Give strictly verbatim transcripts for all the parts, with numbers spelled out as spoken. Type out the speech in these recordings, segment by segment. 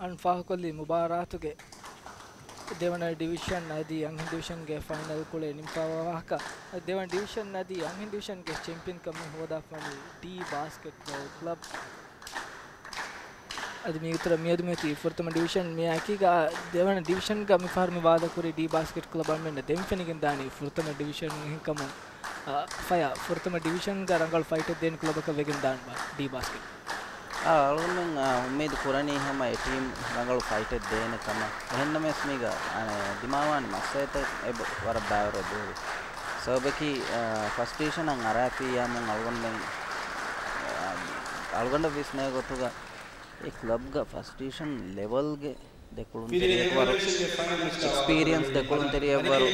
އަން ފާހަގަކޮށްލީ މުބާރާތުގެ ދެވަނަ ޑިވިޝަން އަދި އަންހެން ޑިވިޝަންގެ ފައިނަލް ކުޅޭ ނިމިފައިވާ ވާހަކަ. ދެވަނަ ޑިވިޝަން އަދި އަންހެން ޑިވިޝަންގެ ޗެމްޕިއަންކަމެއް ހޯދާފަނީ ޑީ ބާސްކެޓްބޯލް ކްލަބް. އަދި މި އިތުރަށް މިއަދު މިއޮތީ ފުރަތަމަ ޑިވިޝަން. މިއާއެކީގަ ދެވަނަ ޑިވިޝަންގަ މިފަހަރު މި ވާދަކުރި ޑީ ބާސްކެޓް ކްލަބް އަޅުމެންނަށް ދެން ފެނިގެން ދާނީ ފުރަތަމަ ޑިވިޝަން އެހެންކަމުން. އާ، ފަޔާ، ފުރަތަމަ ޑިވިޝަންގަ ރަނގަޅު ފައިޓެއް ދޭން ކްލަބަކަށް ވެގެން ދާން ބާ ޑީ ބާސްކެޓް. އާ، އަޅުގަނޑުމެން، އާ، އުއްމީދު ކުރަނީ ހަމަ އެ ޓީމް ރަނގަޅު ފައިޓެއް ދޭނެ ކަމަށް. އެހެންނަމަވެސް މީގަ، އާ، ދިމާވާނެ މައްސަލަތައް އެބަ ވަރަށް ބައިވަރު ދުވި. ސަބަބަކީ، އާ، ފަސްޓް ޑިވިޝަނަށް އަރާފިއްޔާމުން އަޅުގަނޑުމެން، އާ، އަޅުގަނޑަށް ވިސްނޭ ގޮތުގަ އެ ކްލަބްގަ ފަސްޓް ޑިވިޝަން ލެވަލްގެ ދެ ކުޅުންތެރިއެއްވަރު، އެކްސްޕީރިއަންސް ދެ ކުޅުންތެރިއެއްވަރު،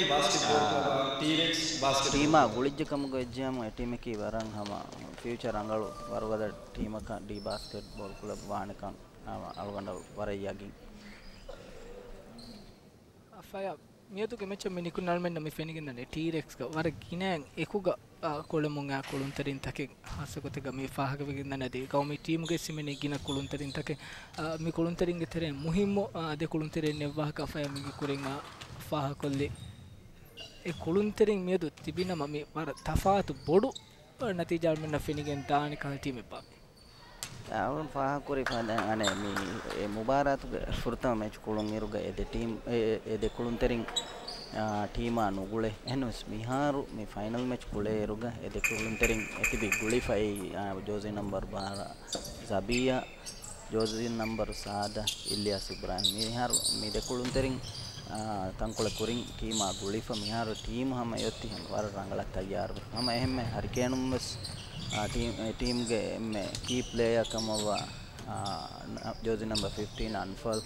އާ، ޓީމާ ގުޅިއްޖެ ކަމުގަ އެއްޖެހަމު އެ ޓީމަކީ ވަރަށް ހަމަ ފިއުޗަރ ރަނގަޅު ވަރުގަދަ ޓީމަކަށް ޑީ ބާސްކެޓްބޯލް ކްލަބް ވާނެކަން ހަމަ އަޅުގަނޑަށް ވަރަށް ޔަގީން. ފަޔާ، މިއަދުގެ މެޗަށް މި ނިކުން އަޅުމެންނަށް މި ފެނިގެންދަނީ ޓީރެކްސްގަ ވަރަށް ގިނައިން އެކުގަ، އާ، ކުޅެމުން އާ ކުޅުންތެރިންތަކެއް، ހާއްސަގޮތެއްގަ މި ފާހަގަވެގެންދަނީ އަދި ގައުމީ ޓީމުގެ ސިމެނީ ގިނަ ކުޅުންތެރިންތަކެއް. އާ، މި ކުޅުންތެރިންގެ ތެރެއިން މުހިއްމު، އާ، ދެ ކުޅުންތެރިން އެއްވާހަކަ ފަޔާ މީގެ ކުރިން، އާ، ފާހަގަކޮށްލި. އެ ކުޅުންތެރިން މިއަދު ތިބިނަމަ މި ވަރަށް ތަފާތު ބޮޑު ނަތީޖާ އަޅުމެންނަށް ފެނިގެން ދާނެ ކަހަލަ ޓީމެއްބާ؟ އަޅުން ފާހަގަކުރި ފަދަ، އަނެއް، މި އެ މުބާރާތުގެ ފުރަތަމަ މެޗް ކުޅުން އިރުގަ އެ ދެ ޓީމް، އެ، އެ، އެ ދެ ކުޅުންތެރިން، އާ، ޓީމާ ނުގުޅޭ. އެހެންވެސް މިހާރު މި ފައިނަލް މެޗް ކުޅޭ އިރުގަ އެ ދެ ކުޅުންތެރިން އެ ތިބި ގުޅިފައި، އާ، ޖާޒީ ނަމްބަރު ބާރަ ޒަބީއާ، ޖާޒީ ނަމްބަރު ސާދަ އިލްޔާސް އިބްރާހިމް. މިހާރު މި ދެ ކުޅުންތެރިން، އާ، ތަންކޮޅެއް ކުރިން ޓީމާ ގުޅިފަ މިހާރު ޓީމު ހަމަ އެއޮތީ ވަރަށް ރަނގަޅަށް ތައްޔާރުވެ. ހަމަ އެހެންމެ ހަރިކޭނުން ވެސް، އާ، ޓީމް، އެ ޓީމްގެ އެންމެ ކީ ޕްލޭޔާ ކަމަށްވާ، އާ، ނަ-، ޖާޒީ ނަމްބަރު ފިފްޓީން އަންފަލް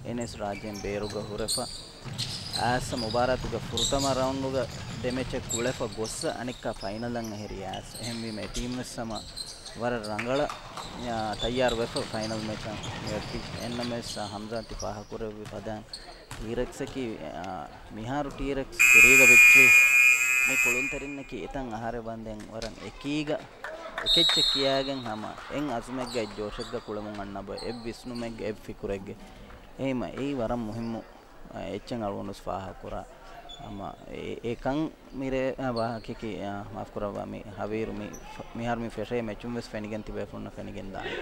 އެންއެސް ރާއްޖޭން ބޭރުގަ ހުރެފަ. އާސް މުބާރާތުގެ ފުރަތަމަ ރައުންޑުގަ ދެ މެޗެއް ކުޅެފަ ގޮއްސަ އަނެއްކާ ފައިނަލަށް އެހެރި އާސް. އެހެންވީމަ އެ ޓީމް ވެސް ހަމަ ވަރަށް ރަނގަޅަށް، އާ، ތައްޔާރު ވެފަ ފައިނަލް މެޗަށް މިއޮތީ. އެހެންނަމަވެސް، އާ، ހަމްޒާ ތި ފާހަގަކުރެއްވި ފަދައިން ޓީރެކްސްއަކީ، އާ، މިހާރު ޓީރެކްސް ކުރީގަ ވިކްޓްރީ މި ކުޅުންތެރިންނަކީ އެތަން އަހަރެއް ވަންދެން ވަރަށް އެކީގަ އެކެއްޗެއް ކިޔާގެން ހަމަ އެއް އަޒުމެއްގަ އެއް ޖޯޝެއްގަ ކުޅެމުން އަންނަ ބޮ އެއް ވިސްނުމެއްގެ އެއް ފިކުރެއްގެ. އެހެންމަ އެއީ ވަރަށް މުހިއްމު އެއްޗެއް އަޅުގަނޑު ވެސް ފާހަގަކުރާ. ހަމަ އެ، އެކަން މިރޭ، އާ، ވާހަކައަކީ، އާ، މާފުކުރައްވާ މި ހަވީރު މި ފަ-، މިހާރު މި ފެށޭ މެޗުން ވެސް ފެނިގެން ތިބޭފުޅުންނަށް ފެނިގެން ދާނެ.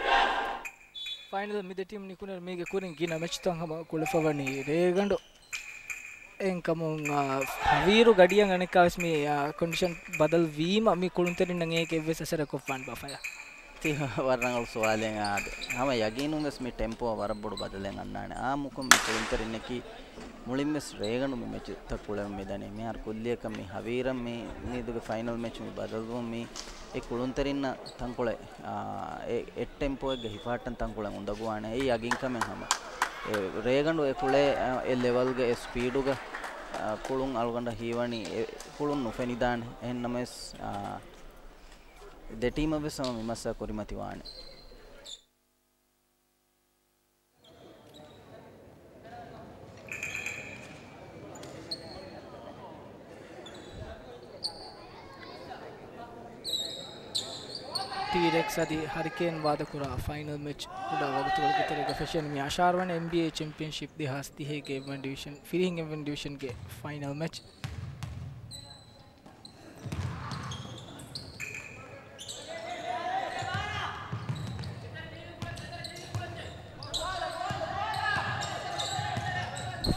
ފައިނަލް މި ދެ ޓީމް ނިކުނެ މީގެ ކުރިން ގިނަ މެޗްތައް ހަމަ ކުޅެފަވަނީ ރޭގަނޑު. އެހެންކަމުން، އާ، ހަވީރު ގަޑިއަށް އަނެއްކާވެސް މި، އާ، ކޮންޑިޝަން ބަދަލު ވީމަ މި ކުޅުންތެރިންނަށް އޭގެ އެއްވެސް އަސަރެއް ކޮށްފާން ބާ ފަޔާ؟ ތި ވަރަށް ރަނގަޅު ސުވާލެއް އާދެ. ހަމަ ޔަގީނުން ވެސް މި ޓެމްޕޯ ވަރަށް ބޮޑު ބަދަލެއް އަންނާނެ. އާއްމުކޮށް މި ކުޅުންތެރިންނަކީ މުޅިން ވެސް ރޭގަނޑު މި މެޗުތައް ކުޅެވެން މިދަނީ. މިހާރު ކުއްލިއަކަށް މި ހަވީރަށް މި، މިއަދުގެ ފައިނަލް މެޗު މި ބަދަލުވުން މީ އެ ކުޅުންތެރިންނަށް ތަންކޮޅެއް، އާ، އެ، އެއް ޓެމްޕޯއެއްގަ ހިފަހައްޓަން ތަންކޮޅެއް އުނދަގޫވާނެ. އެއީ ޔަގީންކަމެއް ހަމަ. އެ ރޭގަނޑު އެ ކުޅޭ، އާ، އެ ލެވަލްގަ އެ ސްޕީޑުގަ، އާ، ކުޅުން އަޅުގަނޑަށް ހީވަނީ އެ ކުޅުން ނުފެނިދާނެ. އެހެންނަމަވެސް، އާ، ދެ ޓީމަށް ވެސް ހަމަ މި މައްސަލަ ކުރިމަތިވާނެ. ޓީރެކްސް އަދި ހަރިކޭން ވާދަކުރާ ފައިނަލް މެޗް ކުޑަ ވަގުތުކޮޅުގެ ތެރޭގަ ފެށެން. މި އަށާރަވަނީ އެންބީއޭ ޗެމްޕިއަންޝިޕް ދެހާސް ތިހޭގެ އެ ވަން ޑިވިޝަން، ފިރިހެން އެ ވަން ޑިވިޝަންގެ ފައިނަލް މެޗް.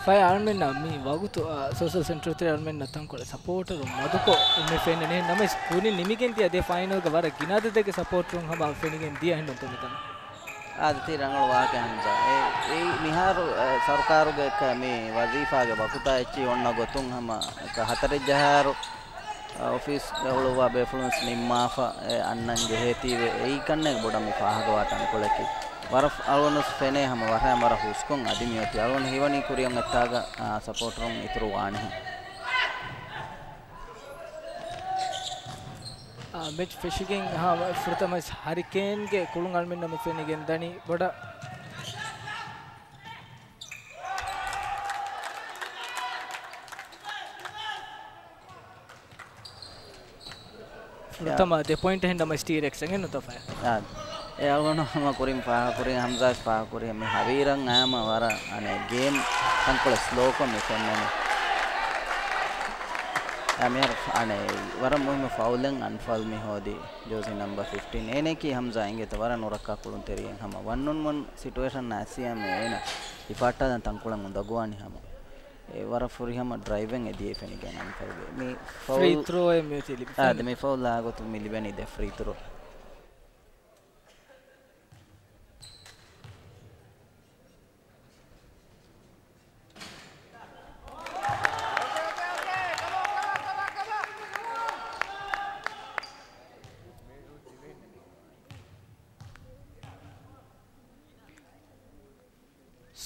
ފަޔާ އަޅުމެންނަށް މި ވަގުތު، އާ، ސޯޝަލް ސެންޓަރު ތެރޭ އަޅުމެންނަށް ތަންކޮޅެއް ސަޕޯޓަރުން މަދުކޮށް މި ފެންނަނީ. ނަމަވެސް ކުރިން ނިމިގެން ދިޔަ ދެ ފައިނަލްގަ ވަރަށް ގިނަ އަދަދެއްގެ ސަޕޯޓަރުން ހަމަ ފެނިގެން ދިޔަ ހެންނުން ތެމެތަނަށް. އާދެ، ތީ ރަނގަޅު ވާހަކަ ހަމްޒާ. އެ، އެއީ މިހާރު، އެ، ސަރުކާރުގެ އެއްކަ މި ވަޒީފާގެ ވަގުތާ އެއްޗިހި އޮންނަ ގޮތުން ހަމަ އެއްކަ ހަތަރެއް ޖަހާއިރު، އެ، އޮފީސްގަ ހުޅުވާ ބޭފުޅުން ވެސް ނިންމާފަ، އެ، އަންނަން ޖެހޭތީވެ. އެއީ ކަންނޭނގެ ބޮޑަށް މި ފާހަގަވާ ތަންކޮޅަކީ. ވަރަށް އަޅުގަނޑު ވެސް ފެނޭ ހަމަ ވަރަށް ވަރަށް ހުސްކޮށް އަދި މިއޮތީ. އަޅުގަނޑު ހީވަނީ ކުރިއަށް އެއްތާގަ، އާ، ސަޕޯޓަރުން އިތުރު ވާނެހެން. އާ، މެޗް ފެށިގެން ހަމަ ފުރަތަމަ ހަރިކޭންގެ ކުޅުން އަޅުމެންނަށް މި ފެނިގެން ދަނީ ބޮޑަށް. ފުރަތަމަ ދެ ޕޮއިންޓް ހެން ނަމަވެސް ޓީރެކްސް އެނގެން ނުތަފައި. އާ. އެ އަޅުގަނޑު ހަމަ ކުރިން ފާހަގަކުރި، ހަމްޒާސް ފާހަގަކުރި، މި ހަވީރަށް އައިމަ ވަރަށް އަނެއް ގޭމް ތަންކޮޅެއް ސްލޯކޮށް މި ފެންނަނީ. އަ، މިހާރު އަނެއް ވަރަށް މުހިއްމު ފައުލެއް އަންފައުލް މި ހޯދި ޖޯޒީ ނަމްބަ ފިފްޓީން. އޭނައަކީ ހަމްޒާ އިނގޭތަ ވަރަށް ނުރައްކާ ކުޅުންތެރިއެއް. ހަމަ ވަން އޮން ވަން ސިޓުއޭޝަން އައިސިއްޔާ އޭނަ ހިފާއްޓާލަން ތަންކޮޅެއް އުނދަގޫވާނީ ހަމަ. އެ ވަރަށް ފުރިހަމަ ޑްރައިވެއް އެދިޔައީ ފެނިގެން އަންފައުލްގެ. މި ފައުލް ފްރީ ތްރޯއެއް މިއޮތީ ލިބިފަ. އާ، ދެ މި ފައުލް އާ ގޮތުން މި ލިބެނީ ދެ ފްރީ ތްރޯ.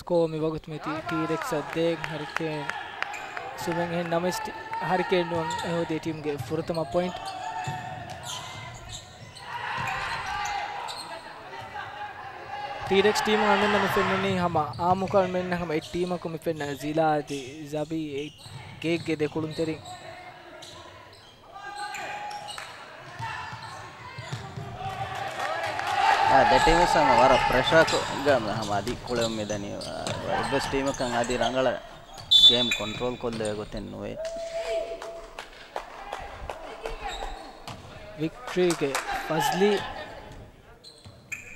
ސްކޯ މި ވަގުތު މި ޓީ-، ޓީރެކްސް އަށް ދޭއް، ހަރިކޭން ސުމެން. އެހެން ނަމަވެސް ޓީ-، ހަރިކޭން ނޫން އެ ހޯދި ޓީމްގެ ފުރަތަމަ ޕޮއިންޓް. ޓީރެކްސް ޓީމު އަޅުމެންނަށް މި ފެންނަނީ ހަމަ އާއްމުކޮށް އަޅުމެންނަށް ހަމަ އެއް ޓީމަކު މި ފެންނަ ޒިލާ އަދި ޒަބީ އެ ގޭގެ ދެ ކުޅުންތެރިން. އާ، ދެ ޓީމް ވެސް ހަމަ ވަރަށް ޕްރެޝާގަ ހަމަ އަދި ކުޅެވުން މިދަނީ. އާ، އެއްވެސް ޓީމަކަށް އަދި ރަނގަޅަށް ގޭމް ކޮންޓްރޯލް ކޮށްލެވޭ ގޮތެއް ނުވޭ. ވިކްޓްރީގެ ފަޒްލީ،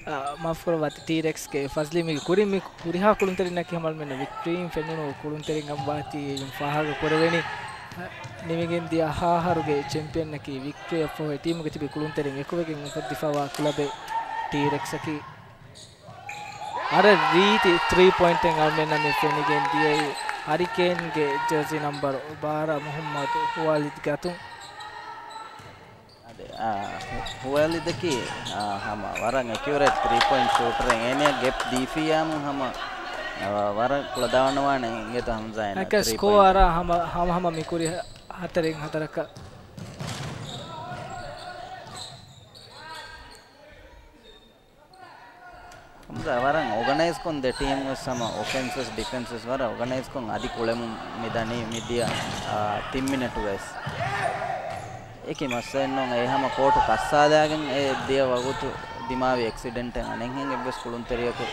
އާ، މާފުކުރައްވާތި، ޓީރެކްސްގެ ފަޒްލީ މީގެ ކުރިން މި ހުރިހާ ކުޅުންތެރިންނަކީ ހަމަ އަޅުމެންނަށް ވިކްޓްރީން ފެނުނު ކުޅުންތެރިން ކަމަށް ވާތީ އެއިން ފާހަގަ ކުރެވެނީ. ނިމިގެން ދިޔަ އަހަރުގެ ޗެމްޕިއަންއަކީ ވިކްޓްރީ އަށްފަހު އެ ޓީމުގެ ތިބި ކުޅުންތެރިން އެކުވެގެން އުފައްދިފައިވާ ކްލަބެއް ޓީރެކްސްއަކީ. އަރަށް ރީތި ތްރީ ޕޮއިންޓެއް އަޅުމެންނަށް މި ފެނިގެން ދިޔައީ ހަރިކޭންގެ ޖާޒީ ނަމްބަރު ބާރަ މުހައްމަދު ހުވާލިދް ގަތުން. އާދެ، އާ، ހު-، ހުވާލިދަކީ، އާ، ހަމަ ވަރަށް އެކިއުރޭޓް ތްރީ ޕޮއިންޓް ޝޫޓަރެއް. އޭނަޔަށް ގެޕް ދީފިއްޔާމު ހަމަ، އާ، ވަރަށް ކުޅަދާންވާނެ އިނގޭތޯ ހަމްޒާ އޭނަ އެކަސް ތްރީ ސްކޯ ޕޮއިންޓް. އަރާ ހަމަ، ހަމަ ހަމަ މި ކުރި ހަ-، ހަތަރެއް ހަތަރަކަށް. ހަމްޒާ ވަރަށް އޯގަނައިޒްކޮށް ދެ ޓީމް ވެސް ހަމަ އޮފެންސް ވެސް ޑިފެންސް ވެސް ވަރަށް އޯގަނައިޒްކޮށް އަދި ކުޅެމުން މިދަނީ މިދިޔަ، އާ، ތިން މިނެޓު ވެސް. އެކި މައްސަލައެއް ނޫން. އެ ހަމަ ކޯޓު ކައްސާލާގެން އެ ދިޔަ ވަގުތު ދިމާވި އެކްސިޑެންޓެއް އަނެއްހެން އެއްވެސް ކުޅުންތެރިޔަކު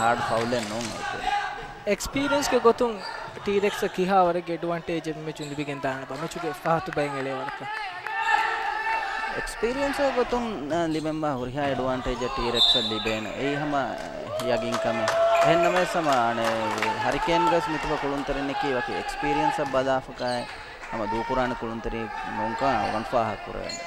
ހާޑް ފައުލެއް ނޫން އެއްކުރި. އެކްސްޕީރިއަންސްގެ ގޮތުން ޓީރެކްސްއަށް ކިހާވަރެއްގެ އެޑްވާންޓޭޖެއް މެޗުން ލިބިގެން ދާނެބާ؟ މެޗުގެ ފަހަތު ބައިން އެޅޭ ވަރަކަށް. އެކްސްޕީރިއަންސްގެ ގޮތުން، އަ، ލިބެންބާ ހުރިހާ އެޑްވާންޓޭޖެއް ޓީރެކްސްއަށް ލިބޭނެ. އެއީ ހަމަ، އަ، ޔަގީންކަމެއް. އެހެންނަމަވެސް ހަމަ އަނެއް ހަރިކޭންގެވެސް މިތިބަ ކުޅުންތެރިންނަކީ ވަކި އެކްސްޕީރިއަންސަށް ބަލާފަކާއި ހަމަ ދޫކުރާނެ ކުޅުންތެރިން ނޫންކަން އަޅުގަނޑު ފާހަގަކުރެވޭނެ.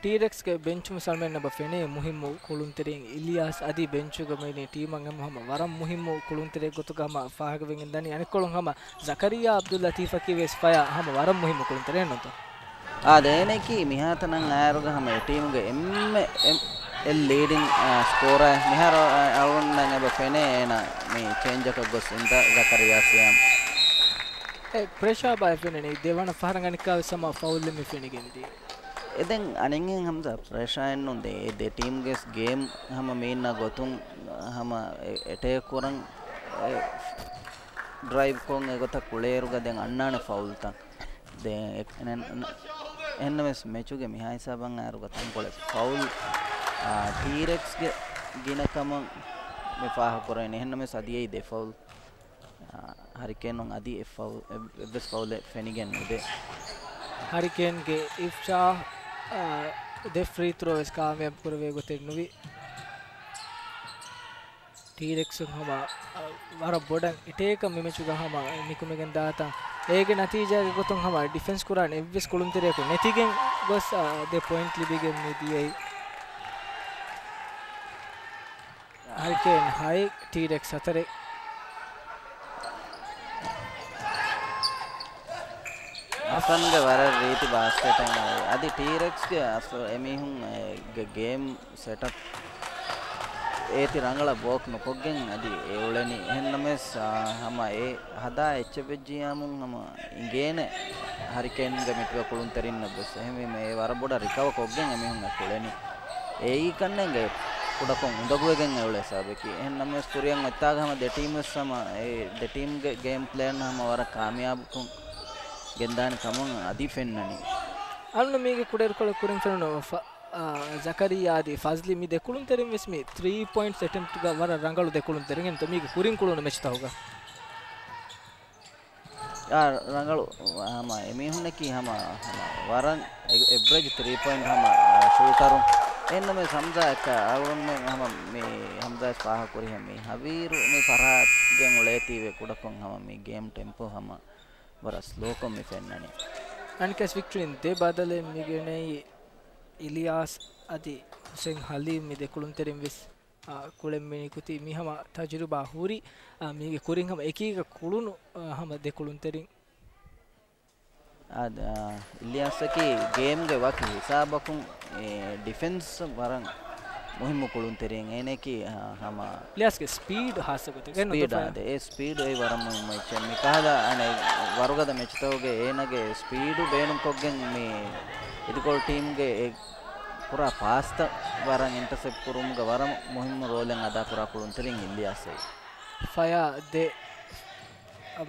ޓީރެކްސްގެ ބެންޗު މިސާލު މެންނަބަ ފެނޭ މުހިއްމު ކުޅުންތެރިން އިލްޔާސް އަދި ބެންޗުގަ މި ޓީމަށް ހަމަ ވަރަށް މުހިއްމު ކުޅުންތެރިއެއް ގޮތުގަ ހަމަ ފާހަގަވެގެން ދަނީ. އަނެއްކޮޅުން ހަމަ ޒަކަރިއްޔާ އަބްދުއްލަތީފަކީ ވެސް ފަޔާ ހަމަ ވަރަށް މުހިއްމު ކުޅުންތެރިއެއް ނޫންތޯ؟ އާ، ދެނެކީ މިހާތަނަށް އާއިރުގަ ހަމަ އެ ޓީމުގެ އެންމެ އެ، އެއް ލީޑިން، އާ، ސްކޯރާ. މިހާރު، އާ، އަޅުގަނޑުމެންނަށް އެބަ ފެނޭ އޭނަ މި ޗޭންޖަކަށް ގޮސް އިންދަ ޒަކަރިއްޔާ ސިޔާމް. އެ ޕްރެޝާ ބާއެއް ފެނެނީ ދެވަނަ ފަހަރަށް އަނެއްކާވެސް ހަމަ ފައުލެއް މި ފެނިގެންދިޔަ. އެ ދެން އަނެއްހެން ހަމްޒާ ޕްރެޝާއެއްނު ދޭ. އެ ދެ ޓީމްގެ ގޭމް ހަމަ މީންނަ ގޮތުން ހަމަ އެ، އެޓޭކް ކުރަން އެ، ޑްރައިވްކޮށް އެގޮތަށް ކުޅޭއިރުގަ ދެން އަންނާނެ ފައުލްތައް. ދެން އެ، އެން، އެހެންނަމަވެސް މެޗުގެ މިހާ ހިސާބަށް އައިރުގަ ތަންކޮޅެއް ފައުލް، އާ، ޓީރެކްސްގެ ގިނަކަމަށް މި ފާހަގަކުރެވެނީ. އެހެންނަމަވެސް އަދި އެއީ ދެ ފައުލް. އާ، ހަރިކޭނުން އަދި އެއް ފައު-، އެއް-، އެއްވެސް ފައުލެއް ފެނިގެން ނުދޭ. ހަރިކޭންގެ އިފްޝާ، އާ، ދެ ފްރީ ތްރޯ ވެސް ކާމިޔާބު ކުރެވޭ ގޮތެއް ނުވި. ޓީރެކްސުން ހަމަ، އާ، ވަރަށް ބޮޑަށް އެޓޭކަށް މި މެޗުގަ ހަމަ ނިކުމެގެން ދާތަން. އޭގެ ނަތީޖާގެ ގޮތުން ހަމަ ޑިފެންސް ކުރާނެ އެއްވެސް ކުޅުންތެރިޔަކު ނެތިގެން ގޮސް، އާ، ދެ ޕޮއިންޓް ލިބިގެން މި ދިޔައީ. ހަރިކޭން ހައެއް، ޓީރެކްސް ހަތަރެއް. އަސްލަންގެ ވަރަށް ރީތި ބާސްކެޓެއް އަދި ޓީރެކްސްގެ އަސްލު އެމީހުން އެ ގެ-، ގޭމް ސެޓަޕް އޭތި ރަނގަޅަށް ވޯކް ނުކޮށްގެން އަދި އެ އުޅެނީ. އެހެންނަމަވެސް، އާ، ހަމަ އެ ހަދާ އެއްޗެއް ވެއްޖިއްޔާމުން ހަމަ އިނގޭނެ ހަރިކޭންގެ މިތިބަ ކުޅުންތެރިންނަށްވެސް. އެހެންވީމަ އެ ވަރަށް ބޮޑަށް ރިކަވަ ކޮށްގެން އެމީހުން އެ ކުޅެނީ. އެއީ ކަންނޭނގެ ކުޑަކޮށް އުނދަގޫވެގެން އެ އުޅޭ ސަބަބަކީ. އެހެންނަމަވެސް ކުރިއަށް އޮތްތާގަ ހަމަ ދެ ޓީމް ވެސް ހަމަ އެ ދެ ޓީމްގެ ގޭމް ޕްލޭން ހަމަ ވަރަށް ކާމިޔާބުކޮށް ގެންދާނެ ކަމަށް އަދި ފެންނަނީ. އަޅުން މީގެ ކުޑައިރުކޮޅަށް ކުރިން ފެނުނު ފަ-، ޒަކަރިއްޔާ އަދި ފަޒްލީ މި ދެ ކުޅުންތެރިން ވެސް މި ތްރީ ޕޮއިންޓްސް އެޓެމްޕްޓްގަ ވަރަށް ރަނގަޅު ދެ ކުޅުންތެރިން އެންތޯ މީގެ ކުރިން ކުޅުނު މެޗްތަކުގަ. އާ، ރަނގަޅު ހަމަ އެމީހުންނަކީ ހަމަ، ހަމަ ވަރަށް އެ-، އެވްރެޖް ތްރީ ޕޮއިންޓް ހަމަ، އާ، ޝޫޓަރުން. އެންނަމެ ހަމްޒާ އެއްކަ އަޅުގަނޑުމެން ހަމަ މި ހަމްޒާ ވެސް ފާހަގަކުރިހެ މި ހަވީރު މި ފަރާތްގެ އުޅޭތީވެ ކުޑަކޮށް ހަމަ މި ގޭމް ޓެމްޕޯ ހަމަ ވަރަށް ސްލޯކޮށް މި ފެންނަނީ. އަނެއްކާވެސް ވިކްޓްރީން ދެ ބަދަލެއް މިގެނައީ އިލްޔާސް އަދި ހުސެން ހަލީމް މި ދެ ކުޅުންތެރިން ވެސް، އާ، ކުޅެން މި ނިކުތީ މި ހަމަ ތަޖުރިބާ ހުރި، އާ، މީގެ ކުރިން ހަމަ އެކީގަ ކުޅުނު، އާ، ހަމަ ދެ ކުޅުންތެރިން. އާ، އާ، އިލްޔާސްއަކީ ގޭމްގެ ވަކި ހިސާބަކުން، އެ، ޑިފެންސް ވަރަށް މުހިއްމު ކުޅުންތެރިން އޭނައަކީ، އާ، ހަމަ ލިޔާސްގެ ސްޕީޑް ހާއްސަ ގޮތެއް ގެން ސްޕީޑް ނުދެފަ. އާދެ، އެ ސްޕީޑް އެއީ ވަރަށް މުހިއްމު އެއްޗެއް. މި ކަހަލަ އަނެއް ވަރުގަދަ މެޗްތަކުގެ އޭނަގެ ސްޕީޑު ބޭނުންކޮށްގެން މި އިދިކޮޅު ޓީމްގެ އެ ކުރާ ޕާސްތައް ވަރަށް އިންޓަސެޕްޓް ކުރުމުގަ ވަރަށް މުހިއްމު ރޯލެއް އަދާކުރާ ކުޅުންތެރިން އިލްޔާސް އެއީ. ފަޔާ ދެ،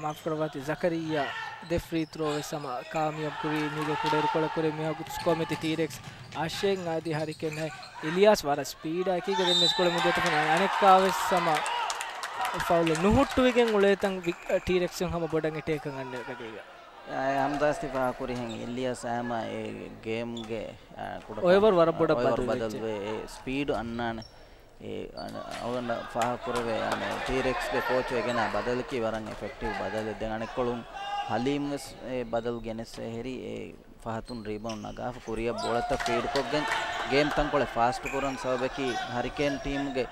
މާފުކުރައްވާތި، ޒަކަރިއްޔާ ދެ ފްރީ ތްރޯ ވެސް ހަމަ ކާމިޔާބު ކުރީ. މީގެ ކުޑައިރުކޮޅަށް ކުރި މިހާ ގުތުސްކޯ މެތި ޓީރެކްސް އަށެއް އަދި ހަރިކޭން އިލްޔާސް ވަރަށް ސްޕީޑާ އެކީގަ ދެން މެސްކޮޅެއް މުދުވަތަފަން އަނެއްކާވެސް ހަމަ ފައުލެއް ނުހުއްޓުވިގެން އުޅޭތަން ވި-، ޓީރެކްސް ހަމަ ބޮޑަށް އެޓޭކް އަންނަ ގަދައިގަ. އާ، އެ ހަމްޒާ ވެސް ތި ފާހަގަކުރިހެން އިލްޔާސް ހަމަ އެ ގޭމްގެ، އާ، ކުޑަކޮށް އޮވަރ ވަރަށް ބޮޑަށް އޮވަރ ބަދަލު ވެއްޖެ. ބަދަލުވެ އެ ސްޕީޑު އަންނާނެ. އެ، އަން-، އަޅުގަނޑަށް ފާހަގަކުރެވޭ، އަނެއް، ޓީރެކްސްގެ ކޯޗު އެ ގެނާ ބަދަލަކީ ވަރަށް އެފެކްޓިވް ބަދަލެއް. ދެން އަނެއްކޮޅުން ހަލީމް ވެސް އެ ބަދަލު ގެނެސް އެހެރީ އެ ފަހަތުން ރީބައުންޑް ނަގާފަ ކުރިއަށް ބޯޅަތައް ފީޑްކޮށްގެން ގޭމް ތަންކޮޅެއް ފާސްޓް ކުރަން ސަބަބަކީ ހަރިކޭން ޓީމުގެ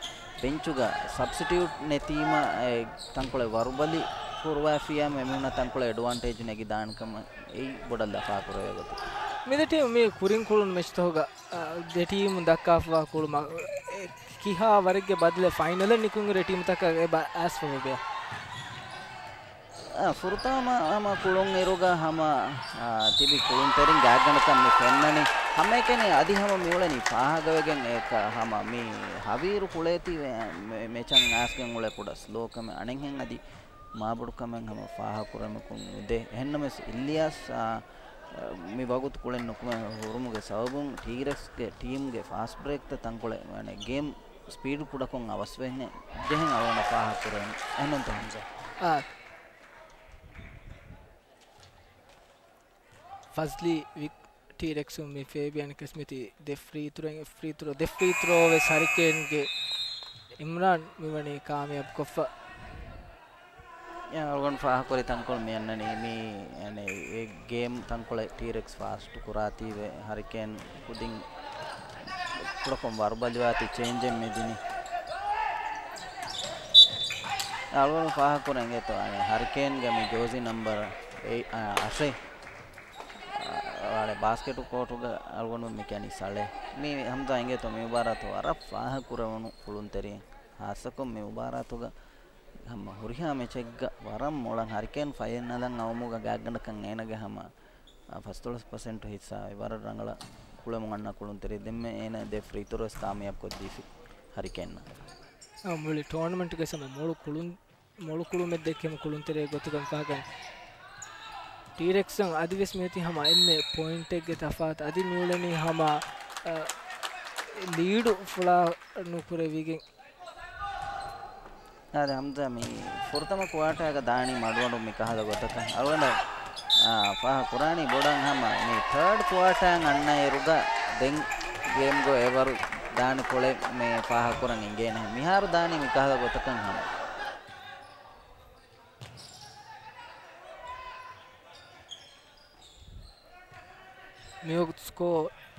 ބެންޗުގަ ސަބްސިޓިއުޓް ނެތީމަ އެ ތަންކޮޅެއް ވަރުބަލި ކުރުވާފިޔާ އެމީހުންނަށް ތަންކޮޅެއް އެޑްވާންޓޭޖް ނެގިދާނެކަމަށް އެއީ ބޮޑަށް ލަފާކުރެވޭ ގޮތެއް. މި ދެ ޓީމް މި ކުރިން ކުޅުނު މެޗްތަކުގަ، އަ، ދެ ޓީމުން ދައްކާފަވާ ކުޅުމަށް، އެ، ކިހާ ވަރެއްގެ ބަދަލެއް ފައިނަލަށް ނިކުތް ހުރި ޓީމުތަކަށް އެބަ އައިސްފަވޭ؟ އަ، ފުރަތަމަ ހަމަ ކުޅުން އިރުގަ ހަމަ، އަ، ތިބި ކުޅުންތެރިން ގާތްގަނޑަކަށް މި ފެންނަނީ. ހަމައެކަނި އަދި ހަމަ މިއުޅެނީ ފާހަގަވެގެން އެކަ ހަމަ މި ހަވީރު ކުޅޭތީ މެ-، މެ-، މެޗަށް އައިސްގެން އުޅޭ ކުޑަ ސްލޯކަމެއް އަނެއްހެން އަދި މާބޮޑުކަމެއް ހަމަ ފާހަގަކުރަމަކުން ނުދޭ. އެހެންނަމަވެސް އިލްޔާސް، އާ، މި ވަގުތު ކުޅެން ނުކުމެ ހުރުމުގެ ސަބަބުން ޓީރެކްސްގެ ޓީމްގެ ފާސްޓް ބްރޭކްތައް ތަންކޮޅެއް، އަނެއް، ގޭމް ސްޕީޑް ކުޑަކޮށް އަވަސްވެހެން ޖެހެން އަޅުގަނޑަށް ފާހަގަކުރެވެން. އެހެންނޫންތަ ހަމްޒާ؟ އާ. ފަޒްލީ ވި-، ޓީރެކްސުން މި ފޭބިއަން ކެސްމިތި ދެ ފްރީ ތްރޯ، ފްރީ ތްރޯ، ދެ ފްރީ ތްރޯ ވެސް ހަރިކޭންގެ އިމްރާން މިވަނީ ކާމިޔާބު ކޮށްފަ. އެ އަޅުގަނޑު ފާހަގަކުރި ތަންކޮޅު މި އަންނަނީ މި، އަނެއް، އެ ގޭމް ތަންކޮޅެއް ޓީރެކްސް ފާސްޓް ކުރާތީވެ ހަރިކޭން ކުދިން ކުޑަކޮށް ވަރުބަލިވާތީ ޗޭންޖެއް މި ދިނީ. އަޅުގަނޑު ފާހަގަކުރަން އެނގޭތޯ، އަނެއް، ހަރިކޭންގެ މި ޖޯޒީ ނަމްބަރ އެ-، އަށެއް. އަޅެ ބާސްކެޓު ކޯޓުގަ އަޅުގަނޑު މި ކިޔަނީ ސަޅޭ. މި ހަމްޒާ އެނގޭތޯ މި މުބާރާތު ވަރަށް ފާހަގަކުރެވުނު ކުޅުންތެރިން. ހާއްސަކޮށް މި މުބާރާތުގަ ހަމަ ހުރިހާ މެޗެއްގަ ވަރަށް މޮޅަށް ހަރިކޭން ފައިނަލަށް އައުމުގަ ގާތްގަނޑަކަށް އޭނަގެ ހަމަ، އަ، ފަސްދޮޅަސް ޕަސެންޓު ހިއްސާ ވަރަށް ރަނގަޅަށް ކުޅެމުން އަންނަ ކުޅުންތެރި ދެންމެ އޭނަ ދެ ފްރީ ތްރޯ ވެސް ކާމިޔާބު ކޮށްދީފި ހަރިކޭންނަށް. އަ، މުޅި ޓޯނަމެންޓްގެ ހަމަ މޮޅު ކުޅުން މޮޅު ކުޅުމެއް ދެއްކެމު ކުޅުންތެރޭ ގޮތުގަ ފާގަން. ޓީރެކްސްއަށް އަދިވެސް މިއޮތީ ހަމަ އެންމެ ޕޮއިންޓެއްގެ ތަފާތު. އަދި މިއުޅެނީ ހަމަ، އަ، ލީޑު ފުޅާ ނުކުރެވިގެން. އާދެ ހަމްޒާ މި ފުރަތަމަ ކުއާޓާގަ ދާނީ މަޑުމަޑުން މި ކަހަލަ ގޮތަކަށް. އަޅުގަނޑަށް، އާ، ފާހަ ކުރާނީ ބޮޑަށް ހަމަ މި ތާޑް ކުއާޓާއަށް އަންނައިރުގަ ދެން ގޭމްގަ އެވަރު ދާނި ކޮޅެއް މި ފާހަ ކުރަން އިނގޭނެ. މިހާރު ދާނީ މި ކަހަލަ ގޮތަކަށް ހަމަ. މިވަގުތު ސްކޯ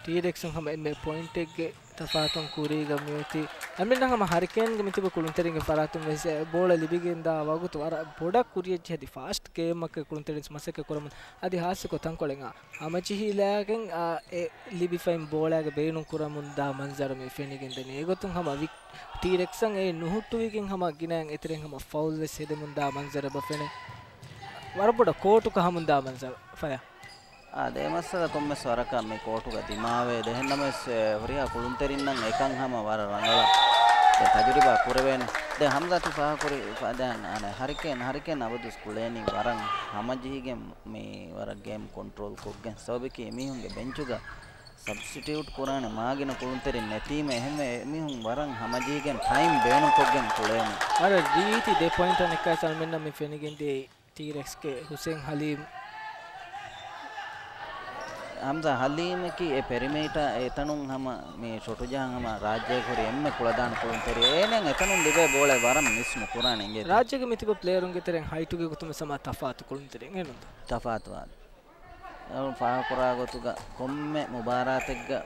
ޓީރެކްސުން ހަމަ އެންމެ ޕޮއިންޓެއްގެ ތަފާތުން ކުރީގަ މިއޮތީ. އަމިއްލަ ހަމަ ހަރިކޭންގެ މިތިބު ކުޅުންތެރިންގެ ފަރާތުން ވެސް ބޯޅަ ލިބިގެންދާ ވަގުތު ވަރަށް ބޮޑަށް ކުރިޔަށް ޖެހި އަދި ފާސްޓް ގޭމްއަކަށް ކުޅުންތެރިން މަސައްކަތް ކުރަމުން އަދި ހާއްސަކޮށް ތަންކޮޅެއް އާ ހަމަޖެހިލާގެން އާ އެ ލިބިފައިން ބޯޅައިގެ ބޭނުން ކުރަމުން ދާ މަންޒަރު މި ފެނިގެންދަނީ. އެގޮތުން ހަމަ ވިކް ޓީރެކްސަށް އެ ނުހުއްޓުވިގެން ހަމަ ގިނައިން އެތެރެއިން ހަމަ ފައުލް ވެސް ހެދެމުންދާ މަންޒަރެއް އެބަ ފެނޭ. ވަރަށް ބޮޑަށް ކޯޓުގަ ހަމުންދާ މަންޒަރު ފަޔާ. އާ، ދެ މައްސަލަ ކޮންމެސް ވަރަކަށް މި ކޯޓުގަ ދިމާވޭ. ދެ ހެންނަމެސް، އެ، ހުރިހާ ކުޅުންތެރިންނަށް އެކަން ހަމަ ވަރަށް ރަނގަޅަށް ދެ ތަޖުރިބާ ކުރެވޭނެ. ދެ ހަމްޒާ ތި ފާހަކުރި ފަދައިން އަނެއް ހަރިކޭން، ހަރިކޭން އަބަދުވެސް ކުޅޭނީ ވަރަށް ހަމަޖެހިގެން މި ވަރަށް ގޭމް ކޮންޓްރޯލް ކޮށްގެން. ސަބަބަކީ އެމީހުންގެ ބެންޗުގަ ސަބްސްޓިޓިއުޓް ކުރާނެ މާގިނަ ކުޅުންތެރިން ނެތީމަ، އެހެންވެ އެމީހުން ވަރަށް ހަމަޖީގެން ޓައިމް ބޭނުންކޮށްގެން ކުޅޭނެ. އަރަ ރީތި ދެ ޕޮއިންޓަށް ނިކާސް އަޅުމެންނަށް މި ފެނިގެންދިޔައީ ޓީރެކްސްގެ ހުސެން ހަލީމް. ހަމްޒާ ހަލީމަކީ އެ ޕެރިމީޓާ އެތަނުން ހަމަ މި ޝޮޓު ޖަހަން ހަމަ ރާއްޖޭގެ ހުރި އެންމެ ކުޅަދާނަ ކުޅުންތެރި. އޭނައަށް އެތަނުން ލިބޭ ބޯޅަ ވަރަށް މިސް ނުކުރާނެ އިނގޭތަ؟ ރާއްޖޭގެ މިތިބަ ޕްލޭޔަރުންގެ ތެރެއިން ހައިޓުގެ ގޮތުން ވެސް ހަމަ ތަފާތު ކުޅުންތެރިން އެނުންތަ؟ ތަފާތުވާނެ. އަޅުން ފާހަގަކުރާ ގޮތުގަ ކޮންމެ މުބާރާތެއްގަ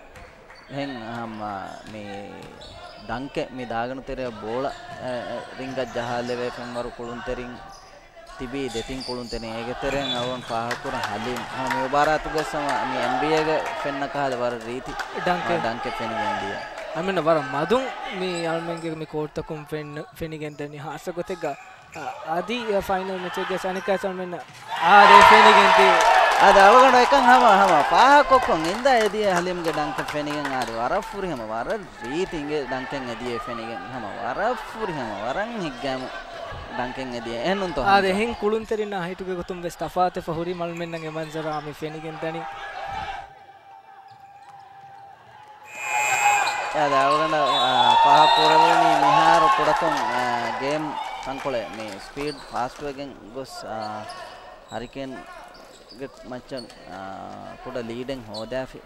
ހެން ހަމަ މި ޑަންކެއް މި ދާގަނޑު ތެރެއަށް ބޯޅަ، އެ، އެ، ރިންގަށް ޖަހާލެވޭ ފެންވަރު ކުޅުންތެރިން ތިބީ ދެތިން ކުޅުންތެރިން. އޭގެ ތެރެއިން އަޅުން ފާހަގަކުރަން ހަލީމް ހަމަ މި މުބާރާތުގަ ހަމަ މި އެންބީއޭގަ ފެންނަ ކަހަލަ ވަރަށް ރީތި ޑަންކެއް. ޑަންކެއް ފެނިގެން ދިޔަ. އަމިން ވަރަށް މަދުން މި އަޅުމެންގެ މި ކޯޓްތަކުން ފެން-، ފެނިގެން ދަނީ ހާއްސަ ގޮތެއްގަ އަ، އަދި އެ ފައިނަލް މެޗެއްގެ ސަނިކާސް އަޅުމެންނަށް އާދެ ފެނިގެން ދިޔަ. އަދި އަޅުގަނޑު އެކަން ހަމަ، ހަމަ ފާހަގަކޮށްކޮށް އިންދާ އެދިޔަ ހަލީމްގެ ޑަންކެއް ފެނިގެން އާދެ ވަރަށް ފުރިހަމަ، ވަރަށް ރީތި އިނގޭ ޑަންކެއް އެދިޔަ ފެނިގެން ހަމަ ވަރަށް ފުރިހަމަ، ވަރަށް ހިތްގައިމު ޑަންކެއް އެދިޔަ. އެހެންނުންތޯ އާދެ ހަމްޒާ؟ އެހެން ކުޅުންތެރިންނާ ހައިޓުގެ ގޮތުން ވެސް ތަފާތުވެފަ ހުރި އަޅުމެންނަށް އެ މަންޒަރާ މި ފެނިގެން ދަނީ. އާދެ އަޅުގަނޑަށް، އާ، ފާހަގަކުރެވުނީ މިހާރު ކުޑަކޮށް، އާ، ގޭމް ތަންކޮޅެއް މި ސްޕީޑް ފާސްޓްވެގެން ގޮސް، އާ، ހަރިކޭންގެ މައްޗަށް، އާ، ކުޑަ ލީޑެއް ހޯދާފި.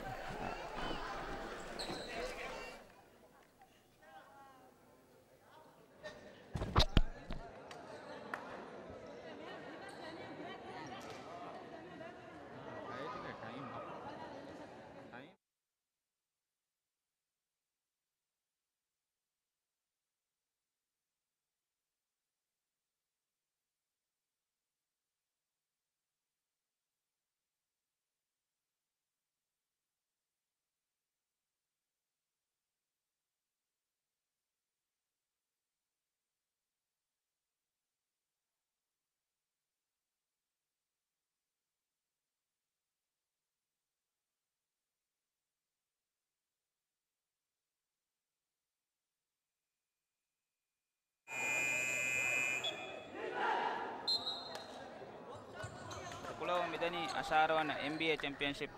ކުޅަވަމުން މިދަނީ އަށާރަ ވަނަ އެންބީއޭ ޗެމްޕިއަންޝިޕް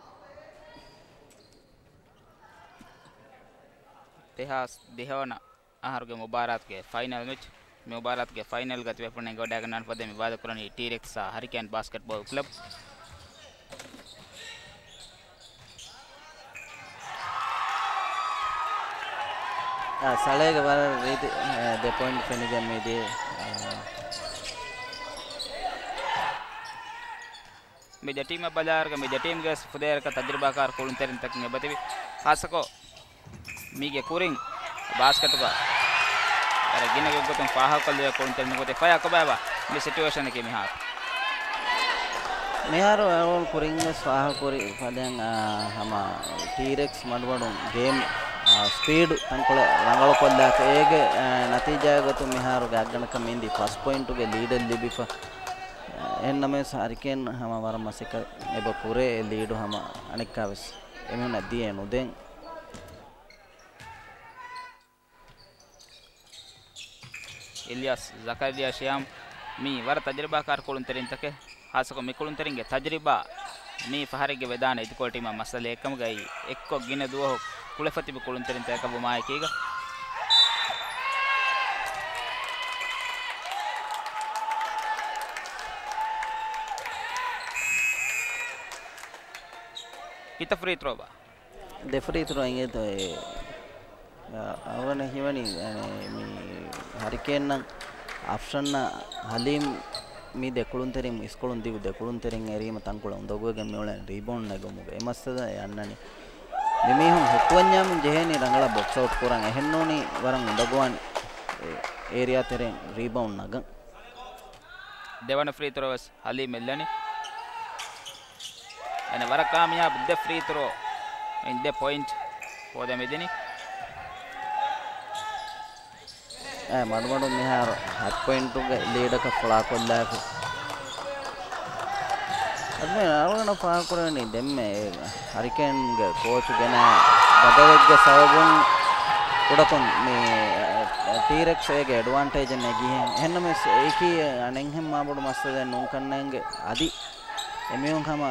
ދެހާސް ދިހަ ވަނަ އަހަރުގެ މުބާރާތުގެ ފައިނަލް މެޗް. މި މުބާރާތުގެ ފައިނަލްގަ ތިބޭފުޅުން އެނގިވަޑައިގަންނަވާނެ ފަދައިން މި ވާދަކުރަނީ ޓީރެކްސްއާ ހަރިކޭން ބާސްކެޓްބޯލް ކްލަބް. އާ، ސަޅޭގެ ވަރަށް ރީތި، އެ، ދެ ޕޮއިންޓް ފެނިގެން މިދިޔަ، އާ. މި ދެ ޓީމަށް ބަލާއިރުގަ މި ދެ ޓީމްގެ ފުދޭވަރަކަށް ތަޖުރިބާކާރު ކުޅުންތެރިންތަކެއް އެބަތިބި. ހާއްސަކޮށް މީގެ ކުރިން ބާސްކެޓުގަ ވަރަށް ގިނަ ގޮތްގޮތުން ފާހަގަކޮށްލެވޭ ކުޅުންތެރިން ނުވަތަ ފަޔާ ކޮބާބާ މި ސިޓުއޭޝަނަކީ މިހާރު؟ މިހާރު އަޅުގަނޑު ކުރިން ވެސް ފާހަގަކުރި ފަދައިން، އާ، ހަމަ ޓީރެކްސް މަޑުމަޑުން ގޭމް، އާ، ސްޕީޑު ތަންކޮޅެއް ރަނގަޅުކޮށްލާފަ އޭގެ، އާ، ނަތީޖާގެ ގޮތުން މިހާރު ގާތްގަނޑަކަށް މިންދީ ފަސް ޕޮއިންޓުގެ ލީޑެއް ލިބިފަ. އެހެންނަމަވެސް ހަރިކޭން ހަމަ ވަރަށް މަސައްކަތް އެބަ ކުރޭ އެ ލީޑު ހަމަ އަނެއްކާވެސް އެމީހުންނަށް ދިޔަ ނުދޭން. އިލްޔާސް ޒަކަރިޔާ ޝިޔާމް މީ ވަރަށް ތަޖުރިބާކާރު ކުޅުންތެރިންތަކެއް. ހާއްސަކޮށް މި ކުޅުންތެރިންގެ ތަޖުރިބާ މީ ފަހަރެއްގެ ވެދާނެ އިދިކޮޅު ޓީމާ މައްސަލައެއްކަމުގައި އެއްކޮށް ގިނަ ދުވަހު ކުޅެފަ ތިބި ކުޅުންތެރިންތަކަކަށްވުމާއެކީގަ، ކިތައް ފްރީ ތްރޯބާ؟ ދެ ފްރީ ތްރޯ އިނގޭތޯ އެ، އަ، އަޅުގަނޑަށް ހީވަނީ، އަނެ، މި ހަރިކޭންއަށް އަފްޝަންއަށް ހަލީމް މި ދެ ކުޅުންތެރިން އިސްކޮޅުން ދިގު ދެ ކުޅުންތެރިން އެރީމަ ތަންކޮޅެއް އުނދަގޫވެގެން މިއުޅެނީ ރީބައުންޑް ނެގުމުގަ. އެ މައްސަލަ އެ އަންނަނީ. މި މީހުން ހުއްޓުވަންޏާމުން ޖެހޭނީ ރަނގަޅަށް ބޮކްސް އައުޓް ކުރަން. އެހެންނޫނީ ވަރަށް އުނދަގޫވާން އެ އޭރިއާ ތެރެއިން ރީބައުންޑް ނަގަން. ދެވަނަ ފްރީ ތްރޯ ވެސް ހަލީމް އެއްލަނީ. އަނެއް ވަރަށް ކާމިޔާބު ދެ ފްރީ ތްރޯ އިން ދެ ޕޮއިންޓް ހޯދަމިދިނީ. އެ މަޑުމަޑުން މިހާރު ހަތް ޕޮއިންޓުގެ ލީޑަކަށް ފުޅާކޮށްލާފި. އަދި މި އަޅުގަނޑަށް ފާހަގަކުރެވެނީ ދެންމެ ހަރިކޭންގެ ކޯޗު ގެނައި ބަދަލެއްގެ ސަބަބުން ކުޑަކޮށް މި، އެ، ޓީރެކްސް އޭގެ އެޑްވާންޓޭޖެއް ނެގިހެން. އެހެންނަމަވެސް އެއީކީ އަނެއްހެން މާބޮޑު މައްސަލައެއް ނޫންކަންނޭނގެ. އަދި އެމީހުން ހަމަ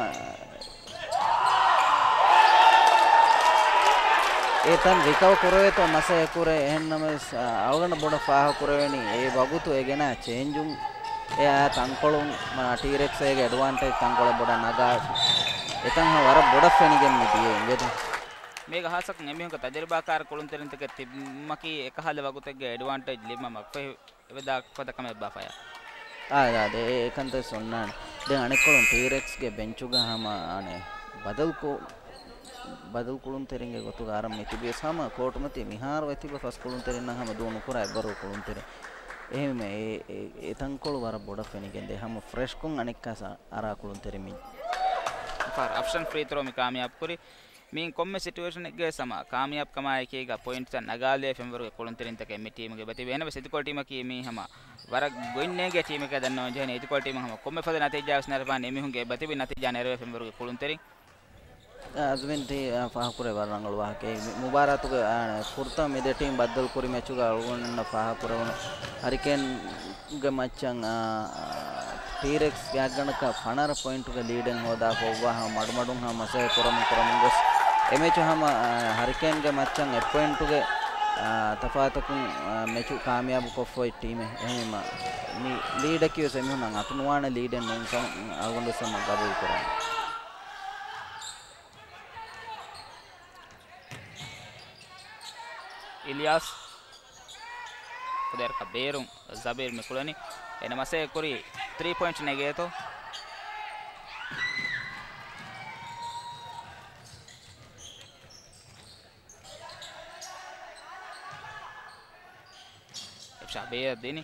އެ ތަން ރިކަވަ ކުރެވޭތޯ މަސައްކަތް ކުރޭ. އެހެންނަމަވެސް، އަޅުގަނޑަށް ބޮޑަށް ފާހަގަކުރެވެނީ އެ ވަގުތު އެ ގެނައި ޗޭންޖުން އެ އާ ތަންކޮޅުން، މާ، ޓީރެކްސް އޭގެ އެޑްވާންޓޭޖް ތަންކޮޅެއް ބޮޑަށް ނަގާފި. އެތަން ހަމަ ވަރަށް ބޮޑަށް ފެނިގެން މި ދިޔަ އިނގޭތަ؟ މީގަ ހާއްސަކޮށް އެމީހުންގެ ތަޖުރިބާކާރު ކުޅުންތެރިންތަކެއް ތިބުމަކީ އެކަހަލަ ވަގުތެއްގެ އެޑްވާންޓޭޖް ލިބުމަށް މަގުފަހި ވެދާ ފަދަ ކަމެއް ބާފަޔާ. އާދެ، އާދެ، އެ، އެކަންތައް އޮންނާނެ. ދެން އަނެއްކޮޅުން ޓީރެކްސްގެ ބެންޗުގަ ހަމަ އަނެއް ބަދަލު ކު-، ބަދަލު ކުޅުންތެރިންގެ ގޮތުގަ އަރަން މި ތިބިޔަސް ހަމަ ކޯޓުމަތީ މިހާރު އެތިބަ ފަސް ކުޅުންތެރިންނަށް ހަމަ ދޫ ނުކުރާ އެއްވަރު ކުޅުންތެރި. އެހެންވެ އެ، އެ، އެ ތަންކޮޅު ވަރަށް ބޮޑަށް ފެނިގެންދޭ. ހަމަ ފްރެޝްކޮށް އަނެއްކާސް އަރާ ކުޅުންތެރި މި. ފަހަރު އަފްޝަން ފްރީ ތްރޯ މި ކާމިޔާބު ކުރި. މިއިން ކޮންމެ ސިޓުއޭޝަނެއްގަވެސް ހަމަ ކާމިޔާބުކަމާއެކީގަ ޕޮއިންޓްތައް ނަގާލެވޭ ފެންވަރުގެ ކުޅުންތެރިންތަކެއް މި ޓީމުގެ ބަތިބި. އެހެނަސް އިދިކޮޅު ޓީމަކީ މީ ހަމަ ވަރަށް ގޮތް ނޭނގޭ ޓީމެކޭ ދަންނަވަން ޖެހެނީ. އިދިކޮޅު ޓީމަށް ހަމަ ކޮންމެ ފަދަ ނަތީޖާވެސް ނެރެފާނެ އެމީހުންގެ ބަތިބި ނަތީޖާ ނެރެވޭ ފެންވަރުގެ ކުޅުންތެރިން. އަޒްމިން ޓީ، އާ، ފާހަގަކުރޭ ވަރަށް ރަނގަޅު ވާހަކައެއް. މި މުބާރާތުގެ، އާ، ފުރަތަމަ މި ދެ ޓީމް ބައްދަލު ކުރި މެޗުގަ އަޅުގަނޑުންނަށް ފާހަގަކުރެވުނު ހަރިކޭން ގެ މައްޗަށް، އާ، ޓީރެކްސް ގާތްގަނޑަކަށް ފަނަރަ ޕޮއިންޓުގެ ލީޑެއް ހޯދާފަ އޮއްވާ ހަމަ މަޑުމަޑުން ހަމަ މަސައްކަތް ކުރަމުން ކުރަމުން ގޮސް އެ މެޗު ހަމަ، އާ، ހަރިކޭންގެ މައްޗަށް އެއް ޕޮއިންޓުގެ، އާ، ތަފާތަކުން، އާ، މެޗު ކާމިޔާބު ކޮށްފަ އޮތް ޓީމެއް. އެހެންވީމަ މި ލީޑަކީ ވެސް އެމީހުންނަށް އަތުނުވާނެ ލީޑެއް ނޫން ކަމަށް އަޅުގަނޑު ވެސް ހަމަ ގަބޫލު ކުރާނެ. އިލްޔާސް ފުދޭވަރަކަށް ބޭރުން ޒަބީރު މި ކުޅެނީ. އޭނަ މަސައްކަތް ކުރީ ތްރީ ޕޮއިންޓް ނެގޭތޯ. ޝަބީރަށް ދިނީ.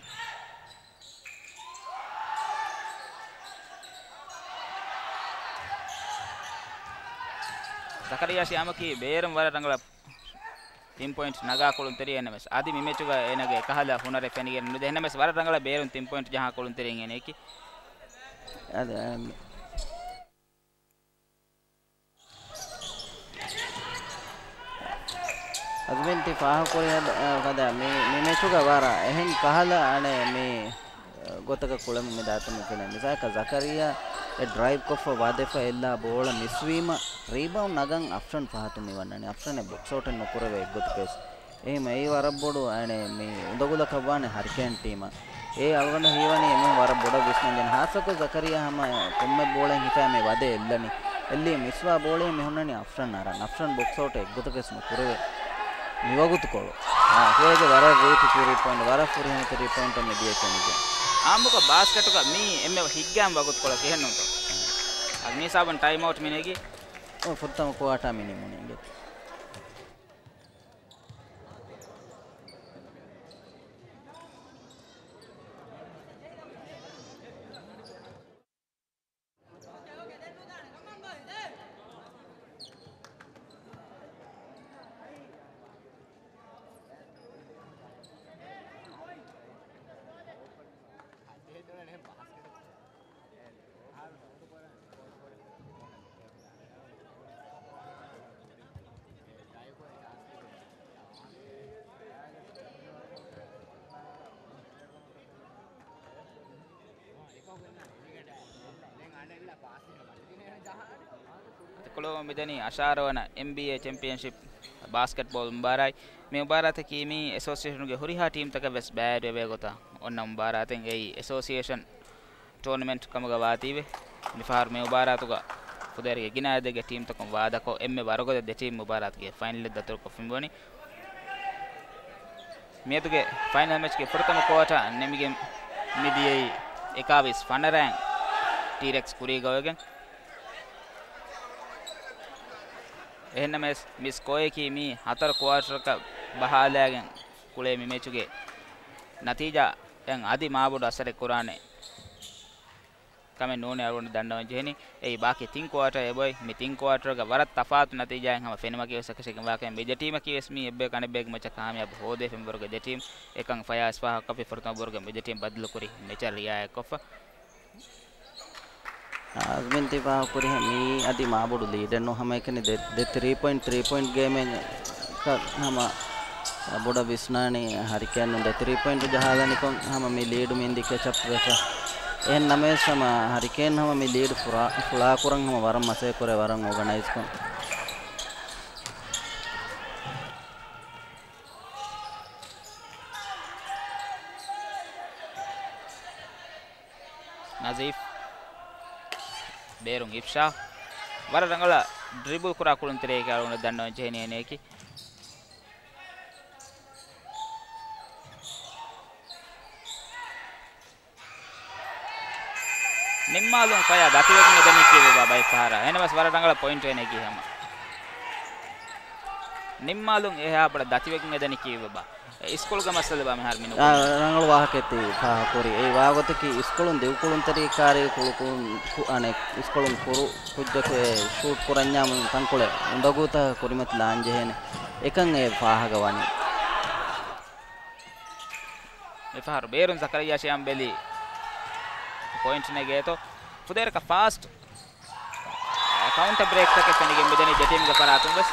ޒަކަރިޔާ ޝިޔާމަކީ ބޭރުން ވަރަށް ރަނގަޅަށް ތިން ޕޮއިންޓް ނަގާ ކުޅުންތެރި. އެހެނަސް އަދި މި މެޗުގަ އޭނަގެ އެކަހަލަ ހުނަރެއް ފެނިގެން ނުދޭ. އެހެނަސް ވަރަށް ރަނގަޅަށް ބޭރުން ތިން ޕޮއިންޓް ޖަހާ ކުޅުންތެރިން އޭނައަކީ. އަދި، އަ، އަޒްމިން ޓީ ފާހަގަކުރި ހަދ-، އަ، ފަދަ މި، މި މެޗުގަ ވަރަށް އެހެން ކަހަލަ އަނެއް މި ގޮތަކަށް ކުޅެމުން މި ދާތަން މި ފެނޭ. މިސާލަކަށް ޒަކަރިޔާ އެ ޑްރައިވް ކޮށްފަ ވަދެފަ އެއްލާ ބޯޅަ މިސްވީމަ ރީބައުންޑް ނަގަން އަފްޝަން ފަހަތުން މި ވަންނަނީ. އަފްޝަން އެ ބޮކްސް އައުޓެއް ނުކުރެވޭ އެއްގޮތަކަށް ވެސް. އެހެން އެއީ ވަރަށް ބޮޑު އަނެއް މި އުނދަގުލަކަށް ވާނެ ހަރިކޭން ޓީމަށް. އެ އަޅުގަނޑަށް ހީވަނީ އެމީހުން ވަރަށް ބޮޑަށް ވިސްނަން ޖެހޭ. ހާއްސަކޮށް ޒަކަރިޔާ ހަމަ ކޮންމެ ބޯޅައެއް ހިފާ މި ވަދެ އެއްލަނީ. އެއްލީ މިސްވާ ބޯޅައެއް މި ހުންނަނީ އަފްޝަން އަރާން. އަފްޝަން ބޮކްސް އައުޓް އެއްގޮތަކަށް ނުކުރެވޭ. މިވަގުތުކޮޅު. އާ، ހުއެގެ ވަރަށް ރީތި ތިރީ ޕޮއިންޓް، ވަރަށް ފުރިހަމަ ތިރީ ޕޮއިންޓެއް މި ދިޔަ ފެނިގެން. އާއްމުކޮށް ބާސްކެޓުގަ މީ އެންމެ ހިތްގައިމު ވަގުތުކޮޅަކީ އެހެންނޫންތޯ؟ އަދި މި ހިސާބުން ޓައިމް އައުޓް މި ނެގީ. އޮ، ފުރަތަމަ ކުއާޓާ މި ނިމުނީ އިނގޭތޯ. އަތިކޮޅު މިދަނީ އަށާރަ ވަނަ އެމްބީއޭ ޗެމްޕިއަންޝިޕް ބާސްކެޓްބޯލް މުބާރާތް. މި މުބާރާތަކީ މީ އެސޯސިއޭޝަނުގެ ހުރިހާ ޓީމްތަކަށް ވެސް ބައިވެރިވޭ ގޮތަށް އޮންނަ މުބާރާތެއް. އެއީ އެސޯސިއޭޝަން ޓޫނަމެންޓް ކަމުގަ ވާތީވެ، މިފަހަރު މި މުބާރާތުގަ ފުދޭވަރުގެ ގިނަ އަދަދެއްގެ ޓީމްތަކުން ވާދަކޮށް، އެންމެ ވަރުގަދަ ދެ ޓީމް މުބާރާތުގެ ފައިނަލް ދަތުރުކޮށްފިން ވަނީ. މިއަދުގެ ފައިނަލް މެޗްގެ ފުރަތަމަ ކުއާޓާ ނިމިގެން މިދިޔައީ އެކާވީސް ފަނަރައިން ޓީރެކްސް ކުރީގަ ވެގެން. އެހެންނަމަވެސް، މި ސްކޯއަކީ މީ ހަތަރު ކުއާޓަރަކަށް ބަހާލައިގެން ކުޅޭ މި މެޗުގެ ނަތީޖާއަށް އަދި މާބޮޑު އަސަރެއް ކުރާނެ ކަމެއް ނޫނޭ އަޅުގަނޑު ދަންނަވަން ޖެހެނީ. އެއީ ބާކީ ތިން ކުއާޓަރ އެބައޮތް. މި ތިން ކުއާޓަރުގަ ވަރަށް ތަފާތު ނަތީޖާއެއް ހަމަ ފެނުމަކީ ވެސް އެކަށީގެންވާ ކަމެއް. މި ދެ ޓީމަކީ ވެސް މީ އެއްބަޔަކު އަނެއްބަޔަކު މެޗަށް ކާމިޔާބު ހޯދޭ ފެންވަރުގެ ދެ ޓީމް. އެކަން ފަޔާޒް ފާހަގަކޮށްފި ފުރަތަމަ ބޯރުގަ މި ދެ ޓީމް ބައްދަލުކުރި މެޗަށް ރިއާޔަތްކޮށްފަ. އަޒްމިން ތި ފާހަގަކުރިހެން މީ އަދި މާބޮޑު ލީޑެއް ނޫން. ހަމައެކަނި ދެ، ދެ ތްރީ ޕޮއިންޓް، ތްރީ ޕޮއިންޓް ގޭމެއް ކަ، ހަމަ ބޮޑަށް ވިސްނާނީ ހަރިކޭނުން ދެ ތްރީ ޕޮއިންޓް ޖަހާލަނިކޮށް ހަމަ މި ލީޑު މިންދި ކެޗް އަޕް ވެފަ. އެހެން ނަމަވެސް ހަމަ ހަރިކޭން ހަމަ މި ލީޑު ފުރާ، ފުޅާކުރަން ހަމަ ވަރަށް މަސައްކަތް ކުރޭ ވަރަށް އޯގަނައިޒްކޮށް. އަޒީފް. ބޭރުން އިފްޝާ. ވަރަށް ރަނގަޅަށް ޑްރިބުލް ކުރާ ކުޅުންތެރިޔަކީ އަޅުގަނޑަށް ދަންނަވަން ޖެހެނީ އޭނަޔަކީ. ނިންމާލުން ފަޔާ ދަތިވެގެން އެދެނީ ކީއްވެބާ ބައެއް ފަހަރަށް. އެހެނަސް ވަރަށް ރަނގަޅަށް ޕޮއިންޓު އޭނައަކީ ހަމަ. ނިންމާލުން އެހާ ބޮޑަށް ދަތިވެގެން އެދެނީ ކީއްވެބާ؟ އިސްކުޅުގެ މައްސަލަ ބާ މިހާރު މި ނުކުޅުނީ. ރަނގަޅު ވާހަކައެއް ތި ފާހަގަކުރީ. އެއީ ވާގޮތަކީ އިސްކުޅުން ދިގުކުޅުންތެރިކާރީ ކުޅުކު-، ކު-، އަނެއް އިސްކުޅުން ކުރު ކުއްޖަކު އެ ޝޫޓް ކުރަންޏާމު ތަންކޮޅެއް އުނދަގޫތަކަށް ކުރިމަތިލާން ޖެހޭނެ. އެކަން އެ ފާހަގަ ވަނީ. މިފަހަރު ބޭރުން ޒަކަރިއްޔާ ޝިޔާމް ބެލި ޕޮއިންޓް ނެގޭތޯ. ފުދޭވަރަކަށް ފާސްޓް ކައުންޓަ ބްރޭކްތަކެއް ފެނިގެން މިދަނީ ދެ ޓީމްގެ ފަރާތުން ވެސް.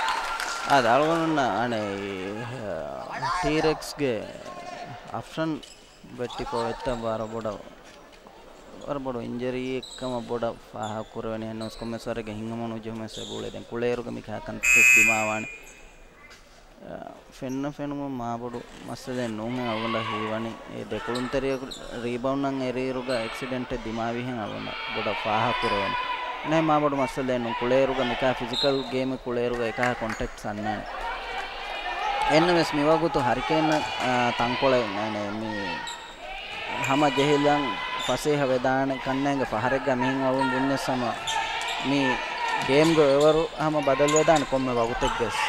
އާދެ، އަޅުގަނޑުންނަށް އަނެއް ޓީރެކްސްގެ އަފްޝަން ވެއްޓިފަ އޮތްތަން ވަރަށް ބޮޑަށް، ވަރަށް ބޮޑު އިންޖަރީއެއް ކަމަށް ބޮޑަށް ފާހަގަކުރެވެނީ. އެހެންނަމަވެސް ކޮންމެސް ވަރެއްގެ ހިތްހަމަނުޖެހުމެއް އެބައުޅޭ. ދެން ކުޅޭއިރުގަ މިކަހަލަ ކަންތައްތައް ދިމާވާނެ. އަ، ފެންނަ ފެނުމުން މާބޮޑު މައްސަލައެއް ނޫންހެން އަޅުގަނޑަށް ހީވަނީ. އެ ދެ ކުޅުންތެރިޔަކު ރީބައުންޑަށް އެރިއިރުގަ އެކްސިޑެންޓެއް ދިމާވީހެން އަޅުގަނޑަށް ބޮޑަށް ފާހަގަކުރެވެނީ. ނައި މާބޮޑު މައްސަލައެއް ނޫން. ކުޅޭއިރުގަ މިކަހަލަ ފިޒިކަލް ގޭމެއް ކުޅޭއިރުގަ އެކަހަލަ ކޮންޓެކްޓްސް އަންނާނެ. އެހެންނަމަވެސް މިވަގުތު ހަރިކޭންއަށް، އާ، ތަންކޮޅެއް އަނެއް މި ހަމަ ޖެހިލަން ފަސޭހަ ވެދާނެ ކަންނޭނގެ ފަހަރެއްގަ މިހެން އަޅުން ބުންޏަސް ހަމަ މި ގޭމްގެ އެވަރު ހަމަ ބަދަލުވެދާނެ ކޮންމެ ވަގުތެއްގަސް.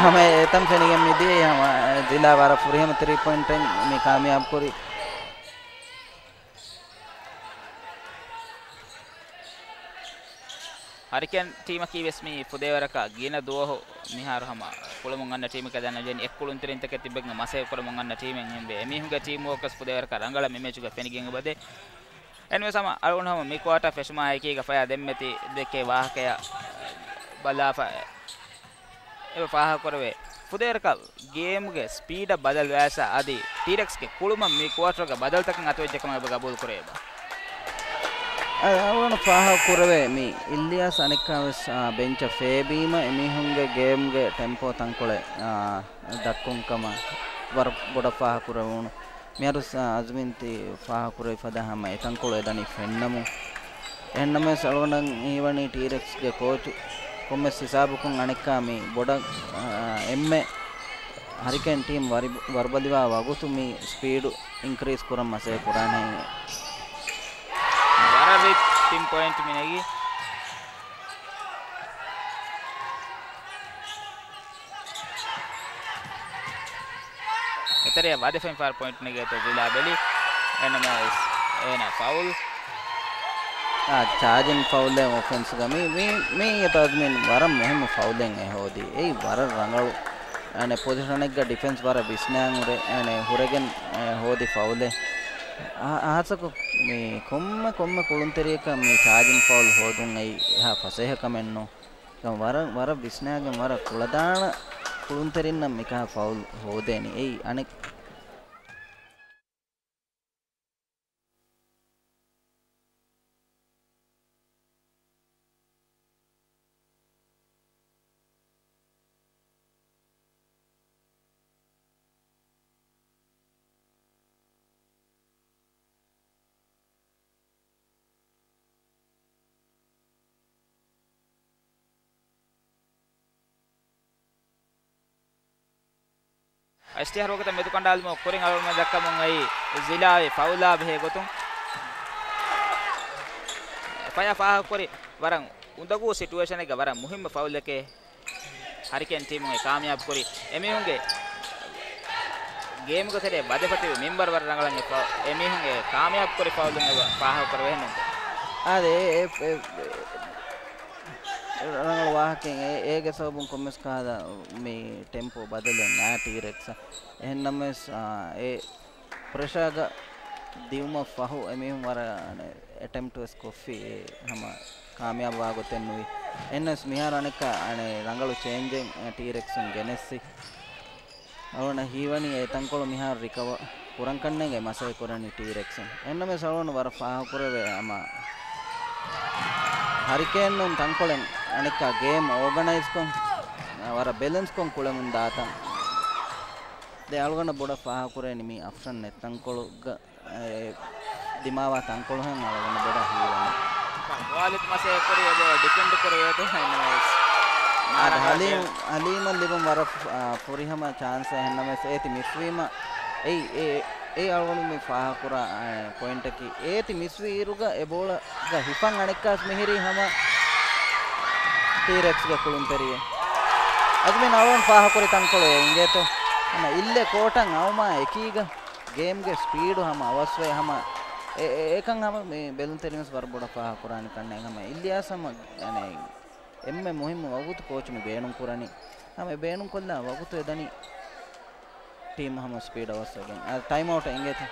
ހަމަ އެތަން ފެނިގެން މިދިޔައީ ހަމަ ޒިލާ ވަރަށް ފުރިހަމަ ތްރީ ޕޮއިންޓެއް މި ކާމިޔާބު ކުރި. ހަރިކޭން ޓީމަކީ ވެސް މި ފުދޭވަރަކަށް ގިނަ ދުވަހު މިހާރު ހަމަ ކުޅަމުން އަންނަ ޓީމެއް ކަދަންނަ ޖެން އެއްކުޅުންތެރިންތަކެއް ތިއްބެގެން މަސައްކަތް ކުރަމުން އަންނަ ޓީމެއް ހެންވެ. އެމީހުންގެ ޓީމް ވޯކް ވެސް ފުދޭވަރަކަށް ރަނގަޅަށް މި މެޗުގަ ފެނިގެން އެބަދޭ. އެންވެސް ހަމަ އަޅުގަނޑު ހަމަ މި ކުއާޓާ ފެށުމާ އެކީގަ ފަޔާ ދެންމެ ތި ދެކޭ ވާހަކަޔަށް ބަލާފަ އެބަ ފާހަގަކުރެވޭ. ފުދޭވަރަކަށް ގޭމްގެ ސްޕީޑަށް ބަދަލު ވާއިރު އަދި ޓީރެކްސްގެ ކުޅުމަށް މި ކުއާޓަރުގެ ބަދަލުތަކެއް އަތުވެއްޖެ ކަމަށް އެބަ ގަބޫލު ކުރެވޭބާ؟ އަ-، އަޅުގަނޑު ފާހަގަ ކުރެވޭ މި އިލްޔާސް އަނެއްކާ ވެސް، އާ، ބެންޗަށް ފޭބީމަ އެމީހުންގެ ގޭމްގެ ޓެމްޕޯ ތަންކޮޅެއް، އާ، ދައްކުން ކަމަށް ވަރަށް ބޮޑަށް ފާހަގަ ކުރެވުނު. މިހާރު ސ-، އަޒްމިން ތި ފާހަގަކުރެވި ފަދަ ހަމަ އެތަންކޮޅު އެދަނީ ފެންނަމުން. އެހެންނަމަވެސް އަޅުގަނޑަށް ހީވަނީ ޓީރެކްސްގެ ކޯޗު ކޮންމެސް ހިސާބަކުން އަނެއްކާ މި ބޮޑަށް، އާ، އެންމެ ހަރިކޭން ޓީމް ވަރި-، ވަރުބަލިވާ ވަގުތު މި ސްޕީޑު އިންކްރީސް ކުރަން މަސައްކަތް ކުރާނެ. ވަރަށް ރީތި ޕޮއިންޓް މި ނެގީ. އެތެރެއަށް ވަދެފައިން ފަހަރު ޕޮއިންޓް ނެގޭތޯ ޒިލާ ބެލި. އެންނަމަވެސް އޭނަ ފައުލް. އާ، ޗާޖިން ފައުލެއް އޮފެންސްގަ މި، މި، މި އަޒްމިން ވަރަށް މުހިއްމު ފައުލެއް އެ ހޯދީ. އެއީ ވަރަށް ރަނގަޅު. އަނެއް ޕޮޒިޝަނެއްގަ ޑިފެންސް ވަރަށް ވިސްނާން ހުރެ-، އަނެއް ހުރެގެން، އެ، ހޯދި ފައުލެއް. އާ، އާސަކު މި ކޮންމެ، ކޮންމެ ކުޅުންތެރިޔަކަށް މި ޗާޖިން ފައުލް ހޯދުން އެއީ އެހާ ފަސޭހަ ކަމެއް ނޫން. ވަރަށް، ވަރަށް ވިސްނާގެން ވަރަށް ކުޅަދާނަ ކުޅުންތެރިންނަށް މިކަހަލަ ފައުލް ހޯދޭނީ. އެއީ އަނެއް. އިޝްތިހާރު ވަގުތަށް މެދުކަނޑާލުމުގެ ކުރިން އަޅުގަނޑުމެން ދައްކަމުން އައީ ޒިލާއި ފައުލާ ބެހޭ ގޮތުން. ފަޔާ ފާހަގަކުރި ވަރަށް އުނދަގޫ ސިޓުއޭޝަނެއްގަ ވަރަށް މުހިއްމު ފައުލެކޭ. ހަރިކޭން ޓީމުގެ ކާމިޔާބު ކުރި އެމީހުންގެ ގޭމުގެ ތެރޭ ބަދެފަ ތިބި މިންވަރު ވަރަށް ރަނގަޅަށް އެ ފަ-، އެމީހުންގެ ކާމިޔާބު ކުރި ފައުލުން އެބަ ފާހަގަ ކުރެވޭ ނޫން. އާދެ، އެ، އެ، އެ، އެ، ރަނގަޅު ވާހަކައެއް. އެ، އޭގެ ސަބަބުން ކޮންމެސް ކަހަލަ މި ޓެމްޕޯ ބަދަލެއް ނާ ޓީރެކްސް. އެހެންނަމަވެސް، އާ، އެ ޕްރެޝާގަ ދިއުމަށް ފަހު އެމީހުން ވަރަށް އެޓެމްޕްޓް ވެސް ކޮށްފި، އެ ހަމަ ކާމިޔާބު ވާގޮތެއް ނުވި. އެހެންނަމަވެސް މިހާރު އަނެއްކާ އަނެއް ރަނގަޅު ޗޭންޖެއް ޓީރެކްސުން ގެނެއްސި. އަޅުގަނޑަށް ހީވަނީ އެ ތަންކޮޅު މިހާރު ރިކަވަރ ކުރަން ކަންނޭނގެ މަސައްކަތް ކުރަނީ ޓީރެކްސުން. އެހެންނަމަވެސް އަޅުގަނޑު ވަރަށް ފާހަގަކުރެވޭ ހަމަ ހަރިކޭނުން ތަންކޮޅެއް އަނެއްކާ ގޭމް އޯގަނައިޒްކޮށް، ވަރަށް ބެލެންސްކޮށް ކުޅެމުން ދާތަން. ދެން އަޅުގަނޑަށް ބޮޑަށް ފާހަގަކުރެވެނީ މި އަފްޝަން ނެތް ތަންކޮޅުގަ އެ، ދިމާވާ ތަންކޮޅުހެން އަޅުގަނޑު ބޮޑަށް ހީވަނީ. މުވާލިދު މަސައްކަތް ކުރި އެބަ ޑިފެންޑް ކުރެވޭތޯ އެންމެ ވެސް. އާދެ، ހަލީމް، ހަލީމަށް ލިބުން ވަރަށް، އާ، ފުރިހަމަ ޗާންސެއް. އެހެންނަމަވެސް އޭތި މިސްވީމަ، އެއީ، އެ، އެ އަޅުގަނޑު މި ފާހަގަކުރާ، އާ، ޕޮއިންޓަކީ، އޭތި މިސްވި އިރުގަ އެ ބޯޅަ ގަ ހިފަން އަނެއްކާސް މިހިރީ ހަމަ ޓީރެކްސްގެ ކުޅުންތެރިއެއް. އަދު މި ނަވަން ފާހަކުރި ތަންކޮޅު އެ އިނގޭތޯ. ހަމަ އިއްލެ ކޯޓަށް އައުމާ އެކީގަ ގޭމްގެ ސްޕީޑު ހަމަ އަވަސްވެ ހަމަ އެ، އެ، އެކަން ހަމަ މި ބެލުންތެރިން ވެސް ވަރަށް ބޮޑަށް ފާހަކުރާނެ ކަންނޭނގެ ހަމަ އިލްޔާސް ހަމަ އެންމެ މުހިއްމު ވަގުތު ކޯޗު މި ބޭނުން ކުރަނީ. ހަމަ އެ ބޭނުން ކޮށްލާ ވަގުތު އެ ދަނީ ޓީމް ހަމަ ސްޕީޑް އަވަސްވެގެން. އާ، ޓައިމް އައުޓް އިނގޭތަ؟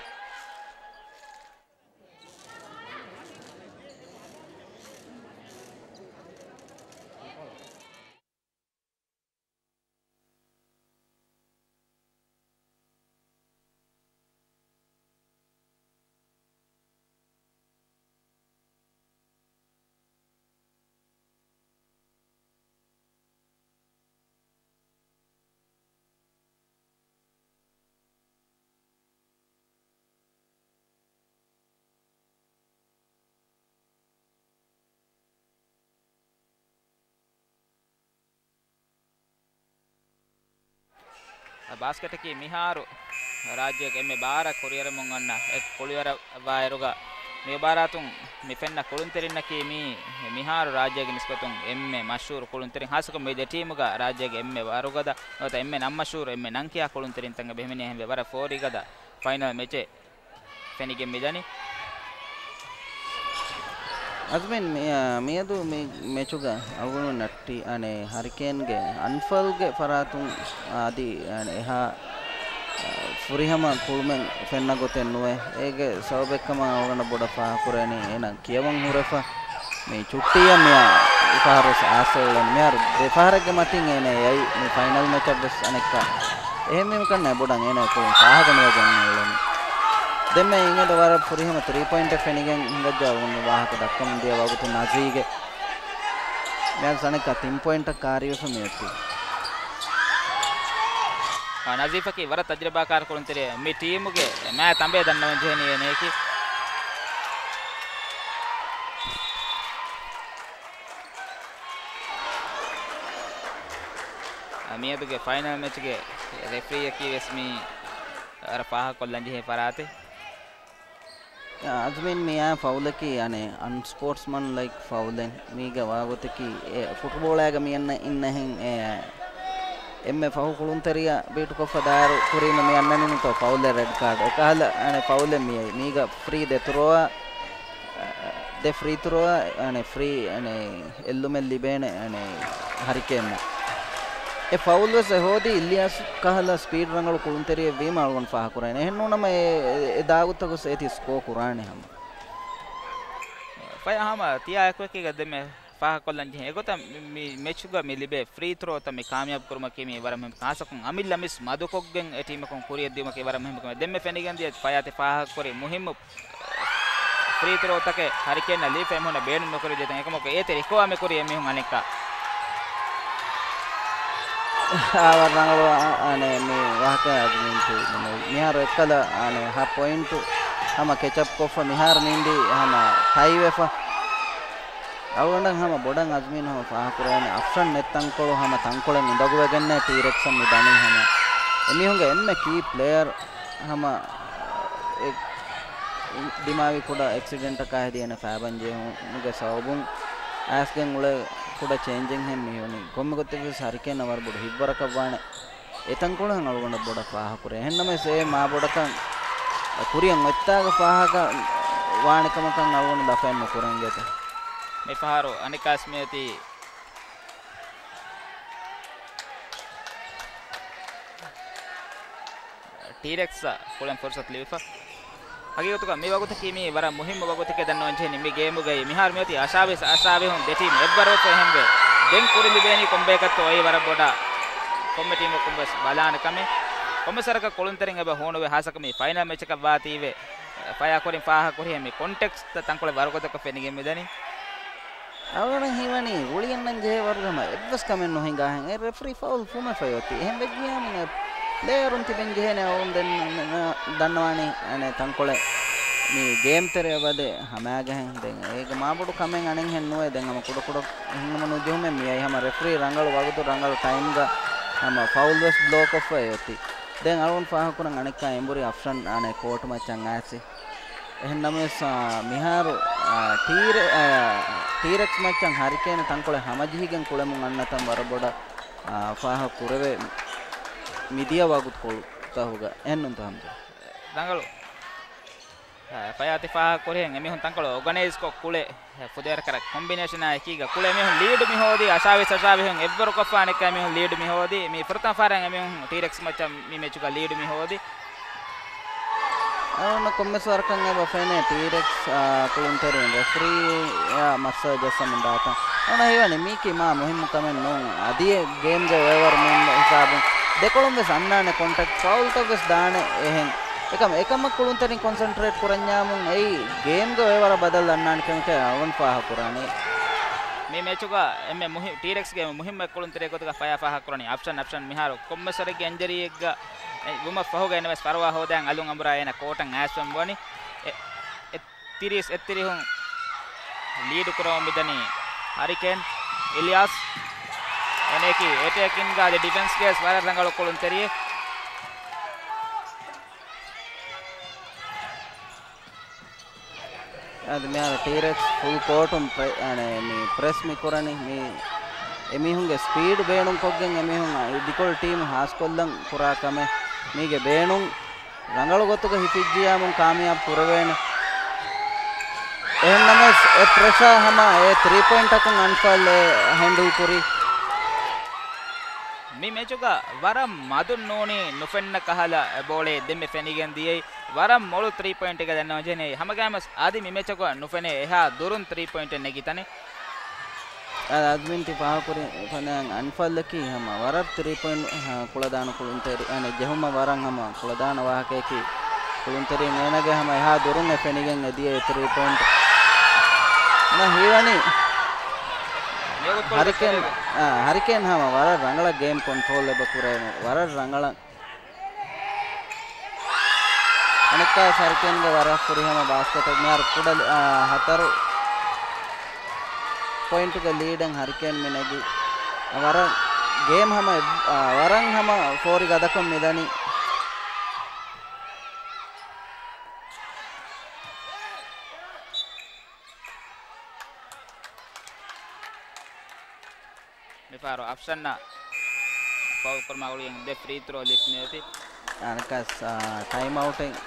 ބާސްކެޓަކީ މިހާރު ރާއްޖޭގެ އެންމެ ބާރަށް ކުރިއަރަމުން އަންނަ އެއް ކުޅިވަރަށްވާއިރުގަ، މި އިބާރާތުން މި ފެންނަ ކުޅުންތެރިންނަކީ މީ މިހާރު ރާއްޖޭގެ ނިސްބަތުން އެންމެ މަޝްހޫރު ކުޅުންތެރިން. ހާއްސަކޮށް މި ދެ ޓީމުގަ ރާއްޖޭގެ އެންމެ ވަރުގަދަ ނުވަތަ އެންމެ ނަންމަޝްހޫރު، އެންމެ ނަންކިޔާ ކުޅުންތެރިންތަކެއް އެބަ ހިމެނޭ. އެހެންވެ ވަރަށް ފޯރިގަދަ ފައިނަލް މެޗެއް ފެނިގެން މިދަނީ. އަޒްމީން، މި-، އާ، މިއަދު މި މެޗުގަ އަޅުގަނޑުމެން ނައްޓީ، އަނެއް، ހަރިކޭންގެ އަންފަލްގެ ފަރާތުން އަދި، އަނެއް، އެހާ، އާ، ފުރިހަމަ ކުޅުމެއް ފެންނަ ގޮތެއް ނުވޭ. އޭގެ ސަބަބެއްކަމަށް އަޅުގަނޑަށް ބޮޑަށް ފާހަގަކުރެވެނީ އޭނަ ކިޔަވަން ހުރެފަ މި ޗުއްޓީއަށް މިއާ އެފަހަރުވެސް އާސައެޅެން. މިހާރު ދެފަހަރެއްގެ މަތިން އޭނަ އެއީ މި ފައިނަލް މެޗަށްވެސް އަނެއްކާ. އެހެންވީމަ ކަންނޭ ބޮޑަށް އޭނަ ކުޅުން ފާހަގަ ނުވެގެން އުޅެނީ. ދެންމެ އިނގޭތޯ ވަރަށް ފުރިހަމަ ތްރީ ޕޮއިންޓެއް ފެނިގެން ހިނގައްޖާ އަޅުގަނޑު ވާހަކަ ދައްކަމުން ދިޔަ ވަގުތު ނަޒީގެ މިއަދު ސަނެއްކާ ތިން ޕޮއިންޓަށް ކާރިވެފަ މިއޮތީ. އާ، ނަޒީފަކީ ވަރަށް ތަޖުރިބާކާރު ކުޅުންތެރިއެއް. މި ޓީމުގެ މާ ތަނބޭ ދަންނަވަން ޖެހެނީ އޭނަޔަކީ. އާ، މިއަދުގެ ފައިނަލް މެޗްގެ ރެފްރީއަކީ ވެސް މީ ވަރަށް ފާހަގަކޮށްލަން ޖެހޭ ފަރާތެއް. އަޒްމީން މިއާ ފައުލަކީ އަނެއް އަންސްޕޯޓްސްމަން ލައިކް ފައުލެއް. މީގަ ވާގޮތަކީ އެ ފުޓްބޯޅައިގަ މި އަންނަ އިންނަހެން އެ އެންމެ ފަހު ކުޅުންތެރިޔާ ބީޓުކޮށްފަ ދާއިރު ކުރީމަ މި އަންނަނީނުތޯ ފައުލެއް ރެޑް ކާޑް. އެކަހަލަ އަނެއް ފައުލެއް މިއައީ. މީގަ ފްރީ ދެ ތުރޯއާ، ދެ ފްރީ ތުރޯއާ އަނެއް ފްރީ އަނެއް އެއްލުމެއް ލިބޭނެ އަނެއް ހަރިކޭންނަށް. އެ ފައުލް ވެސް އެ ހޯދީ އިލްޔާސް ކަހަލަ ސްޕީޑް ރަނގަޅު ކުޅުންތެރިއެއް ވީމަ އަޅުގަނޑު ފާހަގަކުރާނެ. އެހެން ނޫނަމަ އެ، އެ ދާގުތަކު އެތި ސްކޯ ކުރާނެ ހަމަ. ފަޔާ ހަމަ ތިޔާ އެކުއެކީގަ ދެންމެ ފާހަގަކޮށްލަން ޖެހޭ. އެގޮތަށް މި، މި މެޗުގަ މި ލިބޭ ފްރީ ތުރޯތައް މި ކާމިޔާބު ކުރުމަކީ މީ ވަރަށް މުހިންމު. ޚާއްޞަކޮށް އަމިއްލަ މިސް މަދުކޮށްގެން އެ ޓީމަކުން ކުރިއަށް ދިޔުމަކީ ވަރަށް މުހިންމު ކަމެއް. ދެންމެ ފެނިގެން ދިޔަ ފަޔާތެ ފާހަގަކުރި މުހިންމު ފްރީ ތުރޯތަކެއް ހަރިކޭންނަށް ލީފަ އެމީހުންނަށް ބޭނުން ނުކުރެވި ދެތަން އެކަމަކު އޭތެ ރިކޮވާ މި ކުރި އެމީހުން އަނެއްކާ. އާ، ވަރަށް ރަނގަޅު، އަ-، އަނެއް މި ވާހަކަ އަޒްމީން ކުރި މިހާރު އެއްކަލަ އަނެއް ހަ ޕޮއިންޓު ހަމަ ކެޗަޕް ކޮށްފަ މިހާރު މީންދީ ހަމަ ޓައިވެފަ. އަޅުގަނޑަށް ހަމަ ބޮޑަށް އަޒްމީން ހަމަ ފާހަގަކުރެވޭނެ އަފްޝަން ނެތް ތަންކޮޅު ހަމަ ތަންކޮޅެއް އިނދަގުވެގެންނޭ ޓީރެކްސަށް މި ދަނީ ހަމަ. އެމީހުންގެ އެންމެ ކީ ޕްލޭޔަރ ހަމަ އެ ދިމާވި ކުޑަ އެކްސިޑެންޓަކާ ހެދި އޭނަ ފައިބަން ޖެހުމުގެ ސަބަބުން އައިސްގެން އުޅޭ ކުޑަ ޗޭންޖެއްހެން މި ހުންނީ. ކޮންމެ ގޮތެއްވެސް ހަރިކޭނަށް ވަރަށް ބޮޑު ހިތްވަރަކަށްވާނެ. އެ ތަންކޮޅުހެން އަޅުގަނޑަށް ބޮޑަށް ފާހަގަކުރޭ. އެހެންނަމަވެސް އެ މާ ބޮޑަކަށް ކުރިއަށް އޮތްތާގަ ފާހަގަ ވާނެ ކަމަކަށް އަޅުގަނޑު ލަފައެއް ނުކުރަން އިނގޭތަ؟ މި ފަހަރު އަނެއްކާސް މިއޮތީ ޓީރެކްސްއަށް ކުޅެން ފުރުސަތު ލިބިފަ. ހަގީގަތުގަ މި ވަގުތަކީ މީ ވަރަށް މުހިއްމު ވަގުތެކޭ ދަންނަވަން ޖެހެނީ. މި ގޭމުގައި މިހާރު މިއޮތީ އަށާވީސް އަށާވީހުން ދެ ޓީމް އެއްވަރުވެފަ އެހެންވެ. ދެން ކުރިން ލިބޭނީ ކޮންބަޔަކަށްތޯ އެއީ ވަރަށް ބޮޑަށް ކޮންމެ ޓީމަކުން ވެސް ބަލާނެ ކަމެއް. ކޮންމެސް ވަރަކަށް ކުޅުންތެރިން އެބަ ހޫނުވޭ ހާއްސަކޮށް މި ފައިނަލް މެޗަކަށް ވާތީވެ. ފަޔާ ކުރިން ފާހަގަކުރިހެން މި ކޮންޓެކްސްތައް ތަންކޮޅެއް ވަރުގަދަކޮށް ފެނިގެން މިދަނީ. އަޅުގަނޑަށް ހީވަނީ ރުޅި އަންނަން ޖެހޭ ވަރުގަ ހަމަ އެއްވެސް ކަމެއް ނުހިނގާހެން. އެ ރެފްރީ ފައުލް ފުމެފައި އޮތީ. އެހެން ވެއްޖިއްޔާމު ޕްލޭޔަރުން ތިބެން ޖެހޭނެ އަޅުގަނޑު ދެން ދަންނަވާނީ އަނެއް ތަންކޮޅެއް މި ގޭމް ތެރެއަށް ވަދެ ހަމާގަހެން. ދެން އޭގެ މާބޮޑު ކަމެއް އަނެއްހެން ނުވޭ. ދެން ހަމަ ކުޑަކުޑަ ހިނގުމު ނުޖެހުމެއް މިއައީ. ހަމަ ރެފްރީ ރަނގަޅު ވަގުތު ރަނގަޅު ޓައިމްގަ ހަމަ ފައުލް ވެސް ބްލޯކޮށްފައި އޮތީ. ދެން އަޅުގަނޑު ފާހަގަކުރަން އަނެއްކާ އެނބުރި އަފްޝަން އާނެ ކޯޓު މައްޗަށް އައިސް. އެހެން ނަމަވެސް، އާ، މިހާރު، އާ، ޓީރެ-، އާ، ޓީރެކްސް މައްޗަށް ހަރިކޭން ތަންކޮޅެއް ހަމަޖެހިގެން ކުޅެމުން އަންނަތަން ވަރަށް ބޮޑަށް، އާ، ފާހަގަ ކުރެވޭ މިދިޔަ ވަގުތުކޮޅުތަކުގަ. އެހެންނުންތަ ހަމްޒާ؟ ރަނގަޅު. އަ، ފަޔާތި ފާހަގަކުރިހެން އެމީހުން ތަންކޮޅު އޯގަނައިޒްކޮށް ކުޅެ، އެ، ފުދޭވަރަކަށް ކޮމްބިނޭޝަނާ އެކީގަ ކުޅެ އެމީހުން ލީޑު މިހޯދީ، އަށާވީސް އަށާވީހުން އެއްވަރުކޮށްފާ އަނެއްކާ އެމީހުން ލީޑު މިހޯދީ. މި ފުރަތަމަ ފަހަރަށް އެމީހުން ޓީރެކްސް މައްޗަށް މި މެޗުގަ ލީޑު މިހޯދީ. އަޅުގަނޑަށް ކޮންމެސް ވަރަކަށް އެބަ ފެނޭ ޓީރެކްސް، އާ، ކުޅުންތެރިން ރެފްރީއާ މައްސަލަ ޖައްސަމުން ދާތަން. އަޅުގަނޑަށް ހީވަނީ މީކީ މާ މުހިއްމު ކަމެއް ނޫން. އަދި ގޭމްގެ އޮވަރ މިން ހިސާބުން ދެކޮޅުން ވެސް އަންނާނެ ކޮންޓެކްޓް ފައުލްތައް ވެސް ދާނެ އެހެން. އެކަމަ އެކަމަށް ކުޅުންތެރިން ކޮންސަންޓްރޭޓް ކުރަންޏާމުން އެއީ ގޭމްގެ އޮވަރ ބަދަލު އަންނާނެ ކަމެކޭ އަޅުގަނޑު ފާހަގަކުރާނީ. މި މެޗުގަ އެންމެ މުހި-، ޓީރެކްސްގެ މުހިއްމު އެއްކުޅުންތެރިޔަކު ގޮތުގަ ފަޔާ ފާހަގަކުރަނީ އަފްޝަން. އަފްޝަން މިހާރު ކޮންމެސް ވަރެއްގެ އިންޖަރީއެއްގަ ވުމަށް ފަހުގަ އޭނަ ވެސް ފަރުވާ ހޯދައިގެން އަލުން އަނބުރާ އޭނަ ކޯޓަށް އައިސްފަ ވަނީ. އެ، އެ، ތިރީސް އެއްތިރީހުން ލީޑު ކުރަމުން މިދަނީ ހަރިކޭން. އިލްޔާސް އޭނައަކީ އެޓޭކިންގ އަދި ޑިފެންސްގަވެސް ވަރަށް ރަނގަޅު ކުޅުންތެރިއެއް. އަދި މިހާރު ޓީރެކްސް ފުލް ކޯޓުން ޕްރެ-، އަނެ، މި ޕްރެސް މި ކުރަނީ. މި އެމީހުންގެ ސްޕީޑް ބޭނުންކޮށްގެން އެމީހުން އިދިކޮޅު ޓީމު ހާސްކޮށްލަން ކުރާ ކަމެއް. މީގެ ބޭނުން ރަނގަޅު ގޮތުގަ ހިފިއްޖިޔާމުން ކާމިޔާބު ކުރެވޭނެ. އެހެންނަމަވެސް، އެ ޕްރެޝާ ހަމަ އެ ތްރީ ޕޮއިންޓަކުން އަންފާލް އެ ހެންޑުލް ކުރީ. މި މެޗުގަ ވަރަށް މަދުން ނޫނީ ނުފެންނަ ކަހަލަ ބޯޅައެއް ދެންމެ ފެނިގެން ދިޔައީ. ވަރަށް މޮޅު ތްރީ ޕޮއިންޓެއްގަ ދަންނަވަން ޖެހެނީ. ހަމަގައިމުވެސް އަދި މި މެޗަކު ނުފެނޭ އެހާ ދުރުން ތްރީ ޕޮއިންޓެއް ނެގިތަނެއް. އަ-، އަޒްމިން ތި ފާހަގަކުރި ފަނައަށް އަންފާލްއަކީ ހަމަ ވަރަށް ތްރީ ޕޮއިންޓް، އަ، ކުޅަދާނަ ކުޅުންތެރި-، އަނެ، ޖެހުމަށް ވަރަށް ހަމަ ކުޅަދާނަ ވާހަކައަކީ ކުޅުންތެރިން އޭނަގެ ހަމަ އެހާ ދުރުން އެ ފެނިގެން އެ ދިޔަ އެ ތްރީ ޕޮއިންޓް. އަނެއް ހީވަނީ ހަރިކޭން، އަ، ހަރިކޭން ހަމަ ވަރަށް ރަނގަޅަށް ގޭމް ކޮންޓްރޯލް އެބަ ކުރޭ، ވަރަށް ރަނގަޅަށް. އަނެއްކާ ހަރިކޭންގެ ވަރަށް ފުރިހަމަ ބާސްކެޓެއް މިހާރު ކުޑަ، އާ، ހަތަރު ޕޮއިންޓުގެ ލީޑެއް ހަރިކޭން މި ނެގި. ވަރަށް ގޭމް ހަމަ އެއް-، އާ، ވަރަށް ހަމަ ފޯރި ގަދަކޮށް މިދަނީ. މިފަހަރު އަފްޝަންއަށް ފައުލް ކުރުމާ ގުޅިގެން ދެ ފްރީ ތްރޯ ލިބި މިއޮތީ. އަނެއްކާސް، އާ، ޓައިމް އައުޓެއް.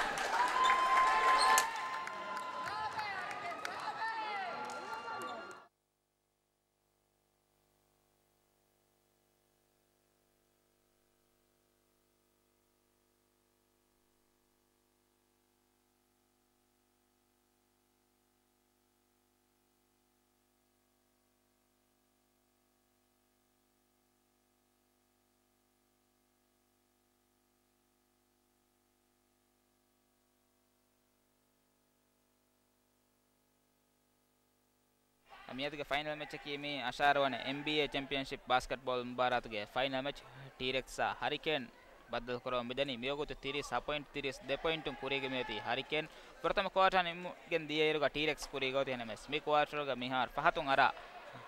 މިއަދުގެ ފައިނަލް މެޗަކީ މި އަށާރަ ވަނަ އެންބީއޭ ޗެމްޕިއަންޝިޕް ބާސްކެޓްބޯލް މުބާރާތުގެ ފައިނަލް މެޗް. ޓީރެކްސްއާ ހަރިކޭން ބައްދަލުކުރަމުން މިދަނީ. މިވަގުތު ތިރީސް ހަ ޕޮއިންޓް ތިރީސް ދެ ޕޮއިންޓުން ކުރީގަ މިއޮތީ ހަރިކޭން. ފުރަތަމަ ކުއާޓަރ ނިމުގެން ދިޔައިރުގަ ޓީރެކްސް ކުރީގަ އޮތީ. އެހެންނަމަވެސް މި ކުއާޓަރުގަ މިހާރު ފަހަތުން އަރާ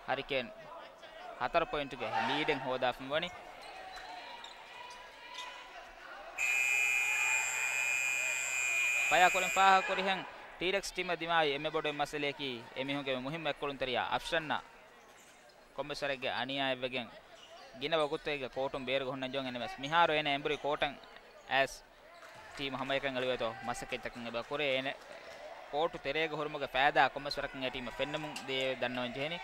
ހަރިކޭން ހަތަރު ޕޮއިންޓުގެ ލީޑެއް ހޯދާފަ ވަނީ. ފަޔާ ކުރިން ފާހަގަކުރިހެން ޓީރެކްސް ޓީމަށް ދިމާވި އެންމެ ބޮޑު މައްސަލަޔަކީ އެމީހުންގެ މުހިއްމު އެއްކުޅުންތެރިޔާ އަފްޝަންއަށް ކޮންމެސް ވަރެއްގެ އަނިޔާއެއްވެގެން ގިނަ ވަގުތެއްގެ ކޯޓުން ބޭރުގަ ހުންނަން ޖެހުނު. އެހެންނަމަވެސް މިހާރު އޭނަ އެނބުރި ކޯޓަށް އައިސް ޓީމު ހަމައެކަން އެޅުވޭތޯ މަސައްކަތްތަކެއް އެބަ ކުރޭ. އޭނަ ކޯޓު ތެރޭގަ ހުރުމުގެ ފައިދާ ކޮންމެސް ވަރަކަށް އެ ޓީމަށް ފެންނަމުން ދޭ ދަންނަވަން ޖެހެނީ.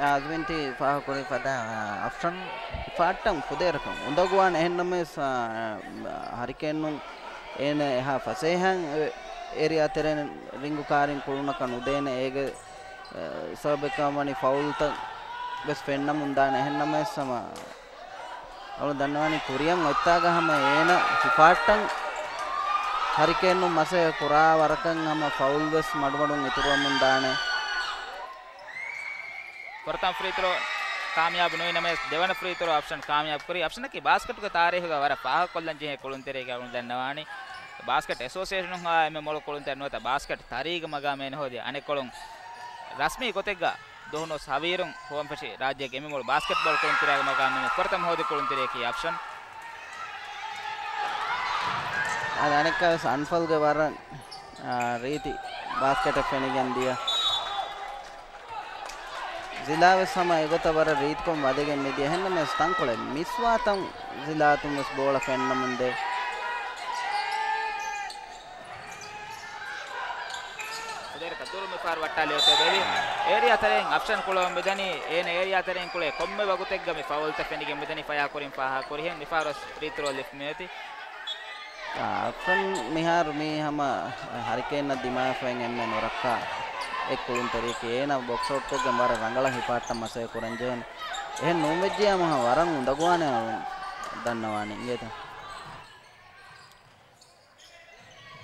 އާޒްމިން ތި ފާހަގަކުރި ފަދަ، އާ، އަފްޝަން ހިފާއްޓަން ފުދޭވަރަކަށް އުނދަގޫވާނެ. އެހެންނަމަވެސް، އާ، ހަރިކޭނުން އޭނަ އެހާ ފަސޭހައިން އެރިއާ ތެރެއިން ރިންގު ކާރިން ކުޅުނަކަށް ނުދޭނެ. އޭގެ، އާ، ސަބަބެއްކަމަށް ވަނީ ފައުލްތައް ވެސް ފެންނަމުން ދާނެ. އެހެންނަމަވެސް ހަމަ އަޅު ދަންނަވާނީ ކުރިއަށް އޮތްތާގަ ހަމަ އޭނަ ހިފާއްޓަން ހަރިކޭނުން މަސައްކަތް ކުރާ ވަރަކަށް ހަމަ ފައުލް ވެސް މަޑުމަޑުން އިތުރުވަމުން ދާނެ. ފުރަތަމަ ފްރީ ތްރޯ ކާމިޔާބު ނުވި ނަމަވެސް، ދެވަނަ ފްރީ ތްރޯ އަފްޝަން ކާމިޔާބު ކުރީ. އަފްޝަނަކީ ބާސްކެޓުގެ ތާރީހުގަ ވަރަށް ފާހަގަކޮށްލަން ޖެހޭ ކުޅުންތެރިއެއް އަޅުގަނޑު ދަންނަވާނީ. ބާސްކެޓް އެސޯސިއޭޝަނުން ހަމަ އެންމެ މޮޅު ކުޅުންތެރިން ނުވަތަ ބާސްކެޓް ތަރީގެ މަގާމެއް ނުހޯދި އަނެއްކޮޅުން ރަސްމީ ގޮތެއްގަ ދުވަހުން ހަވީރުން ހޮވަން ފެށި ރާއްޖޭގެ އެންމެ މޮޅު ބާސްކެޓްބޯޅަ ކުޅުންތެރިއާގެ މަގާމް މި ފުރަތަމަ ހޯދި ކުޅުންތެރިޔަކީ އަފްޝަން. އަދި އަނެއްކާވެސް އަންފަލްގެ ވަރަށް، އާ، ރީތި ބާސްކެޓެއް ފެނިގެން ދިޔަ. ޒިލާވެސް ހަމަ އެގޮތަށް ވަރަށް ރީތިކޮށް ވަދެގެން މިދިޔަ. އެހެންނަމަވެސް ތަންކޮޅެއް މިސްވާތަން ޒިލާތުންވެސް ބޯޅަ ފެންނަމުންދޭ. ކުދޭރަކަށް ދުރު މި ފަހަރު ވައްޓާލި އޮތޯ ބެލި. އޭރިއާ ތެރެއިން އަފްޝަން ކުޅަވަން މިދަނީ. އޭނަ އޭރިއާ ތެރެއިން ކުޅޭ ކޮންމެ ވަގުތެއްގަ މި ފައުލްތައް ފެނިގެން މިދަނީ ފަޔާ ކުރިން ފާހަގަ ކުރިހެން. މި ފަހަރު ފްރީ ތްރޯ ލިފްޓް މިއޮތީ. އާ، އަފްޝަން މިހާރު މީ ހަމަ ހަރިކޭންނަށް ދިމާވެފައި އެންމެ ނުރައްކާ އެއް ކުޅުންތެރިޔަކީ. އޭނަ ބޮކްސް އައުޓްކޮށްގެން ވަރަށް ރަނގަޅަށް ހިފާއްޓަން މަސައްކަތް ކުރަން ޖެހޭނެ. އެހެން ނޫންވެއްޖިއްޔާ މަހަށް ވަރަށް އުނދަގޫވާނެ އަޅުން ދަންނަވާނީ އިނގޭތަ؟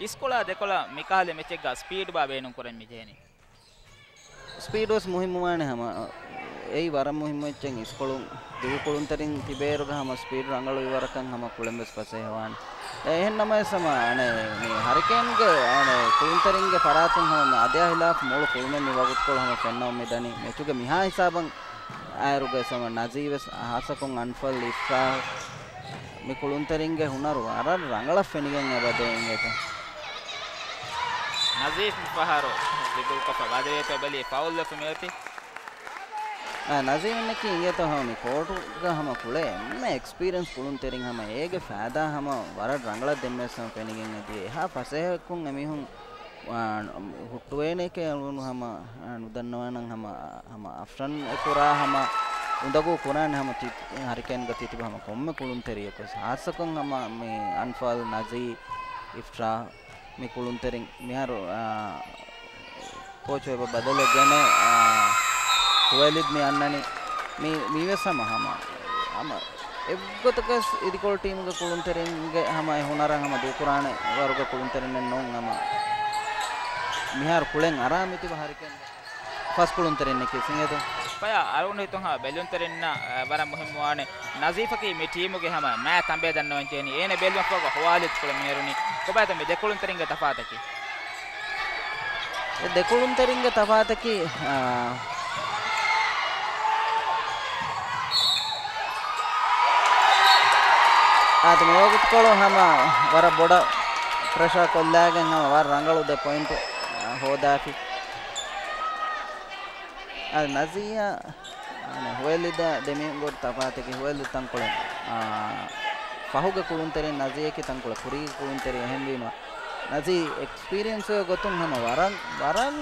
އިސްކޮޅާ ދެކޮޅަށް މިކަހަލަ މެޗެއްގަ ސްޕީޑް ބާ ބޭނުން ކުރަން މިޖެހެނީ. ސްޕީޑް ވެސް މުހިއްމުވާނެ ހަމަ. އެއީ ވަރަށް މުހިއްމު އެއްޗެއް. އިސްކޮޅުން ދިގު ކުޅުންތެރިން ތިބޭއިރުގަ ހަމަ ސްޕީޑް ރަނގަޅުވި ވަރަކަށް ހަމަ ކުޅެން ވެސް ފަސޭހަވާނެ. އެ، އެހެން ނަމަވެސް ހަމަ އަނެއް މި ހަރިކޭންގެ އަނެއް ކުޅުންތެރިންގެ ފަރާތުން ހަމަ މި އަދިއާ ހިލާފް މޮޅު ކުޅުމެއް މި ވަގުތުކޮޅު ހަމަ ފެންނަމުން މިދަނީ. މެޗުގެ މިހާ ހިސާބަށް އާއިރުގަ ހަމަ ނަޒީ ވެސް ހާއްސަކޮށް އަންފަލް އިފްރާ މި ކުޅުންތެރިންގެ ހުނަރު ވަރަށް ރަނގަޅަށް ފެނިގެން އެބަދޭ އިނގޭތަ؟ ނަޒީފް މި ފަހަރު ދިގުކޮށްފަ ވަދެވޭތޯ ބެލީ ފައުލް ވެފަ މިއޮތީ. އާ، ނަޒީމް އިންނަކީ އިނގޭތޯ ހަމަ މި ކޯޓުގަ ހަމަ ކުޅޭ އެންމެ އެކްސްޕީރިއަންސް ކުޅުންތެރިން ހަމަ އޭގެ ފައިދާ ހަމަ ވަރަށް ރަނގަޅަށް ދެންމެސް ހަމަ ފެނިގެން އެދިޔަ. އެހާ ފަސޭހަކުން އެމީހުން އާ، ހުއްޓުވޭނެކޭ އަޅުގަނޑު ހަމަ، އާ، ނުދަންނަވާނަން ހަމަ، ހަމަ އަފްޝަން އެ ކުރާ ހަމަ އުނދަގޫ ކުރާނެ ހަމަ ތި-، ހަރިކޭންގަ ތިތިބަ ހަމަ ކޮންމެ ކުޅުންތެރިޔަކު ވެސް. ހާއްސަކޮށް ހަމަ މި އަންފާލް، ނަޒީ، އިފްރާ މި ކުޅުންތެރިން މިހާރު، އާ، ކޯޗު އެބަ ބަދަލެއް ގެނެ، އާ، ހުވައިލިދް މި އަންނަނީ. މި، މީވެސް ހަމަ، ހަމަ، ހަމަ އެއްގޮތަކަސް އިދިކޮޅު ޓީމުގެ ކުޅުންތެރިންގެ ހަމަ އެ ހުނަރަށް ހަމަ ދޫކުރާނެ ވަރުގެ ކުޅުންތެރިންނެއް ނޫން ހަމަ. މިހާރު ކުޅެން އަރާ މިތިބަ ހަރިކޭން ފަސް ކުޅުންތެރިންނަކީ ސިނގޭތޯ. ފަޔާ އަޅުގަނޑު ހިތުން ހަމަ ބެލުންތެރިންނަށް، އަ، ވަރަށް މުހިއްމުވާނެ. ނަޒީފަކީ މި ޓީމުގެ ހަމަ މާ ތަނބޭ ދަންނަވަން ޖެހެނީ. އޭނަ ބެލުމަށްފަހުގަ ހުވާލިދް ކުޅެ މިނެރުނީ. ކޮބާތޯ މި ދެ ކުޅުންތެރިންގެ ތަފާތަކީ؟ އެ ދެ ކުޅުންތެރިންގެ ތަފާތަކީ، އާ، އާދެ، މިވަގުތުކޮޅު ހަމަ ވަރަށް ބޮޑަށް ޕްރެޝާ ކޮށްލާގެން ހަމަ ވަރަށް ރަނގަޅު ދެ ޕޮއިންޓު، އާ، ހޯދާފި. އާދެ، ނަޒީއާ އަނެއް ހުވައިލިދާ ދެމީހުންގެ ތަފާތަކީ ހުވައިލިދު ތަންކޮޅެއް، އާ، ފަހުގެ ކުޅުންތެރިން ނަޒީއަކީ ތަންކޮޅެއް ކުރީގެ ކުޅުންތެރި. އެހެންވީމަ ނަޒީ އެކްސްޕީރިއަންސް ގޮތުން ހަމަ ވަރަށް، ވަރަށް.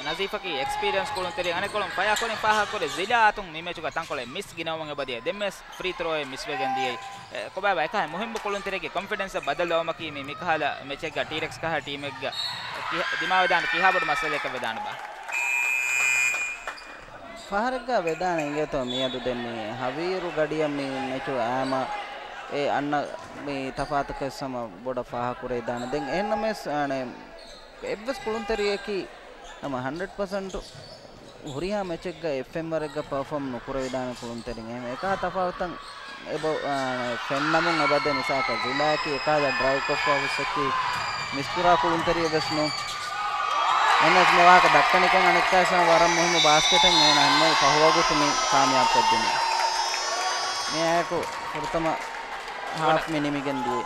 ނަޒީފަކީ އެކްސްޕީރިއަންސް ކުޅުންތެރި. އަނެއްކޮޅުން ފަޔާ ކުރިން ފާހަގަކުރި ޒިލާ އަތުން މި މެޗުގަ ތަންކޮޅެއް މިސް ގިނަވަމުން އެބަދިޔަ. ދެންމެސް ފްރީ ތްރޯއެއް މިސްވެގެން ދިޔައީ. އެ، ކޮބާބާ އެކަހަލަ މުހިއްމު ކުޅުންތެރިއެއްގެ ކޮންފިޑެންސްއަށް ބަދަލުވުމަކީ މި މިކަހަލަ މެޗެއްގަ ޓީރެކްސް ކަހަލަ ޓީމެއްގަ ކިހ-، ދިމާވެދާނެ ކިހާ ބޮޑު މައްސަލައެއް ވެދާނެބާ؟ ފަހަރެއްގަ ވެދާނެ އިނގޭތޯ މިއަދު ދެން މި ހަވީރު ގަޑިއަށް މި މެޗު އައިމަ އެ އަންނަ މި ތަފާތަކަށް ހަމަ ބޮޑަށް ފާހަގަކުރެވިދާނެ. ދެން އެހެންނަމަވެސް އަނެއް އެއްވެސް ކުޅުންތެރިއަކީ ހަމަ ހަންޑްރެޑް ޕަސެންޓު ހުރިހާ މެޗެއްގަ އެއްފެންވަރެއްގަ ޕަރފޯމް ނުކުރެވިދާނެ ކުޅުންތެރިން. އެހެން އެކާ ތަފާތުތައް އެބަ-، އާ، ފެންނަމުން އެބަދޭ. މިސާލަކަށް ޒިލާއަކީ އެކާލަ ޑްރައިވްކޮށްފަ ހުސްއަކީ މިސްކުރާ ކުޅުންތެރިއެއް ވެސް ނޫން. އެހެނަސް މި ވާހަކަ ދައްކަނިކަން އަނެއްކާސް ވަރަށް މުހިއްމު ބާސްކެޓެއް އޭނަ ހަމަ ފަހުވަގުތު މި ކާމިޔާބުކޮށްދިނީ. މި އާއެކު ފުރަތަމަ ހާފް މި ނިމިގެން ދިޔަ.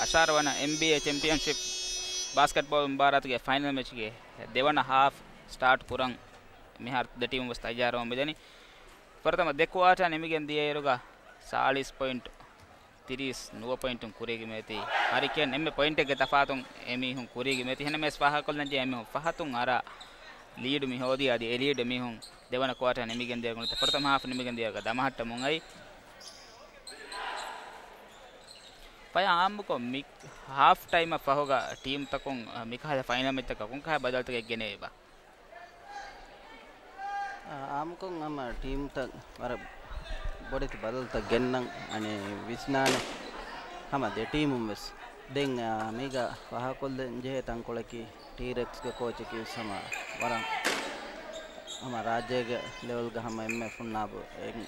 އަށާރަ ވަނަ އެންބީއޭ ޗެމްޕިއަންޝިޕް ބާސްކެޓްބޯލް މުބާރާތުގެ ފައިނަލް މެޗްގެ ދެވަނަ ހާފް ސްޓާޓް ކުރަން މިހާރު ދެ ޓީމުން ވެސް ތައްޔާރުވަމުން މިދަނީ. ފުރަތަމަ ދެ ކުއާޓާ ނިމިގެން ދިޔައިރުގަ ސާޅީސް ޕޮއިންޓް ތިރީސް ނުވަ ޕޮއިންޓުން ކުރީގެ މިއޮތީ. ހަރިކޭން އެންމެ ޕޮއިންޓެއްގެ ތަފާތުން އެމީހުން ކުރީގެ މިއޮތީ. އެހެންނަމަވެސް ފާހަގަކޮށްލަންޖެހޭ އެމީހުން ފަހަތުން އަރާ ލީޑު މި ހޯދީ، އަދި އެ ލީޑު މީހުން ދެވަނަ ކުއާޓަރ ނިމިގެން ދިޔަ ގޮތަށް ފުރަތަމަ ހާފް ނިމިގެން ދިޔަ ގޮތަށް ދަމަހައްޓަމުން އައި. ފަޔާ އާއްމުކޮށް މި ހާފް ޓައިމަށް ފަހުގަ ޓީމްތަކުން މިކަހަލަ ފައިނަލް މެޗްތަކަށް ކޮންކަހަލަ ބަދަލުތަކެއް ގެނެވޭބާ؟ އާ، އާއްމުކޮށް ހަމަ ޓީމްތައް ވަރަށް ބޮޑެތި ބަދަލުތައް ގެންނަން އަނެއް ވިސްނާނެ ހަމަ ދެ ޓީމުން ވެސް. ދެން، އާ، މީގަ ފާހަގަކޮށްލަން ޖެހޭ ތަންކޮޅަކީ ޓީރެކްސްގެ ކޯޗަކީ ވެސް ހަމަ ވަރަށް ހަމަ ރާއްޖޭގެ ލެވެލްގަ ހަމަ އެންމެ ފުންނާބު އެއް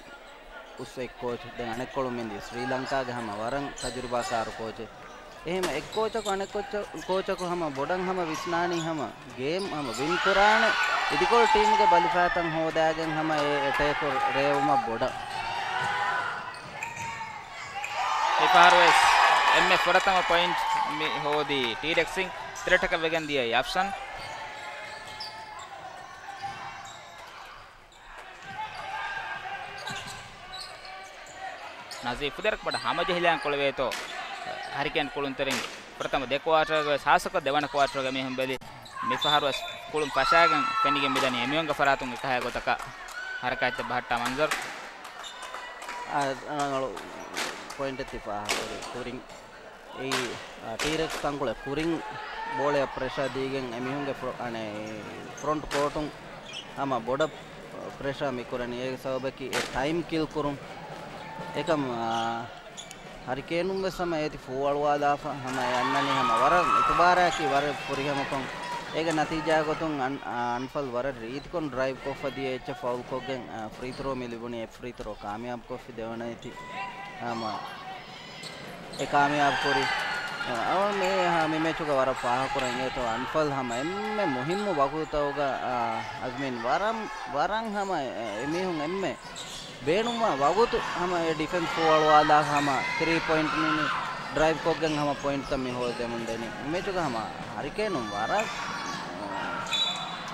އުސް އެއް ކޯޗު. ދެން އަނެއްކޮޅުން މިދިޔަ ސްރީލަންކާގެ ހަމަ ވަރަށް ތަޖުރިބާކާރު ކޯޗެއް. އެހެން އެއް ކޯޗަކު އަނެއް ކޯޗަ-، ކޯޗަކު ހަމަ ބޮޑަށް ހަމަ ވިސްނާނީ ހަމަ ގޭމް ހަމަ ވިން ކުރާނެ އިދިކޮޅު ޓީމުގެ ބަލިފައިތައް ހޯދާގެން ހަމަ އެ އެޓޭކު ރޭވުމަށް ބޮޑަށް. މިފަހަރުވެސް އެންމެ ފުރަތަމަ ޕޮއިންޓް މި ހޯދީ ޓީރެކްސް އިން ތިރެޓަކަށް ވެގެން ދިޔައީ އަފްސަން. ނަޒީފް ފުދޭވަރަކަށް ބޮޑަށް ހަމަޖެހިލާން ކުޅެވޭތޯ ހަރިކޭން ކުޅުންތެރިން ފުރަތަމަ ދެ ކުއާޓަރުގައި ހާއްސަކޮށް ދެވަނަ ކުއާޓަރުގެ މީހުން ބެލި މިފަހަރުވެސް ކުޅުން ފަށާގެން ފެނިގެން މިދަނީ އެމީހުންގެ ފަރާތުން އެކަހަލަ ގޮތަކަށް ހަރަކާތްތައް ބަހައްޓާ މަންޒަރު. އާ، ރަނގަޅު ޕޮއިންޓެއް ތި ފާހަގަކުރި ކުރިން. އެއީ، އާ، ޓީރެކްސް ތަންކޮޅެއް ކުރިން ބޯޅަޔަށް ޕްރެޝާ ދީގެން އެމީހުންގެ ފްރޮ-، އަނެއް، ފްރޮންޓް ކޯޓުން ހަމަ ބޮޑަށް ޕްރެޝާ މިކުރަނީ. އޭގެ ސަބަބަކީ އެ ޓައިމް ކިލް ކުރުން. އެކަމް، އާ، ހަރިކޭނުން ވެސް ހަމަ އޭތި ފޫއަޅުވާލާފަ ހަމަ އެ އަންނަނީ ހަމަ ވަރަށް އިތުބާރާއަކީ ވަރަށް ފުރިހަމަކޮށް. އޭގެ ނަތީޖާގޮތުން އަން-، އާ، އަންފަލް ވަރަށް ރީތިކޮށް ޑްރައިވް ކޮށްފަ ދިޔަ އެއްޗެއް ފައުލް ކޮށްގެން، އާ، ފްރީ ތްރޯ މި ލިބުނީ އެއް ފްރީ ތްރޯ ކާމިޔާބު ކޮށްފި ދެވަނަ އޭތި ހަމަ އެ ކާމިޔާބު ކުރި. އަވަ މި، މި މެޗުގަ ވަރަށް ފާހަގަކުރަން އިނގޭތޯ އަންފަލް ހަމަ އެންމެ މުހިއްމު ވަގުތުތަކުގަ، އާ، އަޒްމީން ވަރަށް، ވަރަށް ހަމަ އެ، އެމީހުން އެންމެ ބޭނުންވާ ވަގުތު ހަމަ އެ ޑިފެންސް ފޯއަޅުވާލާ ހަމަ ތްރީ ޕޮއިންޓް މި، މި ޑްރައިވް ކޮށްގެން ހަމަ ޕޮއިންޓްތައް މި ހޯދެމުން ދެނީ. މި މެޗުގަ ހަމަ ހަރިކޭނުން ވަރަށް،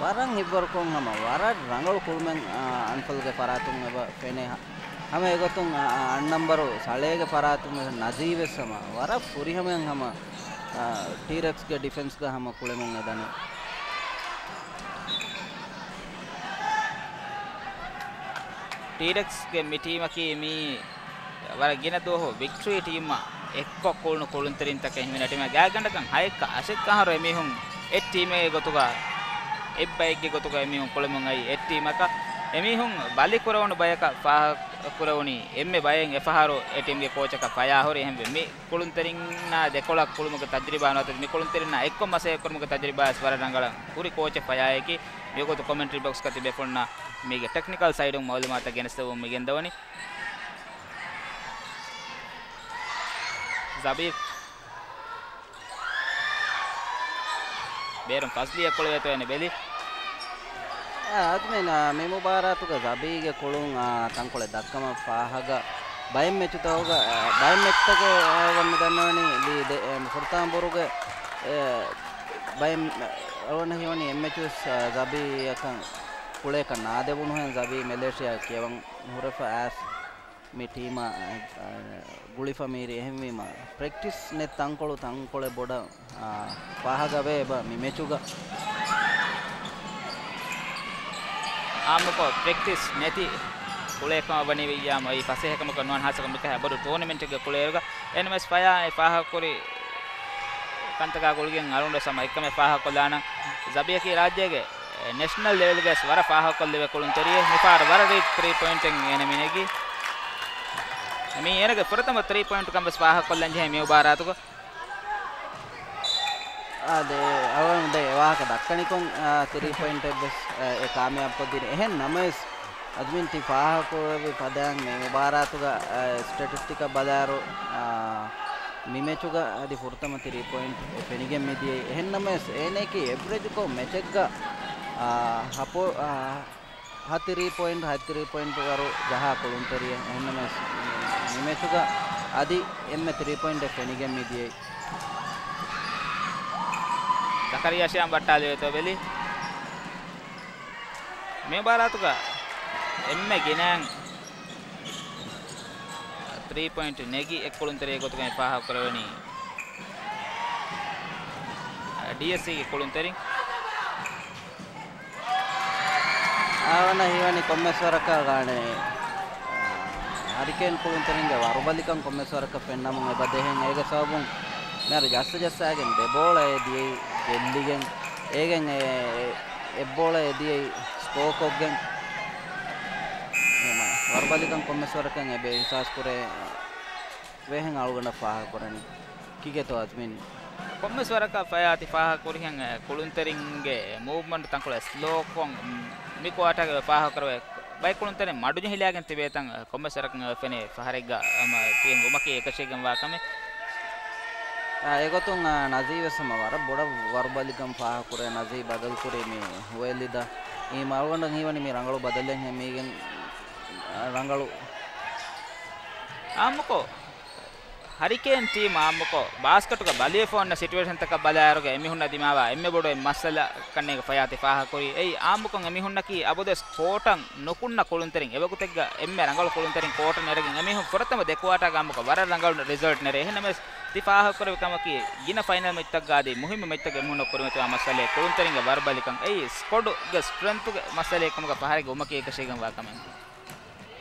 ވަރަށް ހިތްވަރުކޮށް ހަމަ ވަރަށް ރަނގަޅު ކުޅުމެއް، އާ، އަންފަލްގެ ފަރާތުން އެބަ ފެނޭ. ހަމަ އެގޮތުން، އާ، އާ، އަށް ނަމްބަރު ސަޅޭގެ ފަރާތުން ނަޒީ ވެސް ހަމަ ވަރަށް ފުރިހަމައިން ހަމަ، އާ، ޓީރެކްސްގެ ޑިފެންސްގަ ހަމަ ކުޅެމުން އެދަނީ. ޓީރެކްސްގެ މި ޓީމަކީ މީ ވަރަށް ގިނަ ދުވަހު ވިކްޓްރީ ޓީމްއާ އެއްކޮށް ކުޅުނު ކުޅުންތެރިންތަކެއް ހިމެނޭ ޓީމެއް. ގާތްގަނޑަކަށް ހައެއްކަ އަށެއްކަހަރު އެމީހުން އެއް ޓީމެއްގެ ގޮތުގަ އެއްބައެއްގެ ގޮތުގަ އެމީހުން ކުޅެމުން އައި އެއް ޓީމަކަށް. އެމީހުން ބަލި ކުރެވުނު ބަޔަކަށް ފާހަގަކުރެވުނީ އެންމެ ބައެއް އެފަހަރު އެ ޓީމްގެ ކޯޗަކަށް ފަޔާ ހުރި. އެހެންވެ، މި ކުޅުންތެރިންނާ ދެކޮޅަށް ކުޅުމުގެ ތަޖުރިބާ ނުވަތަ މި ކުޅުންތެރިންނާ އެއްކޮށް މަސައްކަތް ކުރުމުގެ ތަޖުރިބާ ވެސް ވަރަށް ރަނގަޅަށް ހުރި ކޯޗެއް ފަޔާއަކީ މިވަގުތު ކޮމެންޓްރީ ބޮކްސްގަ ތިބޭފުޅުންނަށް މީގެ ޓެކްނިކަލް ސައިޑުން މައުލޫމާތު ގެނެސްދެވުމަށް މިގެންދަވަނީ. ޒަބީ ބޭރުން ފަޒްލީއަށް ކުޅެވޭތޯ އޭނަ ބެލި. އާ، އަދުމިން، އާ، މި މުބާރާތުގަ ޒަބީގެ ކުޅުން، އާ، ތަންކޮޅެއް ދައްކަމަށް ފާހަގަ ބައެއް މެޗުތަކުގަ، އާ، ބައެއް މެޗުތަކެއް، އާ، މި ދަންނަވަނީ ދި-، ދެ-، އެ، ފުރަތަމަ ބުރުގެ، އެ، ބައެއް އަޅުގަނޑަށް ހީވަނީ އެއް މެޗުވެސް، އާ، ޒަބީއަކަށް ކުޅޭކަށް ނާދެވުނުހެން ޒަބީ މެލޭޝިޔާ ކިޔަވަން ހުރެފަ އައިސް މި ޓީމާ، އާ، ގުޅިފަ މީރި. އެހެންވީމަ، ޕްރެކްޓިސް ނެތް ތަންކޮޅު ތަންކޮޅެއް ބޮޑަށް، އާ، ފާހަގަވޭ އެބަ މި މެޗުގަ. އާއްމުކޮށް ޕްރެކްޓިސް ނެތި ކުޅޭ ކަމަށް ވަނީ ވިއްޔާމު އެއީ ފަސޭހަކަމަކަށް ނުވާނެ ހާއްސަކޮށް މިކަހަލަ ބޮޑު ޓޫނަމެންޓެއްގެ ކުޅައިރުގަ. އެހެންވެސް ފަޔާ އެ ފާހަގަކުރި ކަންތަކާ ގުޅިގެން އަޅުގަނޑުވެސް ހަމަ އެއްކަމެއް ފާހަގަކޮށްލާނަން. ޒަބީއަކީ ރާއްޖޭގެ ނެޝަނަލް ލެވެލްގަވެސް ވަރަށް ފާހަގަކޮށްލެވޭ ކުޅުންތެރިއެއް. މިފަހަރު ވަރަށް ރީތި ތްރީ ޕޮއިންޓެއް އޭނަ މިނެގީ. މީ އޭނަގެ ފުރަތަމަ ތްރީ ޕޮއިންޓް ކަންވެސް ފާހަގަކޮށްލަން ޖެހޭ މި މުބާރާތުގަ. އާ، ދެ، އަޅުގަނޑު ދެ ވާހަކަ ދައްކަނިކޮށް، އާ، ތްރީ ޕޮއިންޓެއްވެސް، އާ، އެ ކާމިޔާބުކޮށްދިނީ. އެހެން ނަމަވެސް، އަދުމިން ތި ފާހަގަކުރެއްވި ފަދައިން މި މުބާރާތުގަ، އާ، ސްޓެޓިސްޓިކަށް ބަލާއިރު، އާ، މި މެޗުގަ އަދި ފުރަތަމަ ތްރީ ޕޮއިންޓް އެ ފެނިގެން މިދިޔައީ. އެހެން ނަމަވެސް، އޭނައަކީ އެވްރެޖްކޮށް މެޗެއްގަ، އާ، ހަ ޕޮ-، އާ، ހަ ތްރީ ޕޮއިންޓް، ހަ ތްރީ ޕޮއިންޓް ވަރު ޖަހާ ކުޅުންތެރިއެއް. އެހެން ނަމަވެސް، މި މެޗުގަ އަދި އެންމެ ތްރީ ޕޮއިންޓެއް ފެނިގެން މިދިޔައީ. ޒަކަރިޔާ ޝިޔާމް ބައްޓާލެވޭތޯ ބެލި. މި މުބާރާތުގަ އެންމެ ގިނައިން ތްރީ ޕޮއިންޓް ނެގި އެއް ކުޅުންތެރިއެއް ގޮތުގައި ފާހަގަކުރެވެނީ ޑީއެސްސީގެ ކުޅުންތެރިން. ހީވަނީ ކޮންމެސް ވަރަކަށް ގާނެ، އާ، ހަރިކޭން ކުޅުންތެރިންގެ ވަރުބަލިކަން ކޮންމެސް ވަރަކަށް ފެންނަމުން އެބަ ދޭހެން. އޭގެ ސަބަބުން މިހާރު ޖައްސަ ޖައްސާގެން ދެ ބޯޅައެއް ދިޔައީ ގެއްލިގެން. އޭގެން އެ، އެ، އެއް ބޯޅައެއް ދިޔައީ ސްކޯކޮށްގެން. ވަރުބަލިކަން ކޮންމެސް ވަރަކަށް އެބަ އިހްސާސް ކުރޭ ވޭހެން އަޅުގަނޑަށް ފާހަގަކުރަނީ. ކީކޭތޯ އަޒްމިން؟ ކޮންމެސް ވަރަކަށް ފަޔާ ތި ފާހަގަކުރިހެން، އެ، ކުޅުންތެރިންގެ މޫވްމަންޓް ތަންކޮޅެއް ސްލޯކޮށް، މި ކުއާޓާގެ ފާހަގަކުރެވޭ ބައެއް ކުޅުންތެރިން މަޑުޖެހިލާގެން ތިބޭތަން ކޮންމެސް ވަރަކަށް ފެނޭ ފަހަރެއްގަ ހަމަ ތިހެން ވުމަކީ އެކަށީގެންވާ ކަމެއް. އާ، އެގޮތުން، އާ، ނަޒީ ވެސް ހަމަ ވަރަށް ބޮޑަށް ވަރުބަލިކަން ފާހަގަކުރޭ. ނަޒީ ބަދަލުކުރީ މި ހުވެލިދަ. އީ މަ އަޅުގަނޑަށް ހީވަނީ މި ރަނގަޅު ބަދަލެއް ހެމީގެން، އާ، ރަނގަޅު. އާއްމުކޮށް ހަރިކޭން ޓީމް އާއްމުކޮށް ބާސްކެޓުގަ ބަލިވެފަ އޮންނަ ސިޓުއޭޝަންތަކަށް ބަލާއިރުގަ އެމީހުންނަށް ދިމާވާ އެންމެ ބޮޑު އެއް މައްސަލަ ކަންނޭނގެ ފަޔާ ތި ފާހަގަކުރީ. އެއީ އާއްމުކޮށް އެމީހުންނަކީ އަބަދުވެސް ކޯޓަށް ނުކުންނަ ކުޅުންތެރިން. އެވަގުތެއްގަ އެންމެ ރަނގަޅު ކުޅުންތެރިން ކޯޓަށް ނެރެގެން އެމީހުން ފުރަތަމަ ދެ ކުއާޓާގަ އާއްމުކޮށް ވަރަށް ރަނގަޅު ރިޒަލްޓް ނެރޭ. އެހެންނަމަވެސް ތި ފާހަގަކުރެއްވި ކަމަކީ ގިނަ ފައިނަލް މެޗްތަކުގަ އަދި މުހިއްމު މެޗްތަކުގަ އެމީހުންނަށް ކުރިމަތިވާ މައްސަލައެއް ކުޅުންތެރިންގެ ވަރުބަލިކަން. އެއީ ސްކޮޑުގެ ސްޓްރެންތުގެ މައްސަލައެއް ކަމުގަ ފަހަރެއްގެ ވުމަކީ އެކަށީގެންވާ ކަމެއް.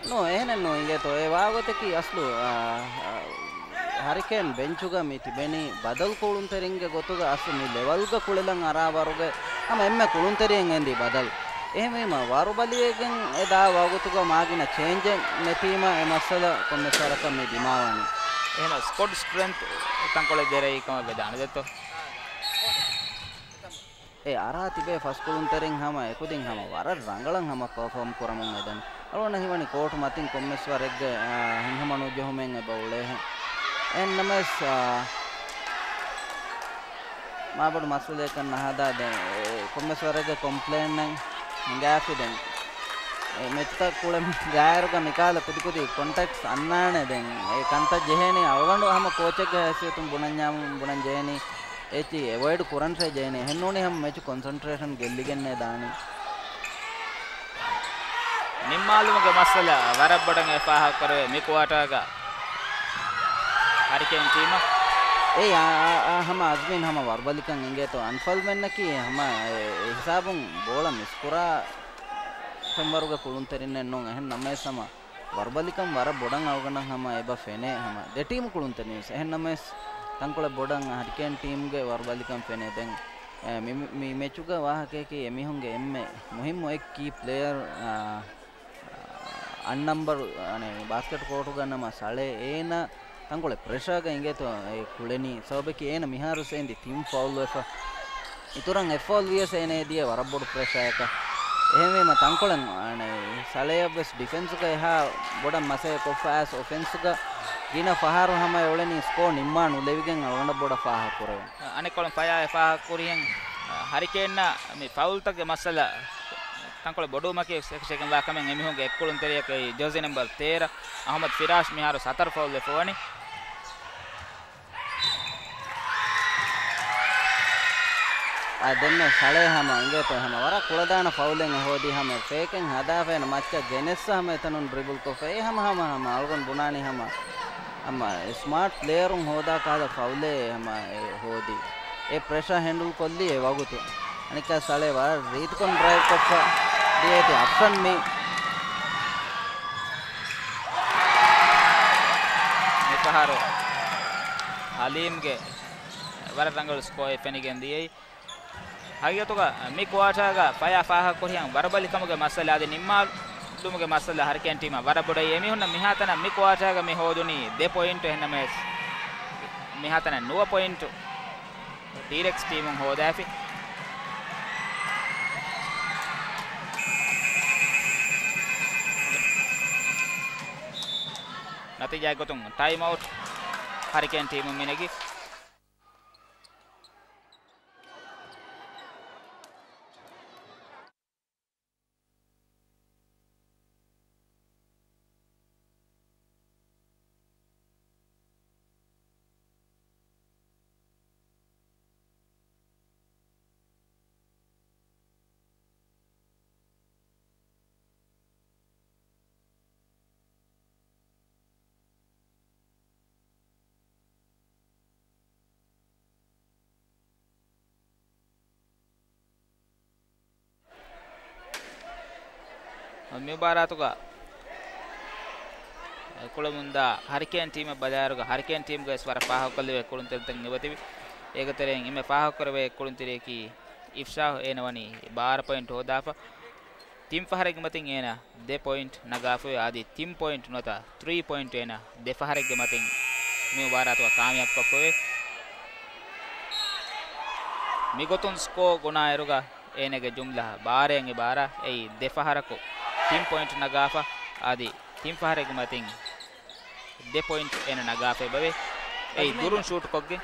ނޫ، އެހެނެއް ނޫން. އިނގޭތޯ، އެ ވާގޮތަކީ އަސްލު، އާ، އާ، ހަރިކޭން ބެންޗުގަ މި ތިބެނީ ބަދަލު ކުޅުންތެރިންގެ ގޮތުގަ އަސްލު މި ލެވަލްގަ ކުޅެލަން އަރާ ވަރުގެ ހަމަ އެންމެ ކުޅުންތެރިއެއް އެނދި ބަދަލު. އެހެންވީމަ ވަރުބަލިވެގެން އެ ދާ ވަގުތުގަ މާގިނަ ޗޭންޖެއް ނެތީމަ އެ މައްސަލަ ކޮންމެސް ވަރަކަށް މި ދިމާވަނީ. އެހެން ސްކޮޑް ސްޓްރެންތު ތަންކޮޅެއް ދެރައީ ކަމަށް ވެދާނެ ދެއްތޯ؟ އެ އަރާ ތިބޭ ފަސް ކުޅުންތެރިން ހަމަ އެކުދިން ހަމަ ވަރަށް ރަނގަޅަށް ހަމަ ޕަރފޯމް ކުރަމުން އެދަން. އަޅުގަނޑަށް ހީވަނީ ކޯޓު މަތިން ކޮންމެސް ވަރެއްގެ، އާ، ހިތްހަމަ ނުޖެހުމެއް އެބަ އުޅޭހެން. އެހެންނަމަވެސް، އާ، މާބޮޑު މައްސަލައަކަށް ނަހަދާ ދެން އެ ކޮންމެސް ވަރެއްގެ ކޮމްޕްލޭނެއް ހިނގާފި ދެން. އެ މެޗްތައް ކުޅެމުން ގާއިރުގަ މިކާލަ ކުދިކުދި ކޮންޓެކްޓްސް އަންނާނެ ދެން. އެ ކަންތައް ޖެހޭނީ އަޅުގަނޑު ހަމަ ކޯޗެއްގެ ހައިސިއްޔަތުން ބުނަންޏާމު ބުނަން ޖެހޭނީ. އެއްޗި އެވޮއިޑް ކުރަންށޭ ޖެހެނީ. އެހެންނޫނީ ހަމަ މެޗު ކޮންސަންޓްރޭޝަން ގެއްލިގެންނޭ ދާނީ. ނިންމާލުމުގެ މައްސަލަ ވަރަށް ބޮޑަށް އެ ފާހަގަކުރެވޭ މި ކުއާޓާގަ ހަރިކޭން ޓީމަށް. އޭ، އާ، އާ، އާ، ހަމަ އަޒްމީން ހަމަ ވަރުބަލިކަން އިނގޭތޯ އަންފަލްމެންނަކީ ހަމަ އެ، އެ ހިސާބުން ބޯޅަ މިސްކުރާ ފެންވަރުގެ ކުޅުންތެރިންނެއް ނޫން. އެހެން ނަމަވެސް ހަމަ ވަރުބަލިކަން ވަރަށް ބޮޑަށް އަޅުގަނޑަށް ހަމަ އެބަ ފެނޭ ހަމަ ދެ ޓީމު ކުޅުންތެރިން ވެސް. އެހެން ނަމަވެސް ތަންކޮޅެއް ބޮޑަށް ހަރިކޭން ޓީމްގެ ވަރުބަލިކަން ފެނޭ. ދެން، އެ، މި، މި، މި މެޗުގެ ވާހަކަޔަކީ އެމީހުންގެ އެންމެ މުހިއްމު އެއް ކީ ޕްލޭޔަރ، އާ، އަން ނަމްބަރު، އަނެ، ބާސްކެޓް ކޯޓުގަ ނަމަ ސަޅޭ އޭނަ ތަންކޮޅެއް ޕްރެޝާގަ އިނގޭތޯ އެ ކުޅެނީ. ސަބަބަކީ އޭނަ މިހާރު ސޭނދި ތިން ފައުލް ވެފަ. އިތުރަށް އެއް ފައުލް ވިޔަސް އޭނަ ދިޔަ ވަރަށް ބޮޑު ޕްރެޝާއަކަށް. އެހެންވީމަ ތަންކޮޅެއް، އަނެ، ސަޅޭއަށް ވެސް ޑިފެންސުގަ އެހާ ބޮޑަށް މަސައްކަތް ކޮށްފަ އައިސް އޮފެންސުގަ ގިނަ ފަހަރު ހަމަ އެ އުޅެނީ ސްކޯ ނިންމާ ނުލެވިގެން އަޅުގަނޑަށް ބޮޑަށް ފާހަގަ ކުރެވެން. އަނެއްކޮޅުން ފަޔާ އެ ފާހަގަ ކުރިހެން، އަ، ހަރިކޭންނަށް މި ފައުލްތަކުގެ މައްސަލަ ތަންކޮޅެއް ބޮޑުވުމަކީ އެކަށީގެންވާ ކަމެއް. އެމީހުންގެ އެއްކުޅުންތެރިޔަކީ ޖާޒީ ނަމްބަރު ތޭރަ އަހުމަދު ފިރާޝް މިހާރު ހަތަރު ފައުލް ވެފަ ވަނީ. އާ، ދެންމެ ސަޅޭ ހަމަ އިނގޭތޯ ހަމަ ވަރަށް ކުޅަދާނަ ފައުލެއް އެ ހޯދީ ހަމަ ފޭކެއް ހަދާފަ އޭނަ މައްޗަށް ގެނެއްސަ ހަމަ އެތަނުން ޑްރިބުލް ކޮށްފަ އެ ހަމަ ހަމަ ހަމަ އަޅުގަނޑު ބުނާނީ ހަމަ ހަމަ ސްމާޓް ޕްލޭޔަރުން ހޯދާ ކަހަލަ ފައުލެއް ހަމަ އެ ހޯދީ. އެ ޕްރެޝާ ހެންޑުލް ކޮށްލީ އެ ވަގުތު. އަނެއްކާ ސަޅޭ ވަރަށް ރީތިކޮށް ޑްރައިވް ކޮށްފަ ދިޔައީތީ އަފްޝަން މީ. މިފަހަރު ހަލީމްގެ ވަރަށް ރަނގަޅު ސްކޯއެއް ފެނިގެން ދިޔައީ. ހަގީގަތުގަ މި ކުއާޓާގަ ފަޔާ ފާހަގަކުރިހެން ވަރުބަލިކަމުގެ މައްސަލަ އަދި ނިންމާލުމުގެ މައްސަލަ ހަރިކޭން ޓީމަށް ވަރަށް ބޮޑަށް. އެމީހުންނަށް މިހާތަނަށް މި ކުއާޓާގަ މި ހޯދުނީ ދެ ޕޮއިންޓު. އެހެންނަމަވެސް މިހާތަނަށް ނުވަ ޕޮއިންޓު ޓީރެކްސް ޓީމުން ހޯދާފި. ނަތީޖާގެ ގޮތުން ޓައިމް އައުޓް ހަރިކޭން ޓީމުން މިނެގި. މި މުބާރާތުގަ އެކުޅެމުންދާ ހަރިކޭން ޓީމަށް ބަލާއިރުގަ، ހަރިކޭން ޓީމުގައި ވަރަށް ފާހަގަކޮށްލެވޭ ކުޅުންތެރިތައް އެބަތިބި. އޭގެ ތެރެއިން އެންމެ ފާހަގަކުރެވޭ ކުޅުންތެރިޔަކީ އިފްޝާހް. އޭނަ ވަނީ ބާރަ ޕޮއިންޓް ހޯދާފަ. ތިން ފަހަރެއްގެ މަތިން އޭނަ ދެ ޕޮއިންޓް ނަގާފައި، އަދި ތިން ޕޮއިންޓް ނުވަތަ ތްރީ ޕޮއިންޓް އޭނަ ދެ ފަހަރެއްގެ މަތިން މި މުބާރާތުގަ ކާމިޔާބުކޮށްފައި. މިގޮތުން ސްކޯ ގުނާއިރުގަ އޭނަގެ ޖުމްލަ ބާރައިން އެބާރަ އެއީ ދެ ފަހަރަކު ތިން ޕޮއިންޓް ނަގާފަ، އަދި ތިން ފަހަރެއްގެ މަތިން ދެ ޕޮއިންޓް އޭނަ ނަގާފައި އެބަވޭ. އެއީ އަޒްމީން، ދުރުން ޝޫޓްކޮށްގެން.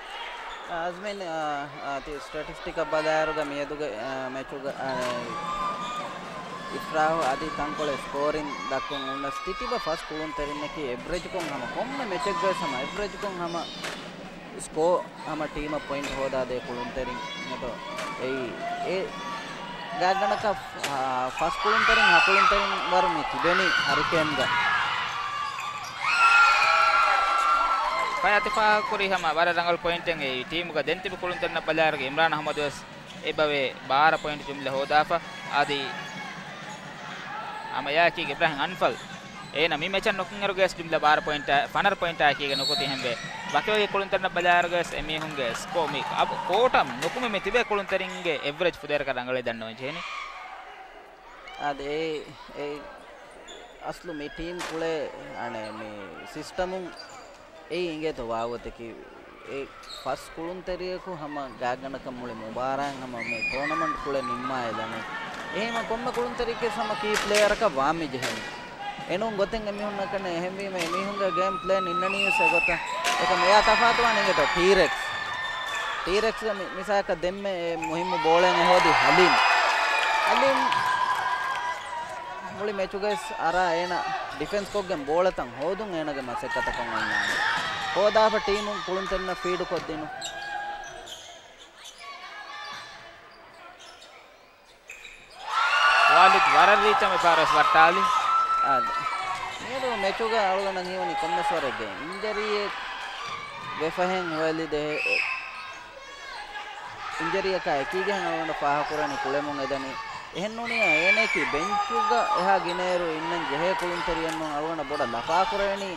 އަޒްމީން، އާ، އާ، ތި ސްޓެޓިސްޓިކަށް ބަލާއިރުގަ މިއަދުގެ، އާ، މެޗުގަ، އާ، އިފްރާހު އަދި ތަންކޮޅެއް ސްކޯރިން ދައްކަން އޮންނަސް ތިތިބަ ފަސް ކުޅުންތެރިންނަކީ އެވްރެޖްކޮށް ހަމަ ކޮންމެ މެޗެއްގައި ހަމަ އެވްރެޖްކޮށް ހަމަ ސްކޯ ހަމަ ޓީމަށް ޕޮއިންޓް ހޯދާދޭ ކުޅުންތެރިން އެތޯ. އެއީ އެ ގާތްގަނޑަކަށް، އާ، ފަސް ކުޅުންތެރިން ހަ ކުޅުންތެރިން ވަރު މި ތިބެނީ ހަރިކޭންގަ. ފަޔާތި ފާހަގަކުރީ ހަމަ ވަރަށް ރަނގަޅު ޕޮއިންޓެއް އެއީ ޓީމުގަ ދެން ތިބި ކުޅުންތެރިންނަށް ބަލާއިރުގަ އިމްރާން އަޙްމަދު ވެސް އެބަވޭ ބާރަ ޕޮއިންޓް ޖުމްލަ ހޯދާފަ. އަދި ހަމަ އެއާއެކީގަ އިބްރާހިމް އަންފަލް އޭނަ މި މެޗަށް ނުކުތް އިރުގައި ޖުމްލަ ބާރަ ޕޮއިންޓާ، ފަނަރަ ޕޮއިންޓާއެކީގަ ނުކުތީ ހެންވެ. ވަކިވަކި ކުޅުންތެރިންނަށް ބަލާއިރުގައި ވެސް އެމީހުންގެ ސްކޯ މި އަބު ކޯޓަށް ނުކުމެ މި ތިބޭ ކުޅުންތެރިންގެ އެވްރެޖް ފުދޭވަރަކަށް ރަނގަޅޭ ދަންނަވަން ޖެހެނީ. އާދެ، އެ، އެ އަސްލު މި ޓީމް ކުޅޭ، އަނެއް، މި ސިސްޓަމުން އެއީ އިނގޭތޯ ވާގޮތަކީ، އެ ފަސް ކުޅުންތެރިޔަކު ހަމަ ގާތްގަނޑަކަށް މުޅި މުބާރާތް ހަމަ މި ޓޫނަމަންޓް ކުޅެ ނިންމާ އެލަނީ. އެހެންވީމަ ކޮންމެ ކުޅުންތެރިއެއްގެ ހަމަ ކީ ޕްލޭޔަރަކަށް ވާން މި ޖެހެނީ. އެނޫން ގޮތެއް އެމީހުންނަކަށް ނެތް. އެހެންވީމަ އެމީހުންގެ ގޭމް ޕްލޭން އިންނަނީ ވެސް އެގޮތަށް. އެކަމް އެއާ ތަފާތުވާނީ އިނގޭތޯ ޓީރެކްސް. ޓީރެކްސްގެ މި-، މިސާލަކަށް ދެންމެ އެ މުހިއްމު ބޯޅައެއް ހޯދީ ހަލީމް. ހަލީމް މުޅި މެޗުގައި އަރާ އޭނަ ޑިފެންސް ކޮށްގެން ބޯޅަތައް ހޯދުން އޭނަގެ މަސައްކަތަކަށް އޮންނާނެ. ހޯދާފަ ޓީމުން ކުޅުންތެރިންނަށް ފީޑު ކޮށްދިނުން. ވާލިދް ވަރަށް ރީއްޗަށް މި ފަހަރު ވެސް ވައްޓާލި. އާދެ. މިއަދު މެޗުގަ އަޅުގަނޑަށް ހީވަނީ ކޮންމެސް ވަރެއްގެ އިންޖަރީއެއް ވެފަހެން ހުވައެލި ދެ އިންޖަރީއަކާ އެކީގެހެން އަޅުގަނޑަށް ފާހަގަކުރަނީ ކުޅެމުން އެދަނީ. އެހެންނޫނީ އޭނައަކީ ބެންޗުގަ އެހާ ގިނައިރު އިންނަން ޖެހޭ ކުޅުންތެރިއެއްނޫން އަޅުގަނޑަށް ބޮޑަށް ލަފާކުރެވެނީ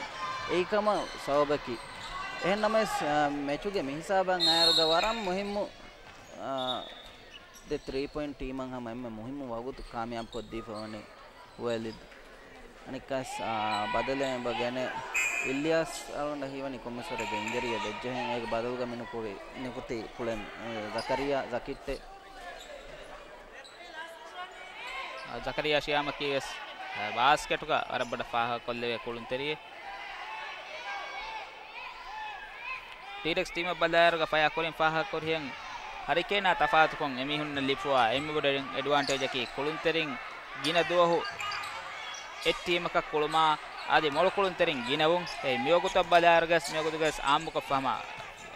އެއީ ކަމަށް ސަބަބަކީ. އެހެން ނަމަވެސް، އާ، މެޗުގެ މިހިސާބަށް އައިއިރުގަ ވަރަށް މުހިއްމު، އާ، ދެ ތްރީ ޕޮއިންޓް ޓީމަށް ހަމަ އެންމެ މުހިއްމު ވަގުތު ކާމިޔާބު ކޮށްދީފަ ވަނީ ހުވައެލިދު. އަނެއްކާސް، އާ، ބަދަލެއް އެބަ ގެނެ އިލްޔާސް އަޅުގަނޑަށް ހީވަނީ ކޮންމެސް ވަރެއްގެ އިންޖަރީއެއް ވެއްޖެހެން އޭގެ ބަދަލުގަ މި ނުކުތީ، ނުކުތީ ކުޅެން، އެ، ޒަކަރިޔާ ޒަކިއްޓެ. އާ، ޒަކަރިޔާ ޝިޔާމަކީ ވެސް، އާ، ބާސްކެޓުގަ ވަރަށް ބޮޑަށް ފާހަގަކޮށްލެވޭ ކުޅުންތެރިއެއް. ޓީރެކްސް ޓީމަށް ބަލާއިރުގަ ފަޔާ ކުރިން ފާހަގަކުރިހެން ހަރިކޭނާ ތަފާތުކޮށް އެމީހުންނަށް ލިބިފައިވާ އެންމެ ބޮޑު އެޑް-، އެޑްވާންޓޭޖަކީ ކުޅުންތެރިން ގިނަ ދުވަހު އެއް ޓީމަކަށް ކުޅުމާ އަދި މޮޅު ކުޅުންތެރިން ގިނަވުން. އެ މިވަގުތަށް ބަލާއިރުގަސް މިވަގުތުގަސް އާއްމުކޮށްފަ ހަމަ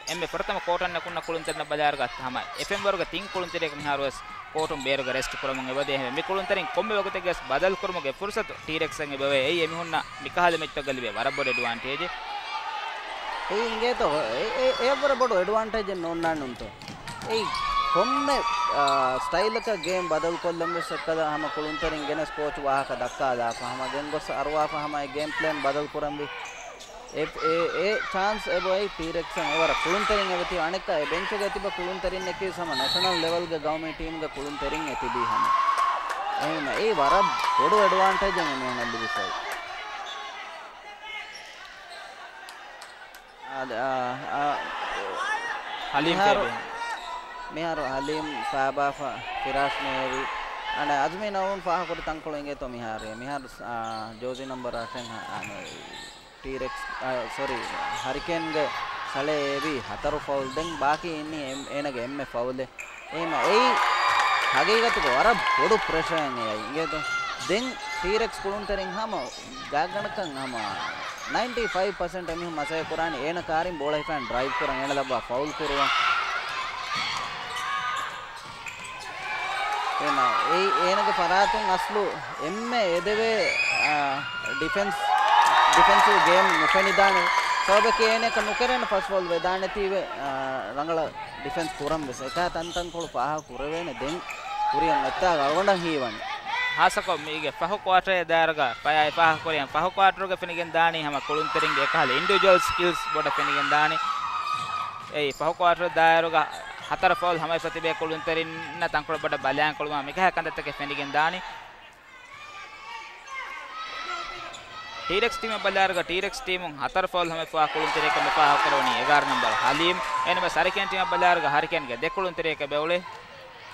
އެންމެ ފުރަތަމަ ކޯޓަށް ނުކުންނަ ކުޅުންތެރިންނަށް ބަލާއިރުގަ ހަމަ އެ ފެންވަރުގެ ތިން ކުޅުންތެރިޔަކު މިހާރުވެސް ކޯޓުން ބޭރުގަ ރެސްޓް ކުރަމުން އެބަދޭ. މި ކުޅުންތެރިން ކޮންމެ ވަގުތެއްގަސް ބަދަލު ކުރުމުގެ ފުރުސަތު ޓީރެކްސްއަށް އެބަވޭ. އެއީ އެމީހުންނަށް މިކަހަލަ މެޗްތަކުގަ ލިބޭ ވަރަށް ބޮޑު އެޑްވާންޓޭޖެއް. އެއީ އިނގޭތޯ، އެ، އެ، އެއަށްވުރެ ބޮޑު އެޑްވާންޓޭޖެއް ނޯންނާނުންތޯ. އެއީ ކޮންމެ، އާ، ސްޓައިލަކަށް ގޭމް ބަދަލުކޮށްލަން ވެސް އެއްކަލަ ހަމަ ކުޅުންތެރިން ގެނެސް ކޯޗު ވާހަކަ ދައްކާލާފަ ހަމަ ގެންގޮސް އަރުވާފަ ހަމަ އެ ގޭމް ޕްލޭން ބަދަލު ކުރަންވީ. އެ، އެ، އެ ޗާންސް އެބައޮތް ޓީރެކްސަށް އެވަރަށް ކުޅުންތެރިން އެބަތި އަނެއްކާ އެ ބެންޗުގަ ތިބަ ކުޅުންތެރިންނަކީ ހަމަ ނެޝަނަލް ލެވެލްގެ ގައުމީ ޓީމްގެ ކުޅުންތެރިން އެ ތިބީ ހަމަ. އެހެންވީމަ އެއީ ވަރަށް ބޮޑު އެޑްވާންޓޭޖެއް އެމީހުންނަށް ލިބިފައި. އާ، އާ، އާ، ހަލީމް މިހާރު، ފޭބެ. މިހާރު ހަލީމް ފާބާފަ ފިރާޝް މޭރި. އަނެއް އަޒްމީން އަޅުން ފާހަގަކުރި ތަންކޮޅު އިނގޭތޯ މިހާރު. މިހާރު، އާ، ޖޯޒީ ނަމްބަރު އަށެއް ހަ-، އާ، ޓީރެކްސް، އާ، ސޮރީ، ހަރިކޭންގެ ސަޅޭ އެވީ ހަތަރު ފައުލް. ދެން ބާކީ އިންނީ އެ-، އޭނަގެ އެންމެ ފައުލެއް. އެހެންވީމަ އެއީ ހަގީގަތުގަ ވަރަށް ބޮޑު ޕްރެޝަރެއް އެއީ އިނގޭތޯ. ދެން ޓީރެކްސް ކުޅުންތެރިން ހަމަ ގާތްގަނޑަކަށް ހަމަ ނައިންޓީ ފައިވް ޕަސެންޓް އެމީހުން މަސައްކަތް ކުރާނީ އޭނަ ކާރިން ބޯޅަ ހިފާން ޑްރައިވް ކުރަން އޭނަ ލައްވާ ފައުލް ކުރުވަން. އެހެންވީމަ އެއީ އޭނަގެ ފަރާތުން އަސްލު އެންމެ އެދެވޭ، އާ، ޑިފެންސް، ޑިފެންސިވް ގޭމް ނުފެނިދާނެ ސަބަބަކީ އޭނައަކަށް ނުކެރޭނެ ފަސް ފައުލް ވެދާނެތީވެ، އާ، ރަނގަޅަށް ޑިފެންސް ކުރަން ވެސް އެކާ ތަންތަންކޮޅު ފާހަގަ ކުރެވޭނެ. ދެން ކުރިއަށް އޮތްތާ އަޅުގަނޑަށް ހީވަނީ. ހާއްސަކޮށް މީގެ ފަހު ކުއާޓަރެއް ދާއިރުގަ ފަޔާ އެ ފާހަގަކުރި ފަހު ކުއާޓަރުގަ ފެނިގެން ދާނީ ހަމަ ކުޅުންތެރިންގެ އެކަހަލަ އިންޑިވިޖުއަލް ސްކިލްސް ބޮޑަށް ފެނިގެން ދާނީ. އެއީ ފަހު ކުއާޓަރު ދާއިރުގަ ހަތަރު ފައުލް ހަމަވެފަ ތިބޭ ކުޅުންތެރިންނަށް ތަންކޮޅެއް ބޮޑަށް ބަލައިގެން ކުޅުމާ މިކަހަލަ ކަންތައްތަކެއް ފެނިގެން ދާނީ. ޓީރެކްސް ޓީމަށް ބަލާއިރުގަ ޓީރެކްސް ޓީމުން ހަތަރު ފައުލް ހަމަވެފަ ކުޅުންތެރިޔަކަށް މި ފާހަގަކުރެވެނީ އެގާރަ ނަންބަރު ހަލީމް. އެހެންވެސް ހަރިކޭން ޓީމަށް ބަލާއިރުގަ ހަރިކޭންގެ ދެ ކުޅުންތެރިޔަކަށް ބޭއްވުޅޭ.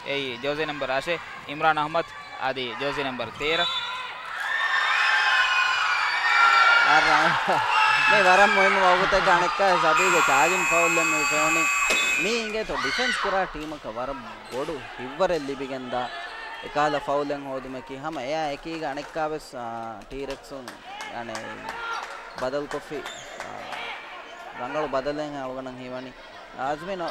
އެއީ ޖާޒީ ނަންބަރު އަށެއް އިމްރާން އަހްމަދު އަދި ޖާޒީ ނަންބަރު ތޭރަ. އަށް ރަނގަޅު. މީ ވަރަށް މުހިއްމު ވަގުތެއްގަ އަނެއްކާ ސަބީގެ ޗާޖިން ފައުލްއެއް މި ފެނުނީ. މީ އިނގޭތޯ ޑިފެންސް ކުރާ ޓީމަކަށް ވަރަށް ބޮޑު ހިތްވަރެއް ލިބިގެންދާ އެކަހަލަ ފައުލެއް ހޯދުމަކީ. ހަމަ އެއާ އެކީގަ އަނެއްކާވެސް، އާ، ޓީރެކްސުން އަނެއް ބަދަލުކޮށްފި، އާ، ރަނގަޅު ބަދަލެއް އަޅުގަނޑަށް ހީވަނީ. އާޒްމީން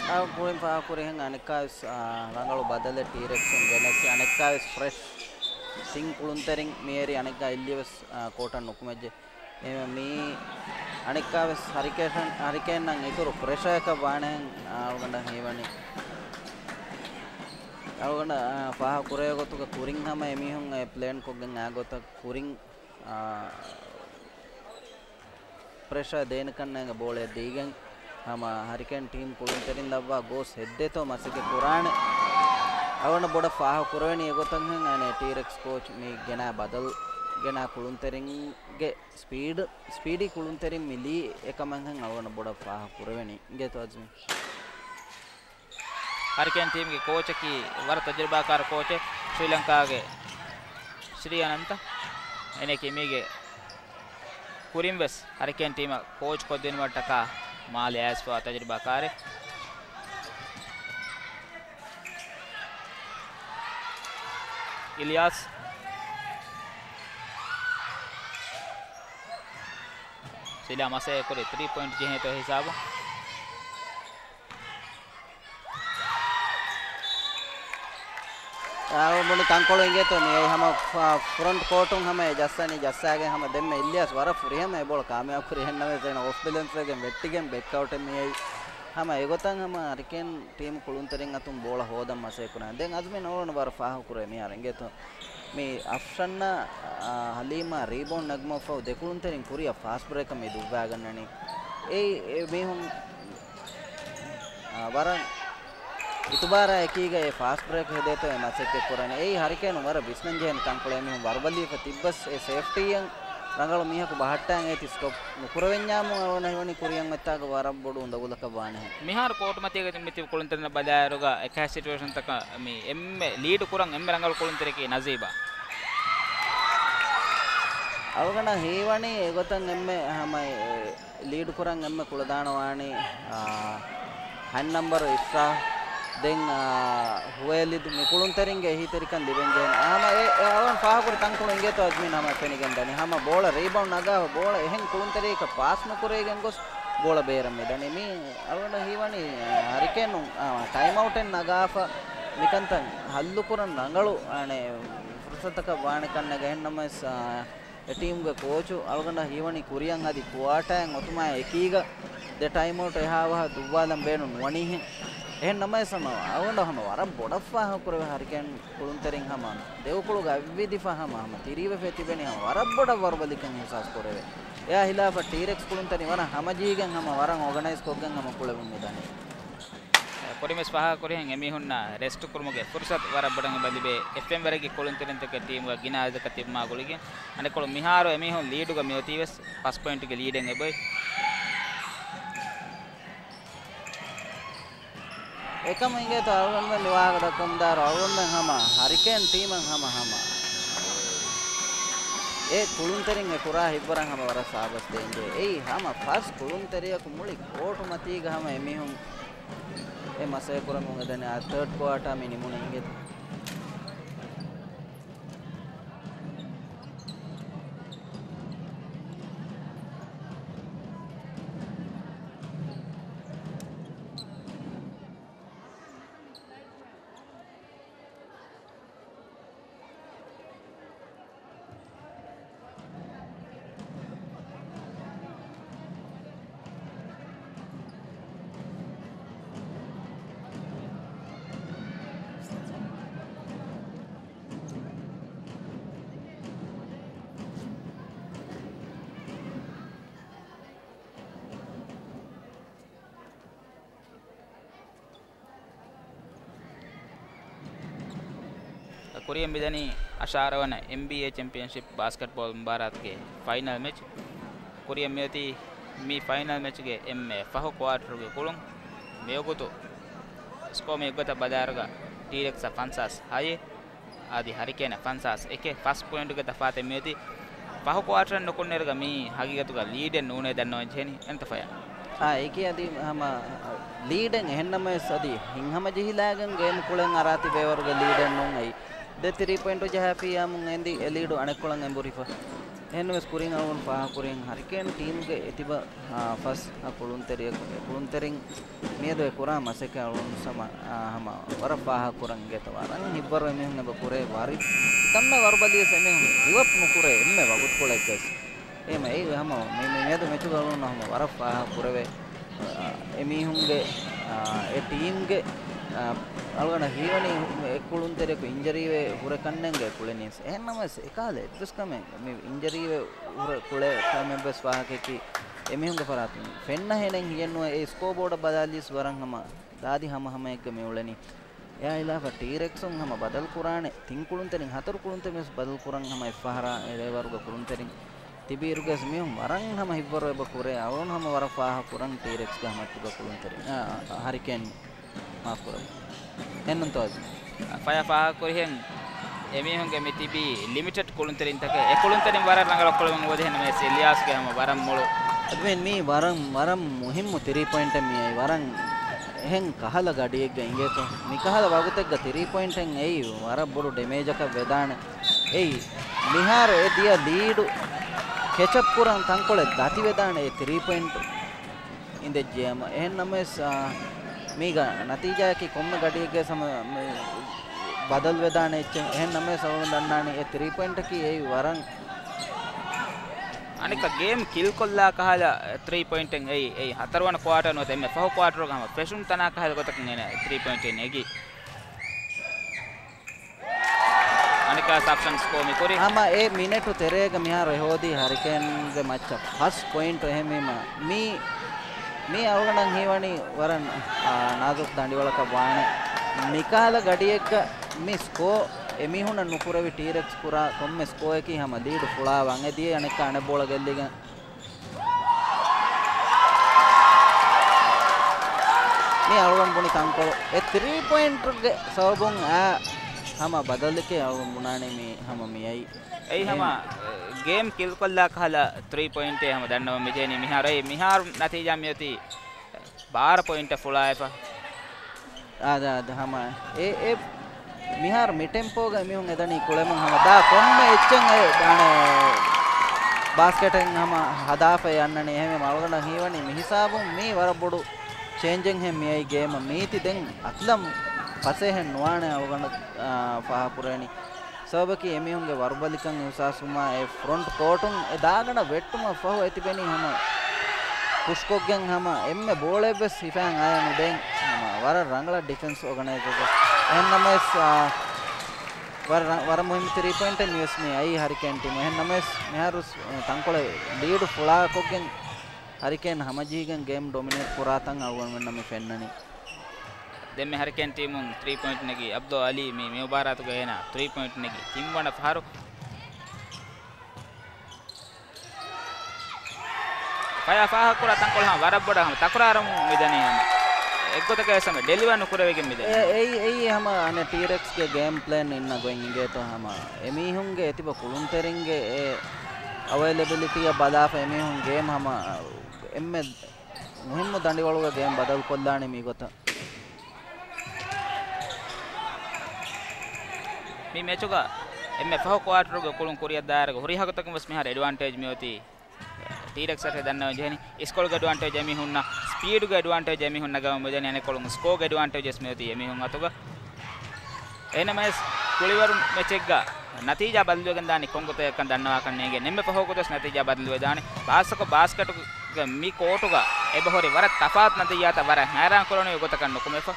އާ، ކުރިން ފާހަގަކުރިހެން އަނެއްކާވެސް، އާ، ރަނގަޅު ބަދަލެއް ޓީރެކްސުން ގެނެސް އަނެއްކާވެސް ފްރެޝް ތިން ކުޅުންތެރިން މިއެރި އަނެއްގާ އެއްލިޔަވެސް، އާ، ކޯޓަށް ނުކުމެއްޖެ. އެހެންވެ މީ އަނެއްކާވެސް ހަރިކޭން، ހަރިކޭންއަށް އިތުރު ޕްރެޝަރަކަށް ވާނެހެން އަޅުގަނޑަށް ހީވަނީ. އަޅުގަނޑަށް، އާ، ފާހަގަ ކުރެވޭ ގޮތުގަ ކުރިން ހަމަ އެމީހުން އެ ޕްލޭން ކޮށްގެން އާ ގޮތަށް ކުރިން، އާ، ޕްރެޝަރ ދޭނެ ކަންނޭނގެ ބޯޅައެއް ދީގެން ހަމަ ހަރިކޭން ޓީމް ކުޅުންތެރިން ލައްވާ ގޯސް ހެއްދޭތޯ މަސައްކަތް ކުރާނެ. އަޅުގަނޑަށް ބޮޑަށް ފާހަގަ ކުރެވެނީ އެގޮތަށްހެން އަނެއް ޓީރެކްސް ކޯޗް މި ގެނާ ބަދަލު ގެނާ ކުޅުންތެރިންގެ ސްޕީޑް، ސްޕީޑީ ކުޅުންތެރިން މި ލީ އެކަމަށްހެން އަޅުގަނޑަށް ބޮޑަށް ފާހަގަ ކުރެވެނީ. އިނގޭތޯ އަޒްމީ. ހަރިކޭން ޓީމްގެ ކޯޗަކީ ވަރަށް ތަޖުރިބާކާރު ކޯޗެއް، ޝްރީލަންކާގެ ޝްރީ އަނަންތަ. އޭނައަކީ މީގެ ކުރިންވެސް ހަރިކޭން ޓީމަށް ކޯޗް ކޮށްދިނުމަށްޓަކާ މާލެ އައިސްފަވާ ތަޖުރިބާކާރެއް. އިލްޔާސް. ސިލާ މަސައްކަތް ކުރި ތްރީ ޕޮއިންޓް ޖެހޭތޯ ހިސާބު. އާ، ބުނި ތަންކޮޅު އިނގޭތޯ މިއީ ހަމަ ފަ-، ފްރޮންޓް ކޯޓުން ހަމަ އެ ޖައްސަނީ ޖައްސާގެން ހަމަ ދެންމެ އިލްޔާސް ވަރަށް ފުރިހަމަ އެ ބޯޅަ ކާމިޔާބު ކުރި އެހެންނަމަވެސް އޭނަ އޮފް ބެލެންސްވެގެން ވެއްޓިގެން ބެކްއައުޓެއް މިއައީ. ހަމަ އެގޮތަށް ހަމަ ހަރިކޭން ޓީމް ކުޅުންތެރިން އަތުން ބޯޅަ ހޯދަން މަސައްކަތް ކުރާ. ދެން އަޒްމީން އަޅުގަނޑު ވަރަށް ފާހަގަ ކުރޭ މިހާރު އިނގޭތޯ. މި އަފްޝަންނާ، އާ، ހަލީމާ ރީބައުންޑް ނަގުމަށްފަހު ދެ ކުޅުންތެރިން ކުރިއަށް ފާސްޓް ބްރޭކަށް މި ދުއްވާގަންނަނީ. އެ، އެ މީހުން، އާ، ވަރަށް އިތުބާރާ އެކީގަ އެ ފާސްޓް ބްރޭކް ހެދޭތޯ އެ މަސައްކަތް ކުރަނީ. އެއީ ހަރިކޭނު ވަރަށް ވިސްނަން ޖެހޭނެ ތަންކޮޅެއް. މީހުން ވަރުބަލީފަ ތިއްބަސް އެ ސޭފްޓީއަށް ރަނގަޅު މީހަކު ބަހައްޓާން އޭތި ސްޓޮޕް ނުކުރެވެންޏާމު އަޅުގަނޑަށް ހީވަނީ ކުރިއަށް އޮތްތާގަ ވަރަށް ބޮޑު އުނދަގުލަކަށް ވާނެހެން. މިހާރު ކޯޓު މަތީގަ މިތިބި ކުޅުންތެރިންނަށް ބަލާއިރުގަ އެކަހަލަ ސިޗުއޭޝަންތަކަށް މި އެންމެ ލީޑު ކުރަން އެންމެ ރަނގަޅު ކުޅުންތެރިޔަކީ ނަޒީބާ. އަޅުގަނޑަށް ހީވަނީ އެގޮތަށް އެންމެ ހަމަ އެ ލީޑު ކުރަން އެންމެ ކުޅަދާނަވާނީ، އާ، ހަތް ނަންބަރު އިފްރާހް، ދެން، އާ، ހުވޭލިދު މި ކުޅުންތެރިންގެ އެހީތެރިކަން ލިބެން ޖެހޭނެ. އާ، ހަމަ އެ، އެ އަޅުގަނޑު ފާހަގަކުރި ތަންކޮޅު އިނގޭތޯ އަޒްމީން ހަމަ ފެނިގެން ދަނީ. ހަމަ ބޯޅަ ރީބައުންޑް ނަގާފަ ބޯޅަ އެހެން ކުޅުންތެރިޔަކަށް ޕާސް ނުކުރެވިގެން ގޮސް ބޯޅަ ބޭރަށް މި ދަނީ. މީ އަޅުގަނޑަށް ހީވަނީ، އާ، ހަރިކޭނުން، އާ، ޓައިމް އައުޓެއް ނަގާފަ މިކަންތައް ހައްލުކުރަން ރަނގަޅު، އަނެއް، ފުރުސަތަކަށް ވާނެ ކަންނޭނގެ. އެހެންނަމަވެސް، އާ، އެ ޓީމްގެ ކޯޗު އަޅުގަނޑަށް ހީވަނީ ކުރިއަށް އަދި ކުއާޓާއިން އޮތުމާ އެކީގަ ދެ ޓައިމް އައުޓް އެހާ ވަހަށް ދުއްވާލަން ބޭނުން ނުވަނީހެން. އެހެން ނަމަވެސް ހަމަ އަޅުގަނޑަށް ހަމަ ވަރަށް ބޮޑަށް ފާހަގަ ކުރެވޭ ހަރިކޭން ކުޅުންތެރިން ހަމަ ދެއުކުޅުގަ އަތްވިދިފަ ހަމަ، ހަމަ ތިރީވެފަ ތިބެނީ ހަމަ ވަރަށް ބޮޑަށް ވަރުބަލިކަން އިހްސާސް ކުރެވޭ. އެއާ ހިލާފަށް ޓީރެކްސް ކުޅުންތެރިން ވަރަށް ހަމަޖީގެން ހަމަ ވަރަށް އޯގަނައިޒް ކޮށްގެން ހަމަ ކުޅެވުން މިދަނީ. ކުރިންވެސް ފާހަގަކުރިހެން އެމީހުންނަށް ރެސްޓް ކުރުމުގެ ފުރުސަތު ވަރަށް ބޮޑަށް އެބަ ލިބޭ. އެފްއެމް ވަރަކީ ކުޅުންތެރިންތަކެއް ޓީމުގަ ގިނަ އަދަދަކަށް ތިބުމާ ގުޅިގެން. އަނެއްކޮޅު މިހާރު އެމީހުން ލީޑުގަ މިއޮތީވެސް ފަސް ޕޮއިންޓުގެ ލީޑެއް އެބައޮތް. އެކަމު އިނގޭތޯ އަޅުގަނޑުމެން މި ވާހަކަ ދައްކަމުންދާއިރު އަޅުގަނޑުމެން ހަމަ ހަރިކޭން ޓީމަށް ހަމަ ހަމަ އެ ކުޅުންތެރިން އެ ކުރާ ހިތްވަރަށް ހަމަ ވަރަށް ސާބަސް ދޭންޖެހޭ. އެއީ ހަމަ ފަސް ކުޅުންތެރިޔަކު މުޅި ކޯޓު މަތީގަ ހަމަ އެމީހުން އެ މަސައްކަތް ކުރަމުން އެދަނީ. އާ، ތާޑް ކުއާޓާ މި ނިމުނީ އިނގޭތޯ. ކުރިއަށް މިދަނީ އަށާރަ ވަނަ އެމްބީއޭ ޗެމްޕިއަންޝިޕް ބާސްކެޓްބޯލް މުބާރާތުގެ ފައިނަލް މެޗް. ކުރިއަށް މިއޮތީ މި ފައިނަލް މެޗުގެ އެންމެ ފަހު ކުއާޓަރުގެ ކުޅުން. މިވަގުތު ސްކޯ މި އެއްގޮތަށް ބަލާއިރުގަ ޓީރެކްސްއަށް ފަންސާސް ހައެއް، އަދި ހަރިކޭނަށް ފަންސާސް އެކެއް. ފަސް ޕޮއިންޓުގެ ތަފާތެއް މިއޮތީ. ފަހު ކުއާޓަރެއް ނުކުންނައިރުގަ މީ ހަގީގަތުގަ ލީޑެއް ނޫނޭ ދަންނަވަން ޖެހެނީ އެންތަފަޔާ. އާ، އެކީ އަދި ހަމަ ލީޑެއް އެހެންނަމަވެސް އަދި ހިތްހަމަޖެހިލާގެން ގޭމް ކުޅެން އަރާ ތިބޭވަރުގެ ލީޑެއް ނޫން އެއީ. ދެ ތިރީ ޕޮއިންޓު ޖަހާފިއްޔާމުން އެނދި އެ ލީޑު އަނެއްކޮޅަށް އެނބުރިފަ. އެހެންނަމަވެސް ކުރިން އަޅުގަނޑު ފާހަގަކުރިން ހަރިކޭން ޓީމްގެ އެތިބަ، އާ، ފަސް އަ ކުޅުންތެރިޔަކު، އެ ކުޅުންތެރިން މިއަދު އެ ކުރާ މަސައްކަތް އަޅުގަނޑު ހަމަ، އާ، ހަމަ ވަރަށް ފާހަގަކުރަން އިނގޭތޯ. ވަރަށް ހިތްވަރު އެމީހުން އެބަ ކުރޭ ވަރި. ކޮންމެ ވަރުބަލިވެސް އެމީހުން ގިވް އަޕް ނުކުރޭ އެންމެ ވަގުތުކޮޅެއްގަސް. އެހެން އެއީ ހަމަ މި، މި، މިއަދު މެޗުގަ އަޅުގަނޑު ހަމަ ވަރަށް ފާހަގަކުރެވޭ. އާ، އެމީހުންގެ، އާ، އެ ޓީމްގެ، އާ، އަޅުގަނޑަށް ހީވަނީ އެ ކުޅުންތެރިޔަކު އިންޖަރީވެ ހުރެ ކަންނޭނގެ ކުޅެނީސް. އެހެންނަމަވެސް އެކަހަލަ އެއްވެސް ކަމެއް މި އިންޖަރީވެ ހުރެ ކުޅޭ ކަމެއްވެސް ފާހަގައަކީ އެމީހުންގެ ފަރާތުން ފެންނަހެނެއް ހިޔެއްނުވޭ. އެ ސްކޯ ބޯޑަށް ބަލާލިޔަސް ވަރަށް ހަމަ ދާދި ހަމަހަމައެއްގަ މި އުޅެނީ. އެއާ އިލާފަ ޓީރެކްސުން ހަމަ ބަދަލު ކުރާނެ ތިން ކުޅުންތެރިން ހަތަރު ކުޅުންތެރިން ވެސް ބަދަލު ކުރަން ހަމަ އެއްފަހަރާ އެ ރޭވަރުގެ ކުޅުންތެރިން ތިބިއިރުގަސް މީހުން ވަރަށް ހަމަ ހިތްވަރު އެބަ ކުރޭ. އަޅުގަނޑު ހަމަ ވަރަށް ފާހަގަކުރަން ޓީރެކްސްގެ ހަމަ ތިބަ ކުޅުންތެރިން، އާ، ހަރިކޭން މާފުކުރައްވާ. އެހެންނޫންތޯ އަޒް؟ ފަޔާ ފާހަގަކުރިހެން އެމީހުންގެ މި ތިބީ ލިމިޓެޑް ކުޅުންތެރިންތަކެއް. އެ ކުޅުންތެރިން ވަރަށް ރަނގަޅަށް ކުޅެމުން އުވެދެހެން މޭސް އިލްޔާސްގެ ހަމަ ވަރަށް މޮޅު. އަދުމެން މީ ވަރަށް، ވަރަށް މުހިއްމު ތިރީ ޕޮއިންޓެއް މިއައީ. ވަރަށް އެހެން ކަހަލަ ގަޑިއެއްގަ އިނގޭތޯ. މިކަހަލަ ވަގުތެއްގަ ތިރީ ޕޮއިންޓެއް އެއީ ވަރަށް ބޮޑު ޑެމޭޖަކަށް ވެދާނެ. އެއީ މިހާރު އެ ދިޔަ ލީޑު ކެޗަޕް ކުރަން ތަންކޮޅެއް ދަތިވެދާނެ އެ ތިރީ ޕޮއިންޓް އިނދެއްޖެ ހަމަ. އެހެން ނަމަވެސް، އާ، މީގަ ނަތީޖާއަކީ ކޮންމެ ގަޑިއެއްގެ ހަމަ މި ބަދަލުވެދާނެ އެއްޗެއް. އެހެން ނަމަވެސް އަޅުގަނޑު ދަންނާނީ އެ ތިރީ ޕޮއިންޓަކީ އެއީ ވަރަށް. އަނެއްކާ ގޭމް ކިލްކޮށްލާ ކަހަލަ ތިރީ ޕޮއިންޓެއް އެއީ، އެއީ ހަތަރުވަނަ ކުއާޓަރ ނުވަތަ އެންމެ ފަހު ކުއާޓަރުގަ ހަމަ ފެށުން ތަނާ ކަހަލަ ގޮތަކަށް އޭނަ ތިރީ ޕޮއިންޓެއް ނެގީ. އަނެއްކާ ސަބްސްޓަންސް ކޯ މި ކުރި. ހަމަ އެ މިނެޓު ތެރޭގަ މިހާރު އެ ހޯދީ ހަރިކޭންގެ މައްޗަށް ފަސް ޕޮއިންޓު. އެހެންވީމަ މީ، މީ އަޅުގަނޑަށް ހީވަނީ ވަރަށް، އާ، ނާޒުކު ދަނޑިވަޅަކަށް ވާނެ. މިކަހަލަ ގަޑިއެއްގަ މި ސްކޯ އެމީހުންނަށް ނުކުރެވި ޓީރެކްސް ކުރާ ކޮންމެ ސްކޯއަކީ ހަމަ ލީޑު ފުޅާވާން. އެ ދިޔައީ އަނެއްކާ އަނެއް ބޯޅަ ގެއްލިގެން. މީ އަޅުގަނޑު ބުނި ތަންކޮޅު. އެ ތިރީ ޕޮއިންޓުގެ ސަބަބުން އާ ހަމަ ބަދަލެކޭ އަޅުގަނޑު ބުނާނީ މީ ހަމަ މިއައީ. އެއީ ހަމަ، އެ، ގޭމް ކިލްކޮށްލާ ކަހަލަ ތިރީ ޕޮއިންޓޭ ހަމަ ދަންނަވަން މިޖެހެނީ މިހާރު. އެއީ މިހާރު ނަތީޖާ މިއޮތީ ބާރަ ޕޮއިންޓަށް ފުޅާއެފަ. އާދަ، އާދަ، ހަމަ އެ، އެ މިހާރު މި ޓެމްޕޯގަ މީހުން އެދަނީ ކުޅެމުން ހަމަ ދާ ކޮންމެ އެއްޗެއް އެ ދާނެ ބާސްކެޓެއް ހަމަ ހަދާފައި އަންނަނީ. އެހެންވެ އަޅުގަނޑަށް ހީވަނީ މި ހިސާބުން މީ ވަރަށް ބޮޑު ޗޭންޖެއްހެން މިއައި ގޭމަށް މީތި ދެން އަސްލަން ފަސޭހެއް ނުވާނެ އަޅުގަނޑަށް، އާ، ފާހަގަކުރެވެނީ. ސަބަބަކީ އެމީހުންގެ ވަރުބަލިކަން އިހުސާސްވުމާ އެ ފްރޮންޓް ކޯޓުން އެ ދާގަނޑަށް ވެއްޓުމަށް ފަހު އެތިބެނީ ހަމަ ކުށްކޮށްގެން ހަމަ އެންމެ ބޯޅައެއްވެސް ހިފާން އާޔަ ނުދޭން ހަމަ ވަރަށް ރަނގަޅަށް ޑިފެންސް އޯގަނައިޒް ކޮށް. އެހެންނަމަވެސް، އާ، ވަރަށް، ވަރަށް މުހިއްމު ތިރީ ޕޮއިންޓެއް މިވެސް މި އައީ ހަރިކޭން ޓީމު. އެހެން ނަމަވެސް، މިހާރު ތަންކޮޅެއް ލީޑު ފުޅާކޮށްގެން ހަރިކޭން ހަމަޖެހިގެން ގޭމް ޑޮމިނޭޓް ކުރާތަން އަޅުގަނޑުމެންނަށް މި ފެންނަނީ. ދެންމެ ހަރިކޭން ޓީމުން ތިރީ ޕޮއިންޓް ނެގި އަބްދުލް އަލީ މި، މި މުބާރާތުގަ އޭނާ ތިރީ ޕޮއިންޓް ނެގި ތިންވަނަ ފަހަރު. ފަޔާ ފާހަގަކުރާ ތަންކޮޅު ހަމަ ވަރަށް ބޮޑަށް ހަމަ ތަކުރާރު މިދަނީ ހަމަ. އެއްގޮތަކަށް ވެސް ހަމަ ޑެލިވަރ ނުކުރެވިގެން މިދަނީ. އެ، އެއީ، އެއީ ހަމަ އަނެއް ޓީރެކްސްގެ ގޭމް ޕްލޭން އިންނަ ގޮތް އިނގޭތޯ ހަމަ. އެމީހުންގެ އެތިބަ ކުޅުންތެރިންގެ އެ އަވައިލެބިލިޓީއަށް ބަލާފަ އެމީހުން ގޭމް ހަމަ އެންމެ މުހިއްމު ދަނޑިވަޅުގަ ގޭމް ބަދަލުކޮށްލާނީ މިގޮތަށް. މި މެޗުގަ އެންމެ ފަހު ކުއާޓަރުގެ ކުޅުން ކުރިއަށް ދާއިރުގަ ހުރިހާ ގޮތަކުން ވެސް މިހާރު އެޑްވާންޓޭޖް މިއޮތީ ޓީރެކްސް އަށް ދަންނަވަން ޖެހެނީ. ސްކޯގެ އެޑްވާންޓޭޖް އެމީހުންނަށް، ސްޕީޑުގެ އެޑްވާންޓޭޖް އެމީހުން ނަގަވަން މިދަނީ އަނެއްކޮޅުން ސްކޯގެ އެޑްވާންޓޭޖް ވެސް މިއޮތީ އެމީހުން އަތުގަ. އެހެންނަމަވެސް، ކުޅިވަރު މެޗެއްގަ ނަތީޖާ ބަދަލުވެގެން ދާނީ ކޮން ގޮތަކަށް ދަންނަވާކަށް ނޭނގެ. އެންމެ ފަހު ގޮތަސް ނަތީޖާ ބަދަލުވެދާނެ. ޚާއްޞަކޮށް ބާސްކެޓުގެ މި ކޯޓުގަ އެބަހުރި ވަރަށް ތަފާތު ނަތީޖާތައް ވަރަށް ހައިރާން ކުރަނިވި ގޮތަކަށް ނުކުމެފަ.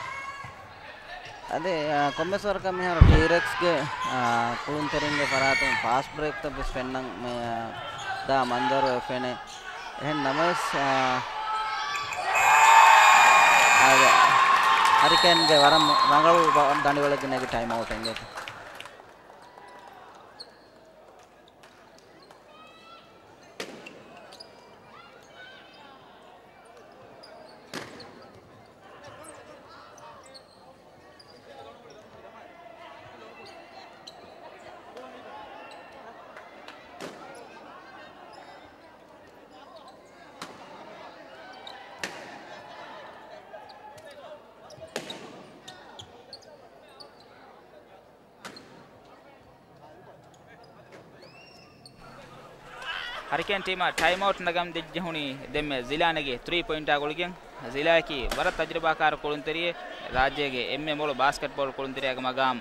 އަދި، އާ، ކޮންމެސް ވަރަކަށް މިހާރު ޓީރެކްސްގެ، އާ، ކުޅުންތެރިންގެ ފަރާތުން ފާސްޓް ބްރޭކްތައް ވެސް ފެންނަން މި، އާ، ދާ މަންޒަރު ފެނޭ. އެހެން ނަމަވެސް، އާ، އާ، ހަރިކޭންގެ ވަރަށް ރަނގަޅު ބަ-، ދަނޑިވަޅެއްގެ ނެގި ޓައިމް އައުޓް އެނގޭތަ؟ ހަރިކޭން ޓީމަށް ޓައިމް އައުޓް ނަގަން ދިއްޖެ ހުނީ ދެންމެ ޒިލާ ނެގި ތްރީ ޕޮއިންޓާ ގުޅިގެން. ޒިލާއަކީ ވަރަށް ތަޖުރިބާކާރު ކުޅުންތެރިއެއް. ރާއްޖޭގެ އެންމެ މޮޅު ބާސްކެޓްބޯޅަ ކުޅުންތެރިއާގެ މަގާމް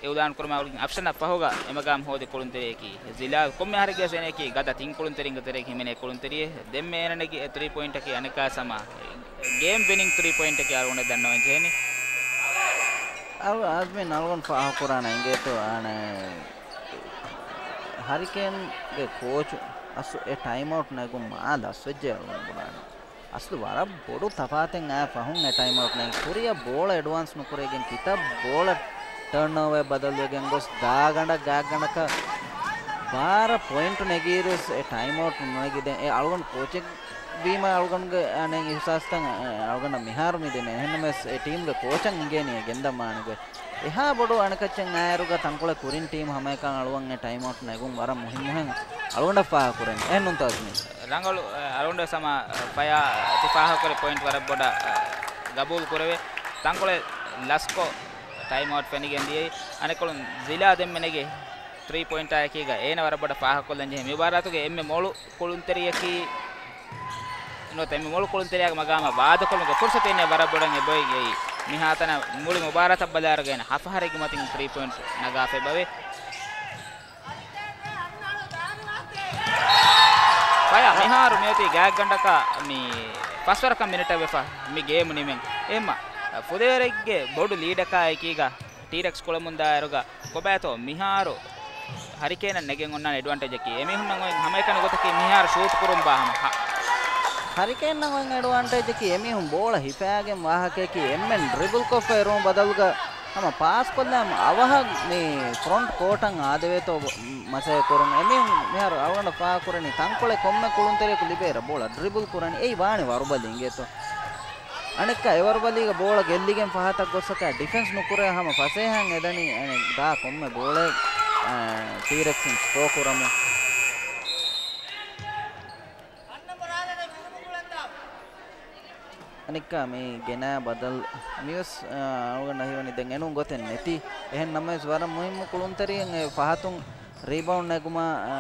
އިއުލާން ކުރުމާ ގުޅިގެން އަފްޝަނަށް ފަހުގަ އެމަގާމް ހޯދި ކުޅުންތެރިއެކީ. ޒިލާ ކޮންމެ އަހަރެއްގެ ސެނެއަކީ ގަދަ ތިން ކުޅުންތެރިންގެ ތެރެއަކީ ހިމެނޭ ކުޅުންތެރިއެއް. ދެންމެ އޭނަ ނެގި އެ ތްރީ ޕޮއިންޓަކީ އަނެއްކާ ސަމާ ގޭމް ވިނިން ތްރީ ޕޮއިންޓަކީ އަޅުގަނޑަށް ދަންނަވަން ޖެހެނީ. އަޅު-، އަޒްމިން އަޅުގަނޑު ފާހަގަކުރާނެ އިނގޭތޯ އާނެ ހަރިކޭންގެ ކޯޗު އަސް އެ ޓައިމް އައުޓް ނެގުން މާ ލަސްވެއްޖެ އަޅުގަނޑު ބުނާނެ. އަސްލު ވަރަށް ބޮޑު ތަފާތެއް އާ ފަހުން އެ ޓައިމް އައުޓް ނެގި ކުރިއަށް ބޯޅަ އެޑްވާންސް ނުކުރެގެން ކިތައް ބޯޅަ ޓާން އޯވަރ ބަދަލުވެގެން ގޮސް ދާގަނޑަށް ގާގަނޑަކަށް ބާރަ ޕޮއިންޓު ނެގިއިރުވެސް އެ ޓައިމް އައުޓް ނުނެގިދޭ. އެ އަޅުގަނޑު ކޯޗެއް ވީމަ އަޅުގަނޑުގެ އަނެއް އިހުސާސްތައް އަޅުގަނޑަށް މިހާރު މިދެނީ. އެހެންނަމަވެސް އެ ޓީމްގެ ކޯޗަށް އިނގޭނީ އެ ގެންދަމާނެގޮތް. އެހާ ބޮޑު އަނެކައްޗެއް އާއިރުގަ ތަންކޮޅެއް ކުރިން ޓީމް ހަމައެކަން އަޅުވަން އެ ޓައިމް އައުޓް ނެގުން ވަރަށް މުހިއްމުހެން އަޅުގަނޑަށް ފާހަގަކުރަނީ. އެހެންނޫންތޯ އަޒްމީ؟ ރަނގަޅު، އަ، އަޅުގަނޑު ސަމާ، އަ، ފަޔާ ތި ފާހަގަކުރި ޕޮއިންޓް ވަރަށް ބޮޑަށް، އަ، ގަބޫލު ކުރެވޭ. ތަންކޮޅެއް ލަސްކޮށް ޓައިމް އައުޓް ފެނިގެން ދިޔައީ. އަނެއްކޮޅުން ޒިލާ ދެންމެ ނެގި ތްރީ ޕޮއިންޓާއެކީގަ އޭނަ ވަރަށް ބޮޑަށް ފާހަގަކޮށްލަން ޖެހޭ. މި މުބާރާތުގެ އެންމެ މޮޅު ކުޅުންތެރިޔަކީ ނުވަތަ އެންމެ މޮޅު ކުޅުންތެރިޔާގެ މަގާމަށް ވާދަކޮށްލުމުގެ ފުރުސަތު އިންނަ ވަރަށް ބޮޑަށް އެބައޮތް އެއީ. މިހާތަނަށް މުޅި މުބާރާތަށް ބަލާއިރުގަ އޭނަ ހަފަހަރެއްގެ މަތިން ތްރީ ޕޮއިންޓް ނަގާފަ އެބަވޭ. ފަޔާ މިހާރު މިއޮތީ ގާތްގަނޑަކަށް މި ފަސްވަރަކަށް މިނެޓެއް ވެފަ މި ގޭމު ނިމެން. އެހެންމަ ފުދޭވަރެއްގެ ބޮޑު ލީޑަކާ އެކީގަ ޓީރެކްސް ކުޅަމުންދާއިރުގަ ކޮބާތޯ މިހާރު ހަރިކޭނަށް ނެގެން އޮންނާނެ އެޑްވާންޓޭޖަކީ. އެމީހުންނަށް އޮތް ހަމައެކަނި ގޮތަކީ މިހާރު ޝޫޓް ކުރުން ބާ ހަމަ ހަ-، ހަރިކޭންނަށް އޮތް އެޑްވާންޓޭޖަކީ އެމީހުން ބޯޅަ ހިފާގެން ވާހަކަޔަކީ އެންމެން ޑްރިބުލް ކޮށްފަ އެރުމު ބަދަލުގަ ހަމަ ޕާސް ކޮށްލާމަ އަވަހަށް މި ފްރޮންޓް ކޯޓަށް އާދެވޭތޯ މަސައްކަތް ކުރުން. އެމީހުން މިހާރު އަޅުގަނޑަށް ފާހަގަކުރަނީ ތަންކޮޅެއް ކޮންމެ ކުޅުންތެރިޔަކު ލިބޭ ރަ ބޯޅަ ޑްރިބުލް ކުރަނީ. އެއީ ވާނެ ވަރުބަލި އިނގޭތޯ. އަނެއްކާ އެވަރުބަލީގަ ބޯޅަ ގެއްލިގެން ފަހަތަށް ގޮއްސަކާ ޑިފެންސް ނުކުރޭ ހަމަ ފަސޭހައިން އެދަނީ ދާ ކޮންމެ ބޯޅައެއް، އަ، ޓީރެކްސް ސްކޯ ކުރަމުން. އަނެއްކާ މި ގެނާ ބަދަލު މިވެސް، އަ، އަޅުގަނޑަށް ހީވަނީ ދެން އެނޫން ގޮތެއް ނެތި. އެހެން ނަމަވެސް ވަރަށް މުހިއްމު ކުޅުންތެރިއެއް އެ ފަހަތުން ރީބައުންޑް ނެގުމަށް، އަ،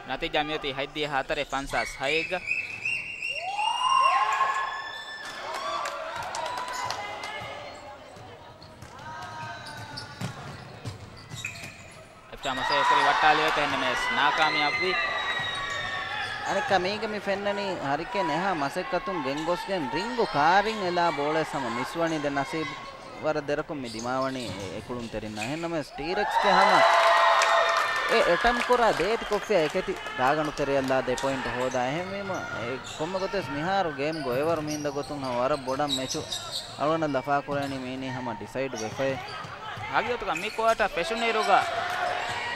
ނަތީޖާ މިއޮތީ ހަތްދިހަ ހަތަރެއް ފަންސާސް ހައެއްގަ. އެފްޓާ މަސައްކަތް ކުރި ވައްޓާލިވެތަ އެހެންނަމަވެސް ނާކާމިޔާބުވި. އަނެއްކާ މީގަ މި ފެންނަނީ ހަރިކޭން އެހާ މަސައްކަތުން ގެންގޮސްގެން ރިންގު ކާރިން އެލާ ބޯޅައެއް ހަމަ މިސްވަނީ. ދެން ނަސީބު ވަރަށް ދެރަކުން މި ދިމާވަނީ އެ، އެ ކުޅުންތެރިންނާ. އެހެންނަމަވެސް ޓީރެކްސްގެ ހަމަ އެ އެޓަމްޕް ކުރާ ދޭތި ކޮށްފިޔާ އެކެތި ދާގަނޑު ތެރެއަށްލާ ދެ ޕޮއިންޓް ހޯދާ. އެހެންވީމަ އެ ކޮންމެ ގޮތެއް މިހާރު ގޭމްގަ އެވަރު މީންދަ ގޮތުން ހަމަ ވަރަށް ބޮޑަށް މެޗު އަޅުގަނޑަށް ލަފާކުރެވެނީ މީނީ ހަމަ ޑިސައިޑް ވެފައި. ހަގީގަތުގަ މި ކުއާޓަ ފެށުނުއިރުގަ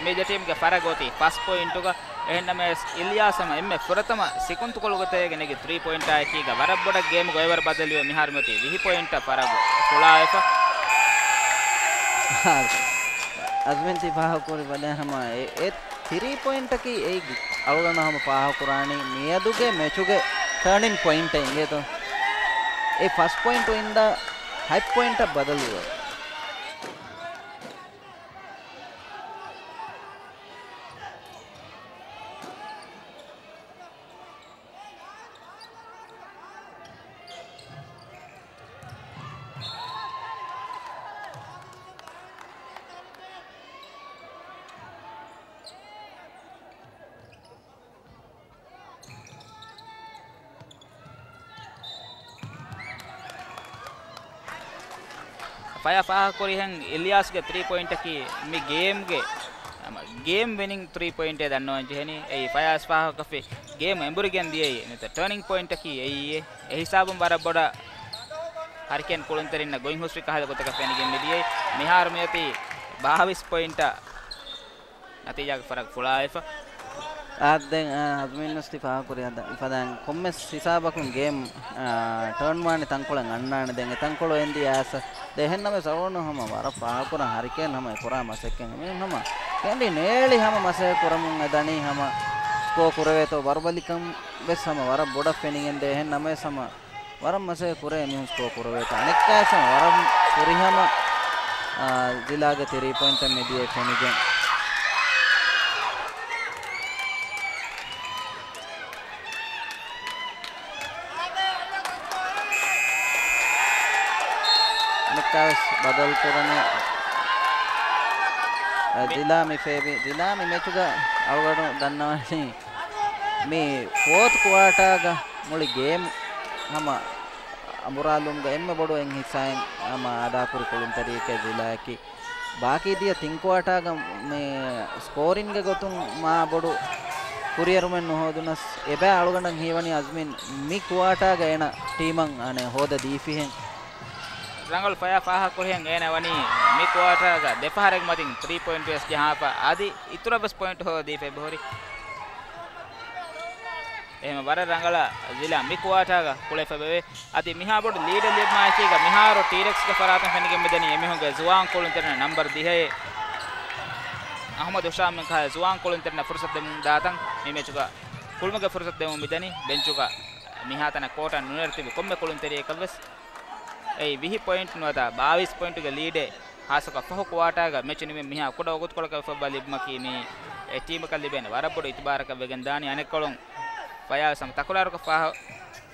މި ދެ ޓީމްގެ ފަރަގު އޮތީ ފަސް ޕޮއިންޓުގަ. އެހެންނަމަވެސް އިލްޔާސް ހަމަ އެންމެ ފުރަތަމަ ސިކުންތުކޮޅުގެ ތެރޭގަ ނެގި ތްރީ ޕޮއިންޓާ އެކީގަ ވަރަށް ބޮޑަށް ގޭމުގަ އެވަރު ބަދަލުވެ މިހާރު މިއޮތީ ވިހި ޕޮއިންޓަށް ފަރަގު ފުޅާވެފަ. އަޒްމިން ތި ފާހަގަކުރި ބަލަ ހަމަ އެ، އެ ތިރީ ޕޮއިންޓަކީ އެއީ އަޅުގަނޑު ހަމަ ފާހަގަކުރާނީ މިއަދުގެ މެޗުގެ ޓާނިން ޕޮއިންޓެއް އިނގޭތޯ. އެ ފަސް ޕޮއިންޓު އިންދާ ހަތް ޕޮއިންޓަށް ބަދަލުވޭ. ފަޔާ ފާހަގަކުރިހެން އިލްޔާސްގެ ތްރީ ޕޮއިންޓަކީ މި ގޭމްގެ، އަމަ، ގޭމް ވިނިން ތްރީ ޕޮއިންޓޭ ދަންނަވަން ޖެހެނީ. އެއީ ފަޔާޒް ފާހަގަކޮށްފި ގޭމް އެނބުރިގެން ދިޔައީ ނުވަތަ ޓާނިން ޕޮއިންޓަކީ އެއީ. އެ ހިސާބުން ވަރަށް ބޮޑަށް ހަރިކޭން ކުޅުންތެރިންނަށް ގޮތް ހުސްވި ކަހަލަ ގޮތަކަށް ފެނިގެން މިދިޔައީ. މިހާރު މިއޮތީ ބާވީސް ޕޮއިންޓަށް ނަތީޖާގެ ފަރަގު ފުޅާވެފަ. އާ، ދެން، އާ، އަޒްމީން ވެސް ތި ފާހަގަކުރި ހަދަ-، ފަދައިން ކޮންމެސް ހިސާބަކުން ގޭމް، އާ، ޓާން ވާނެ ތަންކޮޅެއް އަންނާނެ. ދެން އެ ތަންކޮޅު އެންދިޔަ އައިސް ދެ އެހެން ނަމަވެސް އަޅުގަނޑު ހަމަ ވަރަށް ފާހަގަކުރަން ހަރިކޭން ހަމަ އެ ކުރާ މަސައްކަތް އެމީހުން ހަމަ ކެނޑި ނޭޅި ހަމަ މަސައްކަތް ކުރަމުން އެ ދަނީ ހަމަ ސްކޯ ކުރެވޭތޯ ބަރުބަލިކަން ވެސް ހަމަ ވަރަށް ބޮޑަށް ފެނިގެން ދޭ. އެހެން ނަމަވެސް ހަމަ ވަރަށް މަސައްކަތް ކުރޭ އެމީހުން ސްކޯ ކުރެވޭތޯ. އަނެއްކާވެސް ހަމަ ވަރަށް ފުރިހަމަ، އާ، ޒިލާގެ ތިރީ ޕޮއިންޓެއް މިދިޔައީ ފެނިގެން. ނުކްތާވެސް ބަދަލު ކުރަނީ. އަ، ދިލާ މި ފޭބި، ދިލާ މި މެޗުގަ އަޅުގަނޑު ދަންނަވަނީ މި ފޯތު ކުއާޓާގަ މުޅި ގޭމް ހަމަ އަނބުރާލުމުގަ އެންމެ ބޮޑު އެއް ހިއްސާއެއް ހަމަ އަދާކުރި ކުޅުންތެރިއެކޭ ޒިލާއަކީ. ބާކީ ދިޔަ ތިން ކުއާޓާގަ މި ސްކޯރިންގެ ގޮތުން މާ ބޮޑު ކުރިއެރުމެއް ނުހޯދުނަސް، އެބައި އަޅުގަނޑަށް ހީވަނީ އަޒްމީން މި ކުއާޓާގަ އޭނަ ޓީމަށް އަނެއް ހޯދަ ދީފިހެން. ރަނގަޅު ފަޔާ ފާހަގަކުރިހެން އޭނަ ވަނީ މި ކުއާޓާގަ ދެ ފަހަރެއްގެ މަތިން ތްރީ ޕޮއިންޓް ވެސް ޖަހާފަ، އަދި އިތުރަށް ވެސް ޕޮއިންޓް ހޯދީފަ އެބަހުރި. އެހެން ވަރަށް ރަނގަޅަށް ޒިލާ މި ކުއާޓާގަ ކުޅެފައިވެވޭ. އަދި މިހާ ބޮޑު ލީޑެއް ލިބުމާއެކީގަ މިހާރު ޓީރެކްސްގެ ފަރާތުން ފެނިގެން މިދަނީ އެމީހުންގެ ޒުވާން ކުޅުންތެރިން ނަންބަރު ދިހައެއް އަހުމަދު ހުޝާމް ކަހަލަ ޒުވާން ކުޅުންތެރިންނަށް ފުރުސަތު ދެމުން ދާތަން މި މެޗުގަ ކުޅުމުގެ ފުރުސަތު ދެމުން މިދަނީ. ބެންޗުގަ މިހާތަނަށް ކޯޓަށް ނުނެރެ ތިބި ކޮންމެ ކުޅުންތެރިއަކަށްވެސް އެއީ ވިހި ޕޮއިންޓް ނުވަތަ ބާވީސް ޕޮއިންޓުގެ ލީޑެއް ހާއްސަކޮށް ފަހު ކުއާޓާގަ މެޗު ނިމި މިހާ ކުޑަ ވަގުތުކޮޅަކަށް ވެފައިވާ ލިބުމަކީ މި އެ ޓީމަކަށް ލިބޭނެ ވަރަށް ބޮޑު އިތުބާރަކަށް ވެގެން ދާނީ. އަނެއްކޮޅުން ފަޔާސް ހަމަ ތަކުރާރުކޮށް ފާހަގަ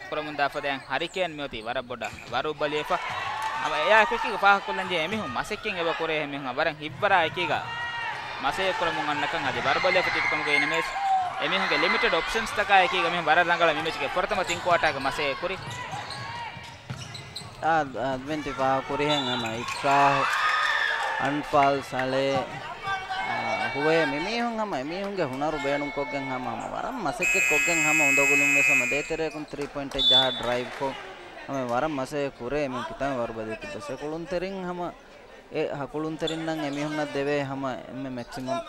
ކުރަމުންދާ ފަދައިން ހަރިކޭން މިއޮތީ ވަރަށް ބޮޑަށް ވަރުބަލިވެފަ. ހަމަ އެއާ އެކީގަ ފާހަގަކޮށްލަންޖެހޭ އެމީހުން މަސައްކަތް އެބަ ކުރޭ އެމީހުން ވަރަށް ހިތްވަރާ އެކީގަ މަސައްކަތް ކުރަމުން އަންނަކަން އަދި ވަރުބަލިވެފަ ތިބިކަމުގައި ނަމަވެސް އެމީހުންގެ ލިމިޓެޑް އޮޕްޝަންސްތަކާ އެކީގަ މީހުން ވަރަށް ރަނގަޅަށް މި މެޗުގެ ފުރަތަމަ ތިން ކުއާޓާގަ މަސައްކަތް ކުރި. އާ، އަދްމިން ތި ފާހަގަކުރިހެން ހަމަ އިފްރާހު، އަންފާލް، ސަޅޭ، އާ، ހުވޭ މިމީހުން ހަމަ އެމީހުންގެ ހުނަރު ބޭނުންކޮށްގެން ހަމަ، ހަމަ ވަރަށް މަސައްކަތް ކޮށްގެން ހަމަ އުނދަގުލުން ވެސް ހަމަ ދޭތެރެއަކުން ތްރީ ޕޮއިންޓެއް ޖަހާ ޑްރައިވްކޮށް ހަމަ ވަރަށް މަސައްކަތް ކުރޭ. އެމީހުން ކިތަންމެ ވަރުބަލި ތިއްބަސް އެ ކުޅުންތެރިން ހަމަ އެ ހަ ކުޅުންތެރިންނަށް އެމީހުންނަށް ދެވޭ ހަމަ އެންމެ މެކްސިމަމް.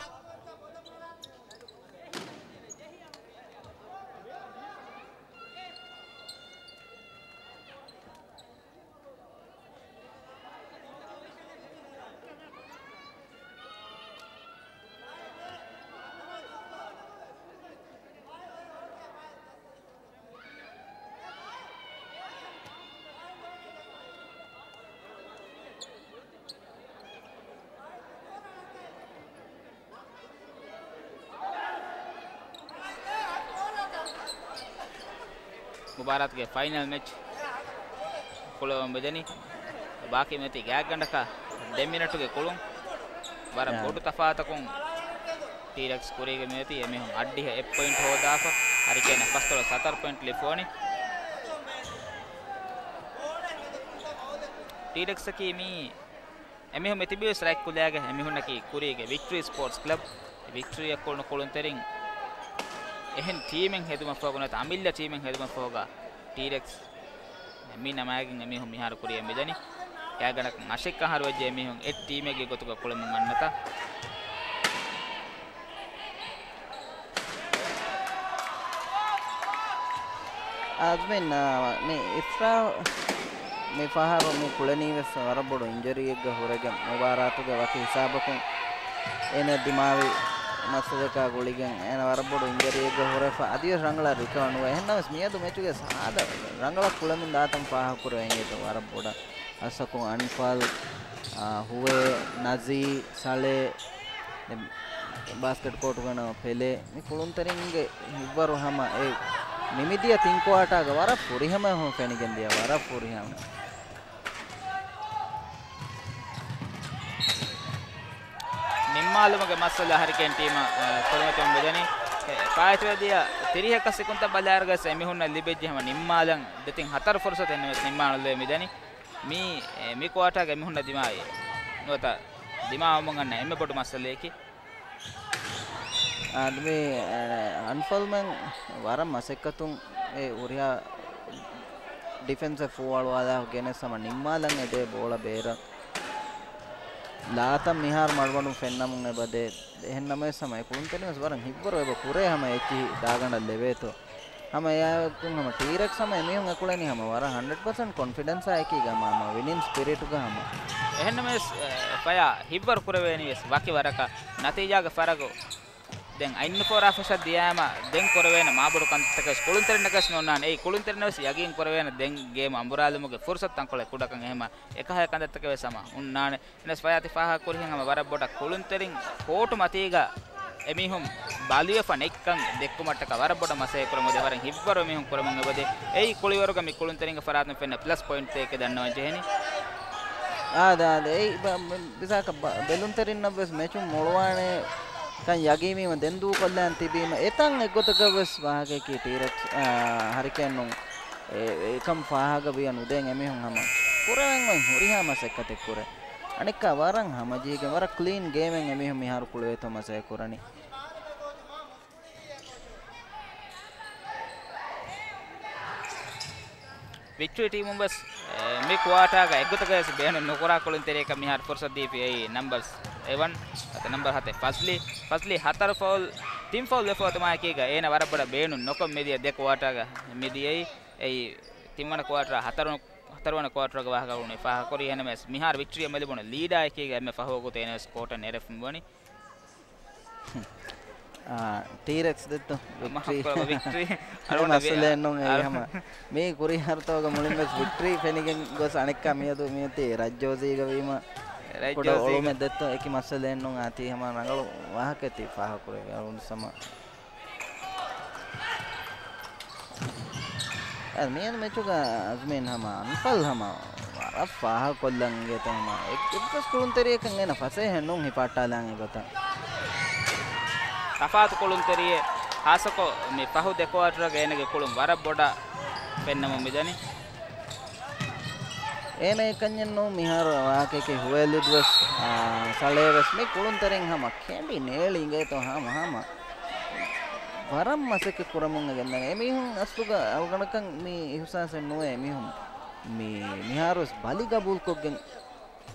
މުބާރާތުގެ ފައިނަލް މެޗް ކުޅަވަމުން މިދަނީ. ބާކީ މިއޮތީ ގާތްގަނޑަކަށް ދެ މިނެޓުގެ ކުޅުން. ވަރަށް ބޮޑު ތަފާތަކުން ޓީރެކްސް ކުރީގަ މިއޮތީ. އެމީހުން އަށްޑިހަ އެއް ޕޮއިންޓް ހޯދާފަ. ހަރިކޭނަށް ފަސްދޮޅަސް ހަތަރު ޕޮއިންޓް ލިބިފަވަނީ. ޓީރެކްސް އަކީ މީ އެމީހުން މި ތިބީ ސްޓްރައިކް ކުލައިގެ އެމީހުންނަކީ ކުރީގެ ވިކްޓްރީ ސްޕޯޓްސް ކްލަބް. ވިކްޓްރީއަށް ކުޅުނު ކުޅުންތެރިން އެހެން ޓީމެއް ހެދުމަށްފަހުގަ ނުވަތަ އަމިއްލަ ޓީމެއް ހެދުމަށްފަހުގަ ޓީރެކްސް މި ނަމާގެން އެމީހުން މިހާރު ކުރިއަށް މިދަނީ. ގާތްގަނޑަކަށް އަށެއްކަހަރު ވެއްޖެ އެމީހުން އެއް ޓީމެއްގެ ގޮތުގަ ކުޅެމުން އަންނަތާ. އަދްމިން، އާ، މި އިފްރާ މި ފަހަރު މި ކުޅެނީ ވެސް ވަރަށް ބޮޑު އިންޖަރީއެއްގަ ހުރެގެން މުބާރާތުގެ ވަކި ހިސާބަކުން އޭނަ ދިމާވި މައްސަލަކާ ގުޅިގެން އޭނަ ވަރަށް ބޮޑު އިންޖަރީއެއްގަ ހުރެފަ އަދިވެސް ރަނގަޅަށް ރިކަވަ ނުވޭ. އެހެންނަމަވެސް މިއަދު މެޗުގެ ސާދަ ރަނގަޅަށް ކުޅެމުން ދާތަން ފާހަގަކުރެވެން އެދުން ވަރަށް ބޮޑަށް އަސަކު އަންފާލް، އާ، ހުވޭ، ނަޒީ، ސަޅޭ، ދެން ބާސްކެޓް ކޯޓުގަނޑަށް ޕެލޭ. މި ކުޅުންތެރިންގެ ހިތްވަރު ހަމަ އެ ނިމިދިޔަ ތިން ކުއާޓާގަ ވަރަށް ފުރިހަމަ ހަމަ ފެނިގެން ދިޔަ ވަރަށް ފުރިހަމަ. ނިންމާލުމުގެ މައްސަލަ ހަރިކޭން ޓީމަށް، އަ، ކުރިމަތިވަން މިދަނީ. އެ، ފާއިތުވެދިޔަ ތިރީހަކަށް ސިކުންތައް ބަލާއިރުގަސް އެމީހުންނަށް ލިބިއްޖެ ހަމަ ނިންމާލަން ދެތިން ހަތަރު ފުރުސަތެއް ނަމަވެސް ނިންމާނުލެވޭ މިދަނީ. މީ، އެ، މި ކުއާޓާގެ އެމީހުންނަށް ދިމާވި ނުވަތަ ދިމާވަމުން އަންނަ އެންމެ ބޮޑު މައްސަލައަކީ. އަދި މި، އެ، އަންފާލްމެން ވަރަށް މަސައްކަތުން އެ ހުރިހާ ޑިފެންސެއް ފޫއަޅުވާލާ ގެނެސް ހަމަ ނިންމާލަން އެދޭ ބޯޅަ ބޭރަށް. ލާތައް މިހާރު މަޑުމަޑުން ފެންނަމުން އެބަދޭ. އެހެން ނަމަވެސް ހަމަ އެ ކުޅުންތެރިން ވެސް ވަރަށް ހިތްވަރު އެބަ ކުރޭ ހަމަ އެއްޗިހި ދާގަނޑަށް ލެވޭތޯ. ހަމަ އެއާއެކު ހަމަ ޓީރެކްސް ހަމަ އެމީހުން އެކުޅެނީ ހަމަ ވަރަށް ހަންޑްރެޑް ޕަސެންޓް ކޮންފިޑެންސާ އެކީގަ ހަމަ، ހަމަ ވިނިން ސްޕިރިޓުގަ ހަމަ. އެހެންނަމަވެސް، އެ، ފަޔާ ހިތްވަރު ކުރެވޭނީ ވެސް ވަކި ވަރަކަށް ނަތީޖާގެ ފަރަގު ދެން އަތްނުފޯރާ ފެށަށް ދިޔާމަ ދެން ކުރެވޭނެ މާބޮޑު ކަންތައްތަކެވެސް ކުޅުންތެރިންނަކަސް މި އޮންނާނެ. އެއީ ކުޅުންތެރިންނަށް ވެސް ޔަގީން ކުރެވޭނެ ދެން ގޭމް އަނބުރާލުމުގެ ފުރުސަތު ތަންކޮޅެއް ކުޑަކަން އެހެމަ އެކަހަލަ ކަންތައްތަކެވެސް ހަމަ އޮންނާނެ. އެނަސް ފަޔާ ތި ފާހަގަކުރިހެން ހަމަ ވަރަށް ބޮޑަށް ކުޅުންތެރިން ކޯޓު މަތީގަ އެމީހުން ބަލިވެފަ ނެތްކަން ދެއްކުމަށްޓަކާ ވަރަށް ބޮޑަށް މަސައްކަތް ކުރަމުން އެބަ ވަރަށް ހިތްވަރު އެމީހުން ކުރަމުން އެބަދޭ. އެއީ ކުޅިވަރުގަ މި ކުޅުންތެރިންގެ ފަރާތުން ފެންނަ ޕްލަސް ޕޮއިންޓްތަކެކޭ ދަންނަވަން ޖެހެނީ. އާދެ، އާދެ. އެއީ ބަ-، މި-، މިސާކަށް ބަ-، ބެލުންތެރިންނަށް ވެސް މެޗުން މޮޅުވާނެ ކަން ޔަގީނީވެ ދެން ދޫކޮށްލާން ތިބީމަ، އެތަން އެއްގޮތަކަށް ވެސް ފާހަގައަކީ ޓީރެކްސް، އާ، ހަރިކޭނުން އެ-، އެކަން ފާހަގަ ވިޔަ ނުދޭން އެމީހުން ހަމަ ކުރެވެން އޮތް ހުރިހާ މަސައްކަތެއް ކުރޭ. އަނެއްކާ ވަރަށް ހަމަޖީގެން ވަރަށް ކްލީން ގޭމެއް އެމީހުން މިހާރު ކުޅެވޭތޯ މަސައްކަތް ކުރަނީ. ވިކްޓްރީ ޓީމުން ވެސް، އެ، މި ކުއާޓާގަ އެއްގޮތަކަށް ވެސް ބޭނުން ނުކުރާ ކުޅުންތެރިޔަކަށް މިހާރު ފުރުސަތު ދީފި އެއީ ނަމްބަރ ސެވަން، އަދި ނަމްބަރ ހަތެއް ފަޒްލީ. ފަޒްލީ ހަތަރު ފައުލް، ތިން ފައުލް ވެފަ އޮތުމާއެކީގަ އޭނަ ވަރަށް ބޮޑަށް ބޭނުން ނުކޮށް މިދިޔަ ދެ ކުއާޓާގަ މިދިޔައީ. އެއީ ތިންވަނަ ކުއާޓާ ހަތަރު، ހަތަރުވަނަ ކުއާޓާގެ ވާހަކަ ހުންނެވި ފާހަގަކުރީ. އެހެންނަމަވެސް މިހާރު ވިކްޓްރީއަށް މި ލިބުނު ލީޑާއެކީގަ އެންމެ ފަހު ވަގުތު އޭނަ ވެސް ކޯޓަށް ނެރެފަ މިވަނީ. އާ، ޓީރެކްސް ދެއްތޯ؟ ވިކްޓްރީ. މާފް ކުރައްވާ، ވިކްޓްރީ. އެ އަޅުގަނޑަށް ވި-، މައްސަލައެއް ނޫން އެއީ އަޅު- ހަމަ. މީ ކުރީ ހަރުތައުގަ މުޅިން ވެސް ވިކްޓްރީ ފެނިގެން ގޮސް އަނެއްކާ މިއަދު މިއޮތީ ރަތް ޖޯސީގަ ވީމަ. ރަތް ކުޑަ ޖޯސީގަ. އޮޅުމެއް ދެއްތޯ އެކި މައްސަލައެއް ނޫން އާ ތީ ހަމަ ރަނގަޅު ވާހަކައެއް ތި ފާހަގަކުރެއްވި އަޅުގަނޑު ހަމަ. އަދި މިއަދު މެޗުގަ އަޒްމީން ހަމަ އަންފަލް ހަމަ ވަރަށް ފާހަގަކޮށްލަން އިނގޭތޯ ހަމަ އެއް-، އެއްވެސް ކުޅުންތެރިޔަކަށް އޭނަ ފަސޭހަ ނޫން ހިފަހައްޓާލާން އެގޮތަށް. ތަފާތު ކުޅުންތެރިއެއް، ހާއްސަކޮށް މި ފަހު ދެ ކުއާޓަރުގަ އޭނަގެ ކުޅުން ވަރަށް ބޮޑަށް ފެންނަމުން މިދަނީ. އޭނަ އެކަންޏެއް ނޫން މިހާރު ވާހަކައަކީ ހުވޭލިދުވެސް، އާ، ސަޅޭވެސް މި ކުޅުންތެރިން ހަމަ ކެނޑި ނޭޅި އިނގޭތޯ ހަމަ ހަމަ. ވަރަށް މަސައްކަތް ކުރަމުން އެ ގެންދަނީ. އެމީހުން އަސްލުގަ އަޅުގަނޑަކަށް މި އިހުސާސެއް ނުވޭ. އެމީހުން މި-، މިހާރުވެސް ބަލި ގަބޫލުކޮށްގެން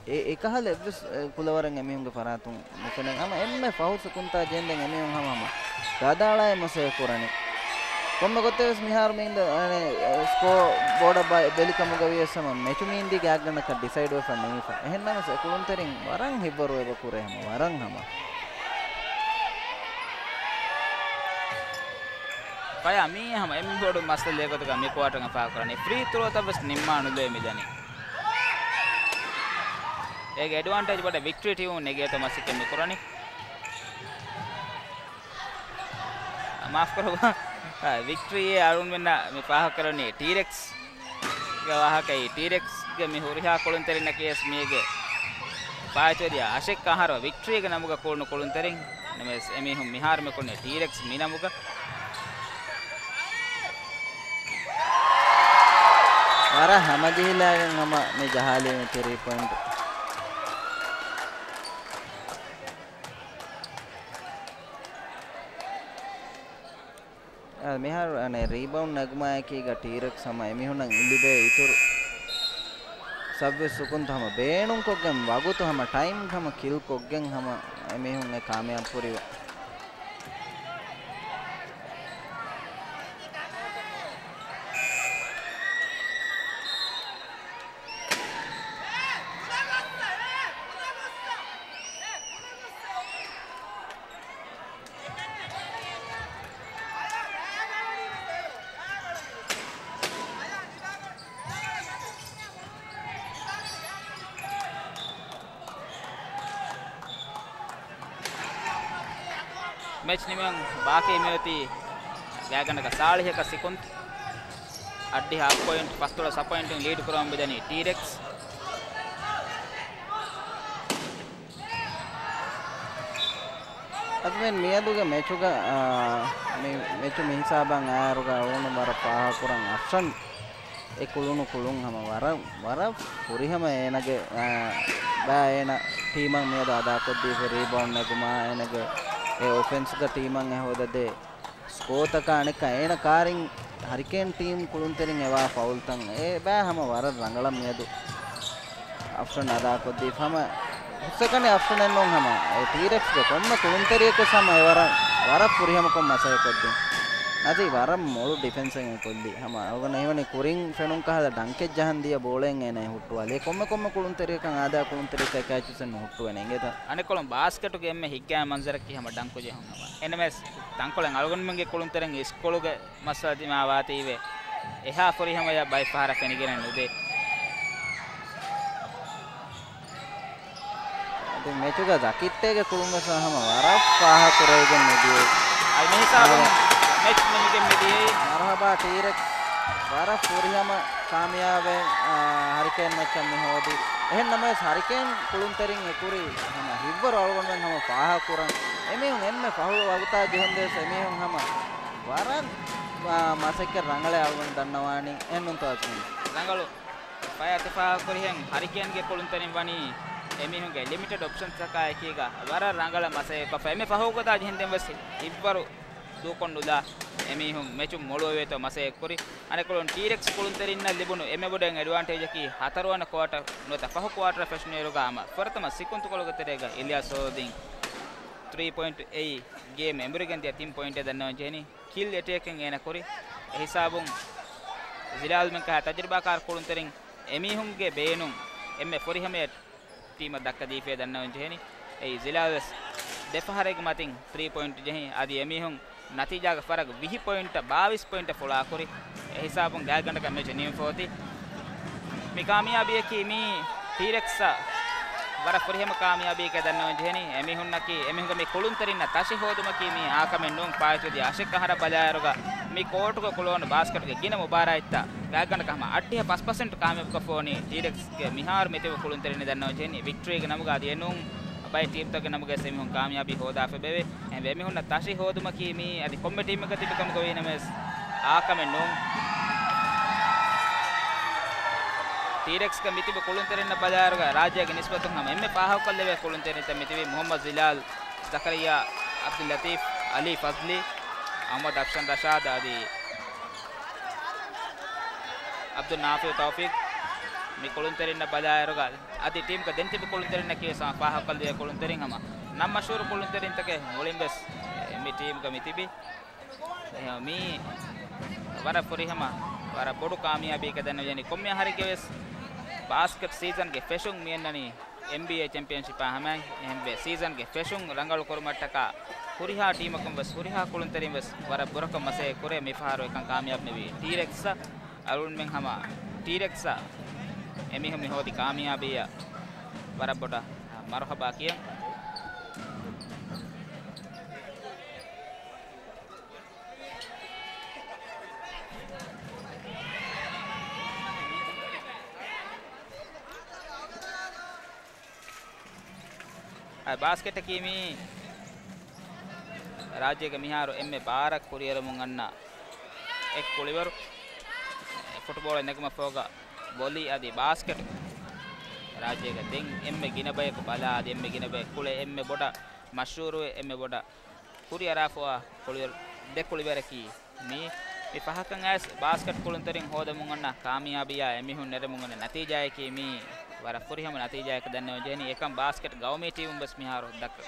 އެ-، އެކަހަލަ އެއްވެސް، އެ، ކުލަވަރެއް އެމީހުންގެ ފަރާތުން ނުފެނޭ. ހަމަ އެންމެ ފަހު ސުކުންތާ ޖެހެންދެން އެމީހުން ހަމަ ހަމަ ގަދައަޅާ މަސައްކަތް ކުރަނީ. ކޮންމެ ގޮތެއް ވެސް މިހާރު މި އިން ދަ-، އަނެ، އެ، ސްކޯ ބޯޑަށް ބަ-، ބެލި ކަމުގަ ވިޔަސް ހަމަ މެޗު މި އިން ދީގެ އާގަނޑަކަށް ޑިސައިޑް ވެފަ ނިމިފަ. އެހެންނަމަވެސް އެ ކުޅުންތެރިން ވަރަށް ހިތްވަރު އެބަ ކުރޭ ހަމަ ވަރަށް ހަމަ. ފަޔާ މީ ހަމަ އެންމެ ބޮޑު މައްސަލައެއް ގޮތުގަ މި ކުއާޓަރުގަ ފާހަގަކުރަނީ. ފްރީ ތްރޯތައް ވެސް ނިންމާ ނުލެވޭ މިދަނީ. އޭގެ އެޑްވާންޓޭޖް ބޮޑަށް ވިކްޓްރީ ޓީމުން ނެގޭތޯ މަސައްކަތް މި ކުރަނީ. މާފް ކުރައްވާ. ވިކްޓްރީއެއް އަޅުގަނޑުމެންނަށް މި ފާހަގަކުރަނީ ޓީރެކްސް ގެ ވާހަކައީ. ޓީރެކްސްގެ މި ހުރިހާ ކުޅުންތެރިންނަކީ ވެސް މީގެ ފާއިތުވެދިޔަ އަށެއްކަ އަހަރު ވިކްޓްރީގެ ނަމުގަ ކުޅުނު ކުޅުންތެރިން. ނަމަވެސް އެމީހުން މިހާރު މި ކުޅުނީ ޓީރެކްސް މި ނަމުގަ. ވަރަށް ހަމަޖެހިލާގެން ހަމަ މި ޖަހާލީ މި ތިރީ ޕޮއިންޓް. އަ، މިހާރު އަނެއް ރީބައުންޑް ނެގުމާއެކީގަ ޓީރެކްސް ހަމަ އެމީހުންނަށް ލިބޭ އިތުރު ސައްވެސް ސުކުންތައް ހަމަ ބޭނުންކޮށްގެން ވަގުތު ހަމަ ޓައިމް ހަމަ ކިލްކޮށްގެން ހަމަ އެމީހުން އެ ކާމިޔާބު ކުރިވޭ. މެޗް ނިމެން ބާކީ މިއޮތީ ގާތްގަނޑަކަށް ސާޅީހަކަށް ސިކުންތު. އަށްޑިހަ އަށް ޕޮއިންޓް ފަސްދޮޅަސް އަށް ޕޮއިންޓުން ލީޑް ކުރަމުން މިދަނީ ޓީރެކްސް. އަދުމެން މިއަދުގެ މެޗުގަ، އާ، މި މެޗު މިހިސާބަށް އައިއިރުގަ އަޅުގަނޑު ވަރަށް ފާހަގަކުރަން އަފްޝަން އެ ކުޅުނު ކުޅުން ހަމަ ވަރަށް، ވަރަށް ފުރިހަމަ އޭނަގެ، އާ، ބައި އޭނަ ޓީމަށް މިއަދު އަދާކޮށްދީފަ ރީބައުންޑް ނެގުމާ، އޭނަގެ އެ އޮފެންސްގަ ޓީމަށް އެ ހޯދަދޭ ސްކޯތަކާ އަނެއްކާ އޭނަ ކާރިން ހަރިކޭން ޓީމް ކުޅުންތެރިން އެވާ ފައުލްތައް އެ ބައި ހަމަ ވަރަށް ރަނގަޅަށް މިއަދު އަފްޝަން އަދާކޮށްދީފަ ހަމަ ހުސްއެކަނި އަފްޝަނެއްނޫން ހަމަ އެ ޓީރެކްސްގެ ކޮންމެ ކުޅުންތެރިޔަކުވެސް ހަމަ އެ ވަރަށް، ވަރަށް ފުރިހަމަކޮށް މަސައްކަތްކޮށްދިން. ނަޒީ ވަރަށް މޮޅު ޑިފެންސެއް އެ ކޮށްލީ. ހަމަ އަޅުގަނޑަށް ހީވަނީ ކުރިން ފެނުން ކަހަލަ ޑަންކެއް ޖަހަން ދިޔަ ބޯޅައެއް އޭނަ ހުއްޓުވާލީ. ކޮންމެ ކޮންމެ ކުޅުންތެރިޔަކަށް އާދަ ކުޅުންތެރިޔަކަށް އެކައިޗުސެއް ނުހުއްޓުވޭނެ އިނގޭތަ؟ އަނެއްކޮޅުން ބާސްކެޓުގެ އެންމެ ހިތްގައިމު މަންޒަރަކީ ހަމަ ޑަންކު ޖެހުން ހަމަ. އެންމެސް ތަންކޮޅެއް އަޅުގަނޑުމެންގެ ކުޅުންތެރިން އިސްކޮޅުގެ މައްސަލަ ދިމާވާތީވެ، އެހާ ފުރިހަމަޔަށް ބައެއް ފަހަރަށް ފެނިގެނެއް ނުދޭ. އަދި މެޗުގަ ޒަކިއްޓޭގެ ކުޅުންވެސް ހަމަ ވަރަށް ފާހަގަކުރެވިގެން މިދިޔައީ. އަދި މިހިސާބުން މެޗް ނިމިގެން މިދިޔައީ. މަރުހަބާ ޓީރެކްސް ވަރަށް ފުރިހަމަ ކާމިޔާބެއް، އާ، ހަރިކޭން މެޗަށް މި ހޯދީ. އެހެން ނަމަވެސް ހަރިކޭން ކުޅުންތެރިން އެކުރި ހަމަ ހިތްވަރު އަޅުގަނޑުމެން ހަމަ ފާހަގަކުރަން. އެމީހުން އެންމެ ފަހު ވަގުތާ ޖެހުންދޭސް އެމީހުން ހަމަ ވަރަށް، އާ، މަސައްކަތް ރަނގަޅޭ އަޅުގަނޑު ދަންނަވާނީ. އެހެންނޫންތޯ އަޒްމީން؟ ރަނގަޅު ފަޔާ ތިފާހަގަކުރިހެން ހަރިކޭންގެ ކުޅުންތެރިން ވަނީ އެމީހުންގެ ލިމިޓެޑް އޮޕްޝަންސްތަކާ އެކީގަ ވަރަށް ރަނގަޅަށް މަސައްކަތްކޮށްފަ. އެންމެ ފަހު ގޮތާ ޖެހެންދެން ވެސް ހިތްވަރު ދޫކޮށްނުލާ އެމީހުން މެޗުން މޮޅުވެވޭތޯ މަސައްކަތްކުރި. އަނެއްކޮޅުން ޓީރެކްސް ކުޅުންތެރިންނަށް ލިބުނު އެންމެ ބޮޑު އެޑްވާންޓޭޖަކީ ހަތަރުވަނަ ކުއާޓަރ ނުވަތަ ފަހު ކުއާޓަރ ފެށުނުއިރުގަ ހަމަ ފުރަތަމަ ސިކުންތުކޮޅުގެ ތެރޭގަ އިލްޔާސް ހޯދިން ތްރީ ޕޮއިންޓް އެއީ ގޭމް އެނބުރިގެން ދިޔަ ތިން ޕޮއިންޓެއް ދަންނަވަން ޖެހެނީ. ކިލް އެޓޭކެއް އޭނަ ކުރި. އެހިސާބުން ޒިލާލްމެން ކަހަ ތަޖުރިބާކާރު ކުޅުންތެރިން އެމީހުންގެ ބޭނުން އެންމެ ފުރިހަމަޔަށް ޓީމަށް ދައްކަދީފޭ ދަންނަވަން ޖެހެނީ. އެއީ ޒިލާލް ވެސް ދެފަހަރެއްގެ މަތިން ތްރީ ޕޮއިންޓް ޖެހި އަދި އެމީހުން ނަތީޖާގެ ފަރަގު ވިހި ޕޮއިންޓަށް ބާވީސް ޕޮއިންޓަށް ފުޅާކުރި. އެހިސާބުން ގާތްގަނޑަކަށް މެޗު ނިމިފަ އޮތީ. މި ކާމިޔާބީއަކީ މީ ޓީރެކްސްއަށް ވަރަށް ފުރިހަމަ ކާމިޔާބީއެކޭ ދަންނަވަން ޖެހެނީ. އެމީހުންނަކީ، އެމީހުންގެ މި ކުޅުންތެރިންނަށް ތަށި ހޯދުމަކީ މީ އާކަމެއް ނޫން. ފާއިތުވެދިޔަ އަށެއްކަ އަހަރަށް ބަލާއިރުގަ މި ކޯޓުގަ ކުޅަވަން ބާސްކެޓްގެ ގިނަ މުބާރާތްތައް ގާތްގަނޑަކަށް ހަމަ އަށްޑިހަ ފަސް ޕަސެންޓް ކާމިޔާބުކޮށްފަ ވަނީ ޓީރެކްސްގެ މިހާރު މިތިބި ކުޅުންތެރިން ދަންނަވަން ޖެހެނީ. ވިކްޓަރީގެ ނަމުގަ އަދި އެނޫން ބައެއް ޓީމްތަކުގެ ނަމުގައި އެމީހުން ކާމިޔާބީ ހޯދާފަ އެބައެވެ. އެހެންވެ އެމީހުންނަށް ތަށި ހޯދުމަކީ މީ އަދި ކޮންމެ ޓީމެއްގަ ތިބި ކަމުގަ ވީނަމަވެސް އާކަމެއް ނޫން. ޓީރެކްސްގެ މިތިބި ކުޅުންތެރިންނަށް ބަލާއިރުގަ ރާއްޖޭގެ ނިސްބަތުން ހަމަ އެންމެ ފާހަގަކޮށްލެވޭ ކުޅުންތެރިންތައް މިތިބީ މުހައްމަދު ޒިލާލް، ޒަކަރިއްޔާ، އަބްދުއްލަތީފް، އަލީ ފަޒްލީ، އަޙްމަދު އަފްޝަން ރަޝާދު އަދި އަބްދުއްނާފިޢު ތައުފީޤް. މި ކުޅުންތެރިންނަށް ބަލާއިރުގަ އަދި ޓީމްގެ ދެން ތިބި ކުޅުންތެރިންނަކީ ވެސް ހަމަ ފާހަގަކޮށްލެވޭ ކުޅުންތެރިން ހަމަ ނަން މަޝްހޫރު ކުޅުންތެރިންތަކެއް މުޅިން ވެސް މި ޓީމްގަ މި ތިބި. އެހެން މީ ވަރަށް ފުރިހަމަ، ވަރަށް ބޮޑު ކާމިޔާބީއެކޭ ދަންނަވަން ޖެހެނީ. ކޮންމެ އަހަރެއްގެ ވެސް ބާސްކެޓް ސީޒަންގެ ފެށުން މި އަންނަނީ އެންބީއޭ ޗެމްޕިއަންޝިޕާ ހަމައިން. އެހެންވެ ސީޒަންގެ ފެށުން ރަނގަޅު ކުރުމަށްޓަކާ ހުރިހާ ޓީމަކުން ވެސް ހުރިހާ ކުޅުންތެރިން ވެސް ވަރަށް ބުރަކޮށް މަސައްކަތް ކުރޭ. މިފަހަރު އެކަން ކާމިޔާބު ނުވީ ޓީރެކްސްއަށް. އަޅުގަނޑުމެން ހަމަ ޓީރެކްސްއަށް އެމީހުން މި ހޯދި ކާމިޔާބީއަށް ވަރަށް ބޮޑަށް މަރުޙަބާ ކިޔަން. އަ، ބާސްކެޓަކީ މީ ރާއްޖޭގެ މިހާރު އެންމެ ބާރަށް ކުރިއެރުމުން އަންނަ އެއް ކުޅިވަރު. އެ، ފުޓްބޯޅަ ނެގުމަށް ފަހުގަ ވޮލީ އަދި ބާސްކެޓް ރާއްޖޭގަ ދެން އެންމެ ގިނަ ބަޔަކު ބަލާ އަދި އެންމެ ގިނަ ބަޔަކު ކުޅެ އެންމެ ބޮޑަށް މަޝްހޫރުވެ އެންމެ ބޮޑަށް ކުރިއަރާފަވާ ކުޅިވަރު، ދެ ކުޅިވަރަކީ މީ. މި ފަހަކަށް އައިސް ބާސްކެޓް ކުޅުންތެރިން ހޯދަމުން އަންނަ ކާމިޔާބީއާ އެމީހުން ނެރެމުން އަންނަ ނަތީޖާއަކީ މީ ވަރަށް ފުރިހަމަ ނަތީޖާއަކަށް ދަންނަވަން ޖެހެނީ. އެކަން ބާސްކެޓް ގައުމީ ޓީމުން ވެސް މިހާރު ދައްކަ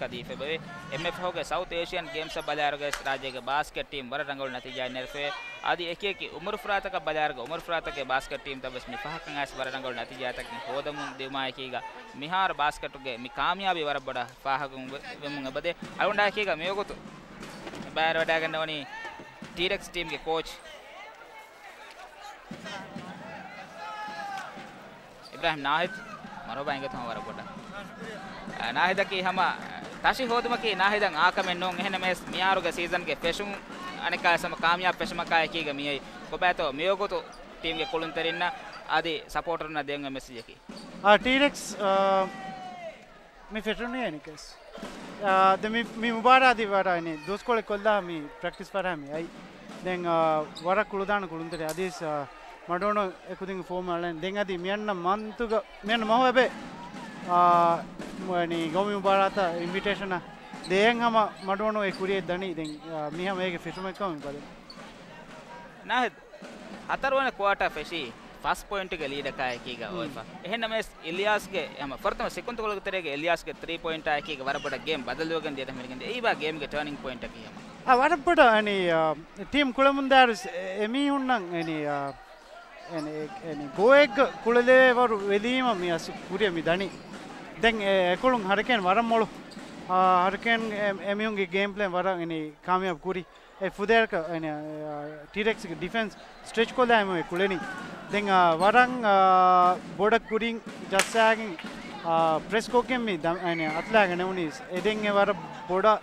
ކަދީފެބަވޭ. އެންމެ ފަހުގެ ސައުތް އޭޝިއަން ގޭމްސްއަށް ބަލާއިރުގައި ރާއްޖޭގެ ބާސްކެޓް ޓީމް ވަރަށް ރަނގަޅު ނަތީޖާ ނެރެފައި. އަދި އެކި އެކި އުމުރުފުރާތަކަށް ބަލާއިރުގަ އުމުރުފުރާތަކުގެ ބާސްކެޓް ޓީމްތައް ވެސް މި ފަހަކަށް އައިސް ވަރަށް ރަނގަޅު ނަތީޖާތަކެއް ހޯދަމުން ދިއުމާއެކީގަ މިހާރު ބާސްކެޓުގެ މި ކާމިޔާބީ ވަރަށް ބޮޑަށް ފާހަގަ ވެ-، ވެމުން އެބަދޭ. އަޅުގަނޑާއެކީގަ މިވަގުތު ބައިވެރިވެވަޑައިގަންނަވަނީ ޓީރެކްސް ޓީމްގެ ކޯޗް އިބްރާހިމް ނާހިދު. މަރުޙަބާ އިނގޭތޯ ވަރަށް ބޮޑަށް. އަ، ނާހިދަކީ ހަމަ ތަށި ހޯދުމަކީ ނާހިދަށް އާކަމެއް ނޫން. އެހެންނަމަވެސް މިއާރުގެ ސީޒަންގެ ފެށުން އަނެއްކާވެސް ހަމަ ކާމިޔާބު ފެށުމަކާ އެކީގަ މިއައީ. ކޮބާތޯ މިވަގުތު ޓީމްގެ ކުޅުންތެރިންނަށް އަދި ސަޕޯޓަރުންނަށް ދޭން މެސެޖަކީ؟ އާ، ޓީރެކްސް، އާ، މި ފެށުނީ އެނިކެސް. އާ، ދެ މި، މި މުބާރާތް އަދި ވަރަށް އިނީ ދުވަސްކޮޅެއް ކޮށްލާ މި ޕްރެކްޓިސް ފަރާ މި އައި. ދެން، އާ، ވަރަށް ކުޅުދާނަ ކުޅުންތެރި އަދިސް، އާ، މަޑުވަނު އެކުދިން ފޯމް އަޅެން. ދެން އަދި މިއަންނަ މަންތުގަ، މިއަންނަ މަހު އެބެ، އާ، މަ-، ނީ ގައުމީ މުބާރާތަށް އިންވިޓޭޝަނަށް ދޭން ހަމަ މަޑުވަނު އެ ކުރިޔަށް ދަނީ. ދެން، އާ، މި ހަމަ އޭގެ ފެށުމެއްކަމަށް މި ބަލަން. ނާހިދު، ހަތަރުވަނަ ކުއާޓާ ފެށީ ފަސް ޕޮއިންޓުގެ ލީޑަކާ އެކީގަ ހުން. އޮތްފަ. އެހެންނަމަވެސް އިލްޔާސްގެ ހަމަ ފުރަތަމަ ސިކުންތުކޮޅުގެ ތެރޭގަ އިލްޔާސްގެ ތްރީ ޕޮއިންޓާ އެކީގަ ވަރަށް ބޮޑަށް ގޭމް ބަދަލުވެގެން ދިޔަތަން މިރިގެންދިޔަ. އެއީ ވާ ގޭމްގެ ޓާނިން ޕޮއިންޓަކީ ހަމަ. އާ، ވަރަށް ބޮޑަށް އަނި، އާ، ޓީމް ކުޅެމުންދާއިރު އެ، އެމީހުންނަށް އެނި، އާ، އެނި، އެ، އެނި ގޯއެއްގަ ކުޅެލެވޭ ވަރު ވެލީމަ މި އަސް ކުރިއަށް މި ދަނީ. ދެން އެ، އެކޮޅުން ހަރިކޭން ވަރަށް މޮޅު. އާ، ހަރިކޭން އެ، އެމީހުންގެ ގޭމް ޕްލޭން ވަރަށް އެނި ކާމިޔާބު ކުރި. އެ ފުދޭވަރަކަށް، އެން، އާ، ޓީރެކްސްގެ ޑިފެންސް ސްޓްރެޗް ކޮށްލާ އެމެ ކުޅެނީ. ދެން، އާ، ވަރަށް، އާ، ބޮޑަށް ކުރިން ޖައްސާގެން، އާ، ޕްރެސް ކޮށްގެން މި ދަ-، އެން، އަތުލާގެން ނެވުނީ. އެ ދެން އެ ވަރަށް ބޮޑަށް،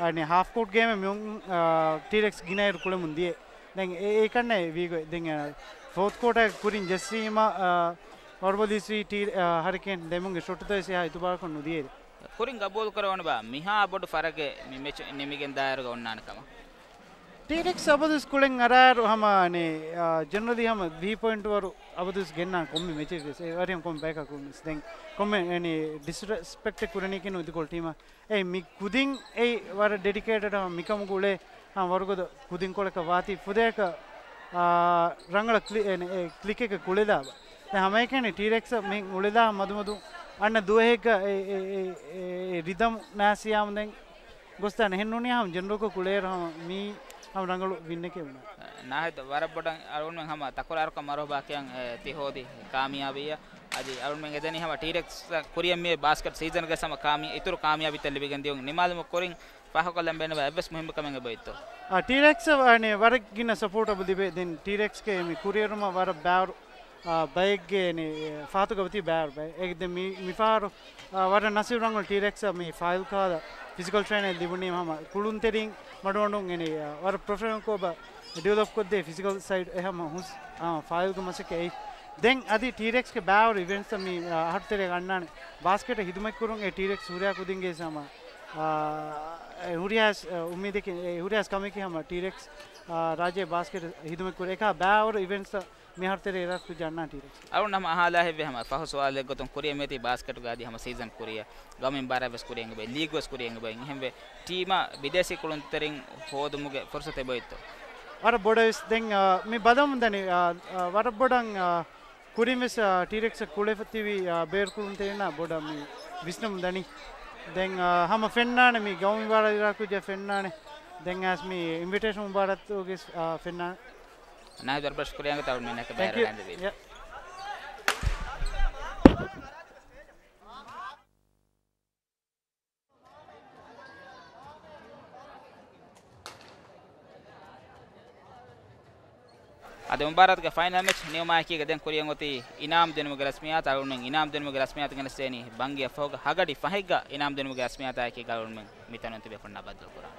އަނެ، ހާފް ކޯޓް ގޭމެއް މި، އާ، ޓީރެކްސް ގިނައިރު ކުޅެމުން ދިޔަ. ދެން އެ، އެ ކަންނޭ ވީގޮތް. ދެން، އާ، ފޯތް ކޯޓަށް ކުރިން ޖެއްސީމަ، އާ، ވަރުބަލީސްވީ ޓީ-، އާ، ހަރިކޭން ދެމުންގެ ޝޮޓުތައް ވެސް އެހާ އިތުބާރަކުން ނުދިޔައިރު. ކުރިން ގަބޫލުކުރެވުނުބާ، މިހާ ބޮޑު ފަރަގެއް މި މެޗު ނިމިގެން ދާއިރުގަ އޮންނާނެ ކަމަށް. ޓީރެކްސް އަބަދުވެސް ކުޅެން އަރާއިރު ހަމަ އަނެ، އާ، ޖެނެރަލީ ހަމަ ވީކް ޕޮއިންޓް ވަރު އަބަދުވެސް ގެންނާނެ ކޮންމެ މެޗެއް ވެސް. އެ ވަރިހަމަ ކޮން ބަޔަކާ ކުޅުން ވެސް. ދެން ކޮންމެ އަނެ ޑިސްރެސްޕެކްޓެއް ކުރަނީކީ ނު އިދިކޮޅު ޓީމަށް. އެ މި ކުދިން އެ ވަރަށް ޑެޑިކޭޓެޑް ހަމަ މިކަމުގަ އުޅޭ ހަމަ ވަރުގަދަ ކުދިންކޮޅަކަށް ވާތީ ފުދޭކަށް، އާ، ރަނގަޅަށް ކްލި-، އެ، އެ ކްލިކެއްގަ ކުޅެލާބަ. ދެން ހަމައެކަނި ޓީރެކްސް މި އުޅެލާ މަދުމަދު އަންނަ ދުވަހެއްގަ އެ، އެ، އެ، އެ، އެ ރިދަމް ނާސިޔާމު ދެން ގޮސްދާނެ. އެހެން ނޫނީ ހަމަ ޖެނެރަލްކޮށް ކުޅޭއިރު ހަމަ މީ ހަމަ ރަނގަޅު ވިންއެކޭ ވުނާ. ނާހިދު ވަރަށް ބޮޑަށް އަޅުގަނޑުމެން ހަމަ ތަކުރާރުކޮށް މަރުހަބާ ކިޔަން، އެ، ތި ހޯދި ކާމިޔާބީއަށް. އަދި އަޅުގަނޑުމެން އެދެނީ ހަމަ ޓީރެކްސް ކުރިއަށް މި ބާސްކެޓް ސީޒަންގެ ހަމަ ކާމި-، އިތުރު ކާމިޔާބީތައް ލިބިގެން ދިޔުން. ނިމާލުމަށް ކުރިން ފާހަގަކޮށްލަން ބޭނުންވާ އެއްވެސް މުހިންމު ކަމެއް އެބައޮތްތޯ؟ އާ، ޓީރެކްސް އަނެ ވަރަށް ގިނަ ސަޕޯޓް އަބަދު ލިބޭ. ދެން ޓީރެކްސްގެ މި ކުރިއެރުމަށް ވަރަށް ބާރު، އާ، ބައެއްގެ އަނެ ފަހަތުގަ އޮތީ ބާރު ބައެއް. އެ ދެން މި، މިފަހަރު، އާ، ވަރަށް ނަސީބު ރަނގަޅު ޓީރެކްސް މި ފާއިލް ކާލަ ފިޒިކަލް ޓްރޭނަރ ލިބުނީ ހަމަ ކުޅުންތެރިން މަޑުމަޑުން އެނެ، އާ، ވަރަށް ޕްރޮފެޝަނަލްކޮށް އެބަ ޑިވެލޮޕް ކޮށްދޭ ފިޒިކަލް ސައިޑް އެ ހަމަ ހުސް، އާ، ފާއިލްގެ މަސައްކަތް އެއީ. ދެން އަދި ޓީރެކްސްގެ ބާރު އިވެންޓްސް މި، އާ، އަހަރު ތެރޭގަ އަންނާނެ. ބާސްކެޓަށް ހިދުމަތް ކުރުން އެ ޓީރެކްސް ހުރިހާ ކުދިންގެ ހަމަ، އާ، އެ ހުރިހާ އެސް، އެ އުއްމީދެކެއް، އެ ހުރިހާ ކަމެކޭ ހަމަ ޓީރެކްސް، އާ، ރާއްޖޭ ބާސްކެޓަށް ހިދުމަތް ކުރޭ. އެކާ ބާރު އިވެންޓްސް މިހާރު ތެރޭ އެރާ ކުއްޖާ އަންނާނެ ޓީރެކްސް. އަޅުން ހަމަ އަހާލާ ހެއްވެ ހަމަ ފަހު ސުވާލެއް ގޮތުން ކުރިއަށް މިއޮތީ ބާސްކެޓުގަ އަދި ހަމަ ސީޒަން ކުރިއަށް ގައުމީ މުބާރާތް ވެސް ކުރިއަށް އެބައޮތް، ލީގް ވެސް ކުރިއަށް އެބައޮތް. އެހެންވެ ޓީމަށް ބިދޭސީ ކުޅުންތެރިން ހޯދުމުގެ ފުރުސަތު އެބައޮތްތޯ؟ ވަރަށް ބޮޑަށް ވެސް ދެން، އާ، މި ބަލަމުން ދަނީ، އާ، އާ، ވަރަށް ބޮޑަށް، އާ، ކުރިން ވެސް، އާ، ޓީރެކްސް ކުޅެފަ ތިބި، އާ، ބޭރު ކުޅުންތެރިންނާ ބޮޑަށް މި ވިސްނަމުން ދަނީ. ދެން، އާ، ހަމަ ފެންނާނެ މި ގައުމީ މުބާރާތް އިރާދަކުރި ކުއްޖާ ފެންނާނެ. ދެން އައިސް މި އިންވިޓޭޝަން މުބާރާތުގެ، އާ، ފެންނާނެ. ނާހިދު ވަރަށް ބޮޑަށް ޝުކުރިއްޔާ އަޅުގަނޑުމެންނަކަށް ބައިވެރިވެލަން ދެއްވީ. އަދި މުބާރާތުގެ ފައިނަލް މެޗް ނިމުމާއެކީގަ ދެން ކުރިއަށް އޮތީ އިނާމް ދިނުމުގެ ރަސްމިއްޔާތު. އަޅުގަނޑުމެން އިނާމް ދިނުމުގެ ރަސްމިއްޔާތު ގެނެސްދޭނީ ބަންގިއަށް ފަހުގަ ހަގަޑި ފަހެއްގަ އިނާމް ދިނުމުގެ ރަސްމިއްޔާތާއެކީގަ އަޅުގަނޑުމެން މިތަނުން ތިބޭފުޅުންނާ ބައްދަލުކުރާނެ.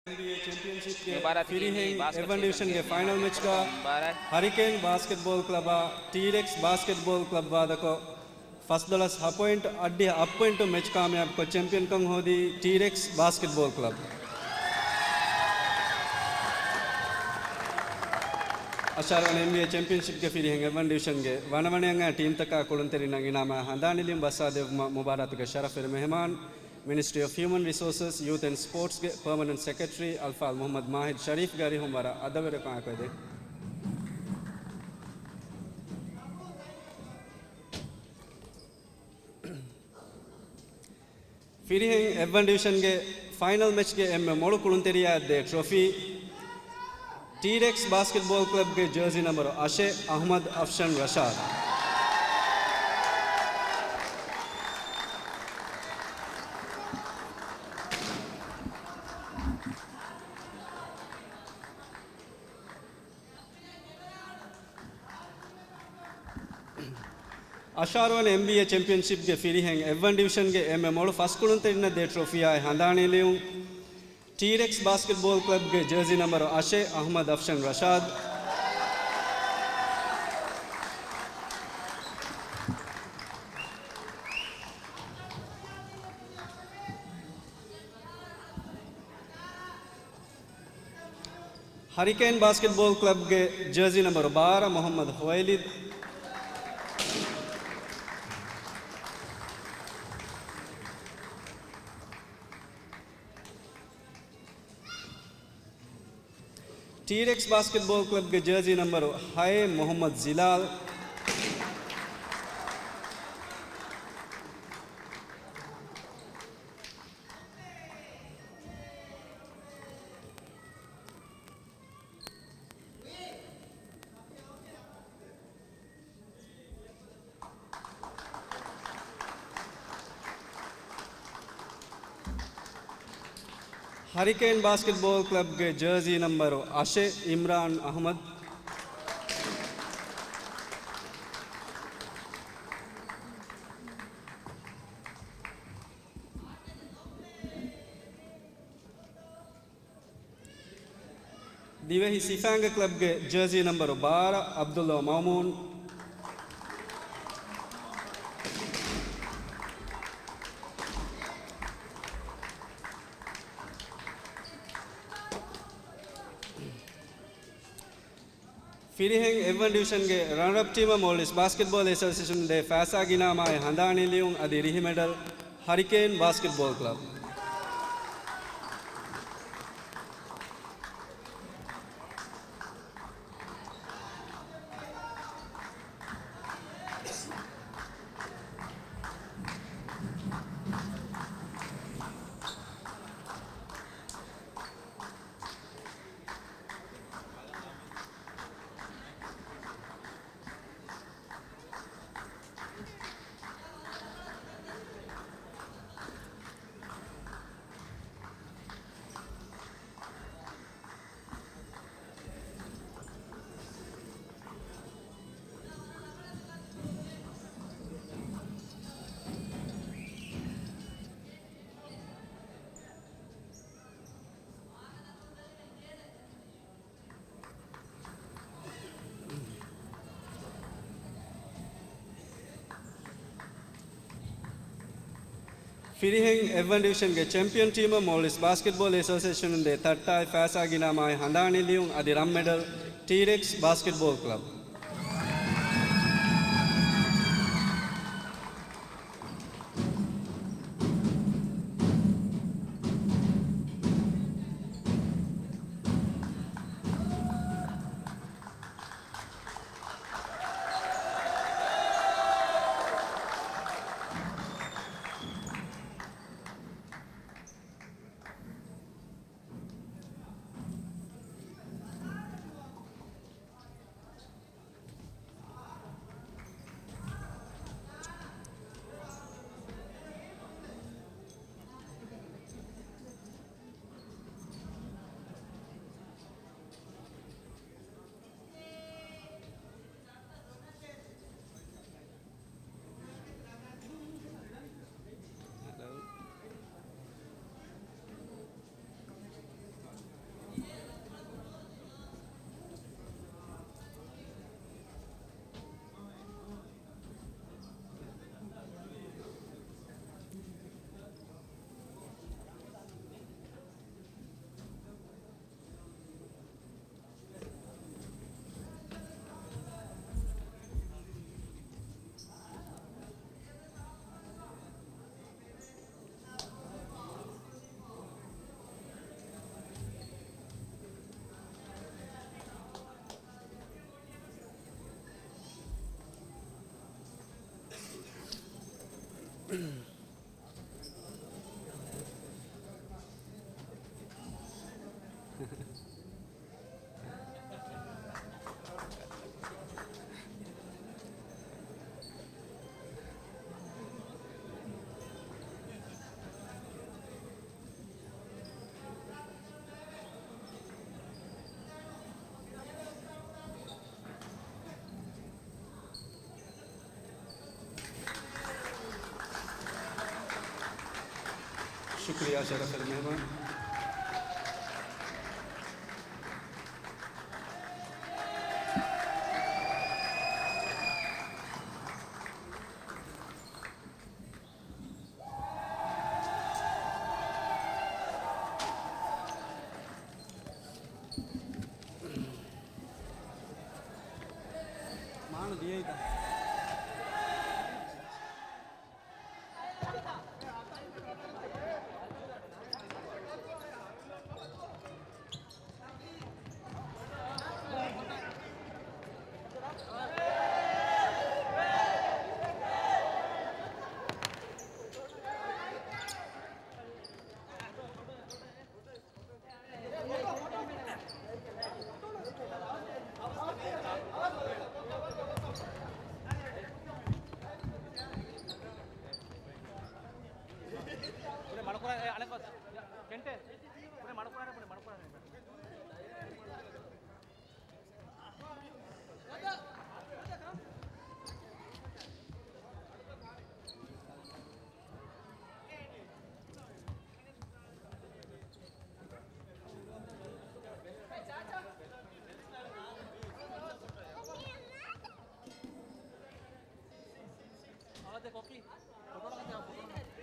އެންބީއޭ ޗެމްޕިއަންޝިޕްގެ މި މުބާރާތަކީ ފިރިހެން ބާސްކެޓް އެވަން ޑިވިޝަންގެ ޗެމްޕިއަންޝިޕްގެ ފައިނަލް މެޗްގަ މުބާރާތް. ހަރިކޭން ބާސްކެޓްބޯލް ކްލަބާ ޓީރެކްސް ބާސްކެޓްބޯލް ކްލަބް ވާދަކޮށް، ފަސް ދޮޅަސް ހަ ޕޮއިންޓް އަށްޑިހަ އަށް ޕޮއިންޓު މެޗް ކާމިޔާބުކޮށް ޗެމްޕިއަންކަން ހޯދީ ޓީރެކްސް ބާސްކެޓްބޯލް ކްލަބް. އަށާރަ ވަނަ އެންބީއޭ ޗެމްޕިއަންޝިޕްގެ ފިރިހެން އެވަން ޑިވިޝަންގެ ވަނަވަނައަށް އައި ޓީމްތަކާ ކުޅުންތެރިންނަށް އިނާމާ ހަނދާން ނިލިޔުން ބައްސާދެއްވުމަށް މުބާރާތުގެ ޝަރަފްވެރި މެހެމާން، މިނިސްޓްރީ އޮފް ހިއުމަން ރިސޯސަސް، ޔޫތް އެންޑް ސްޕޯޓްސްގެ ޕާމަނެންޓް ސެކްރެޓަރީ އަލްފާޟިލް މުޙައްމަދު މާހިދު ޝަރީފްގެ އަރިހުން ވަރަށް އަދަބުވެރިކަމާއެކު އެދެން. ފިރިހެން އެއްވަން ޑިވިޝަންގެ ފައިނަލް މެޗްގެ އެންމެ މޮޅު ކުޅުންތެރިޔާއަށް ދޭ ޓްރޮފީ، ޓީރެކްސް ބާސްކެޓްބޯލް ކްލަބްގެ ޖާޒީ ނަންބަރު އަށެއް، އަޙްމަދު އަފްޝަން ރަޝާދު. އަށާރަ ވަނަ އެންބީއޭ ޗެމްޕިއަންޝިޕްގެ ފިރިހެން އެއްވަން ޑިވިޝަންގެ އެންމެ މޮޅު ފަސް ކުޅުންތެރިންނަށް ދޭ ޓްރޮފީއާއި ހަނދާނީ ލިޔުން، ޓީރެކްސް ބާސްކެޓްބޯލް ކްލަބްގެ ޖާޒީ ނަންބަރު އަށެއް، އަޙްމަދު އަފްޝަން ރަޝާދު. ހަރިކޭން ބާސްކެޓްބޯލް ކްލަބްގެ ޖާޒީ ނަންބަރު ބާރަ، މުޙައްމަދު ހުވައިލިދު. ޓީރެކްސް ބާސްކެޓްބޯލް ކްލަބްގެ ޖާޒީ ނަންބަރު ހައެއް މުހައްމަދު ޒިލާލް. ހަރިކޭން ބާސްކެޓްބޯލް ކްލަބްގެ ޖާޒީ ނަންބަރު އަށެއް އިމްރާން އަހްމަދު. ދިވެހި ސިފައިންގެ ކްލަބްގެ ޖާޒީ ނަންބަރު ބާރަ އަބްދުﷲ މައުމޫން. ފިރިހެން އެއްވަން ޑިވިޝަންގެ ރަނަރަޕް ޓީމަށް މޯލްޑިވްސް ބާސްކެޓްބޯލް އެސޯސިއޭޝަނުން ދޭ ފައިސާ ގިނަ މާތް ހަނދާނީ ލިޔުން އަދި ރިހި މެޑަލް ހަރިކޭން ބާސްކެޓްބޯލް ކްލަބް. ފިރިހެން އެއްވަން ޑިވިޝަންގެ ޗެމްޕިއަން ޓީމަށް މޯލްޑިވްސް ބާސްކެޓްބޯލް އެސޯސިއޭޝަނުން ދޭ ތައްޓާއި ފައިސާ ގިނަ މާތް ހަނދާނީ ލިޔުން އަދި ރަން މެޑަލް ޓީރެކްސް ބާސްކެޓްބޯލް ކްލަބް. ޝުކުރިއްޔާ ޝަރަފުވެރި މެހެމާން. މާނަ ދިޔައީތަ؟ ކެންޓެ، ބުނެ މަޑުކުރާނެ، ބުނެ މަޑުކުރާނެ. އާދެ ކޮކި. ފޮޓޯ ނަގަން، ފޮޓޯ ނަގަން.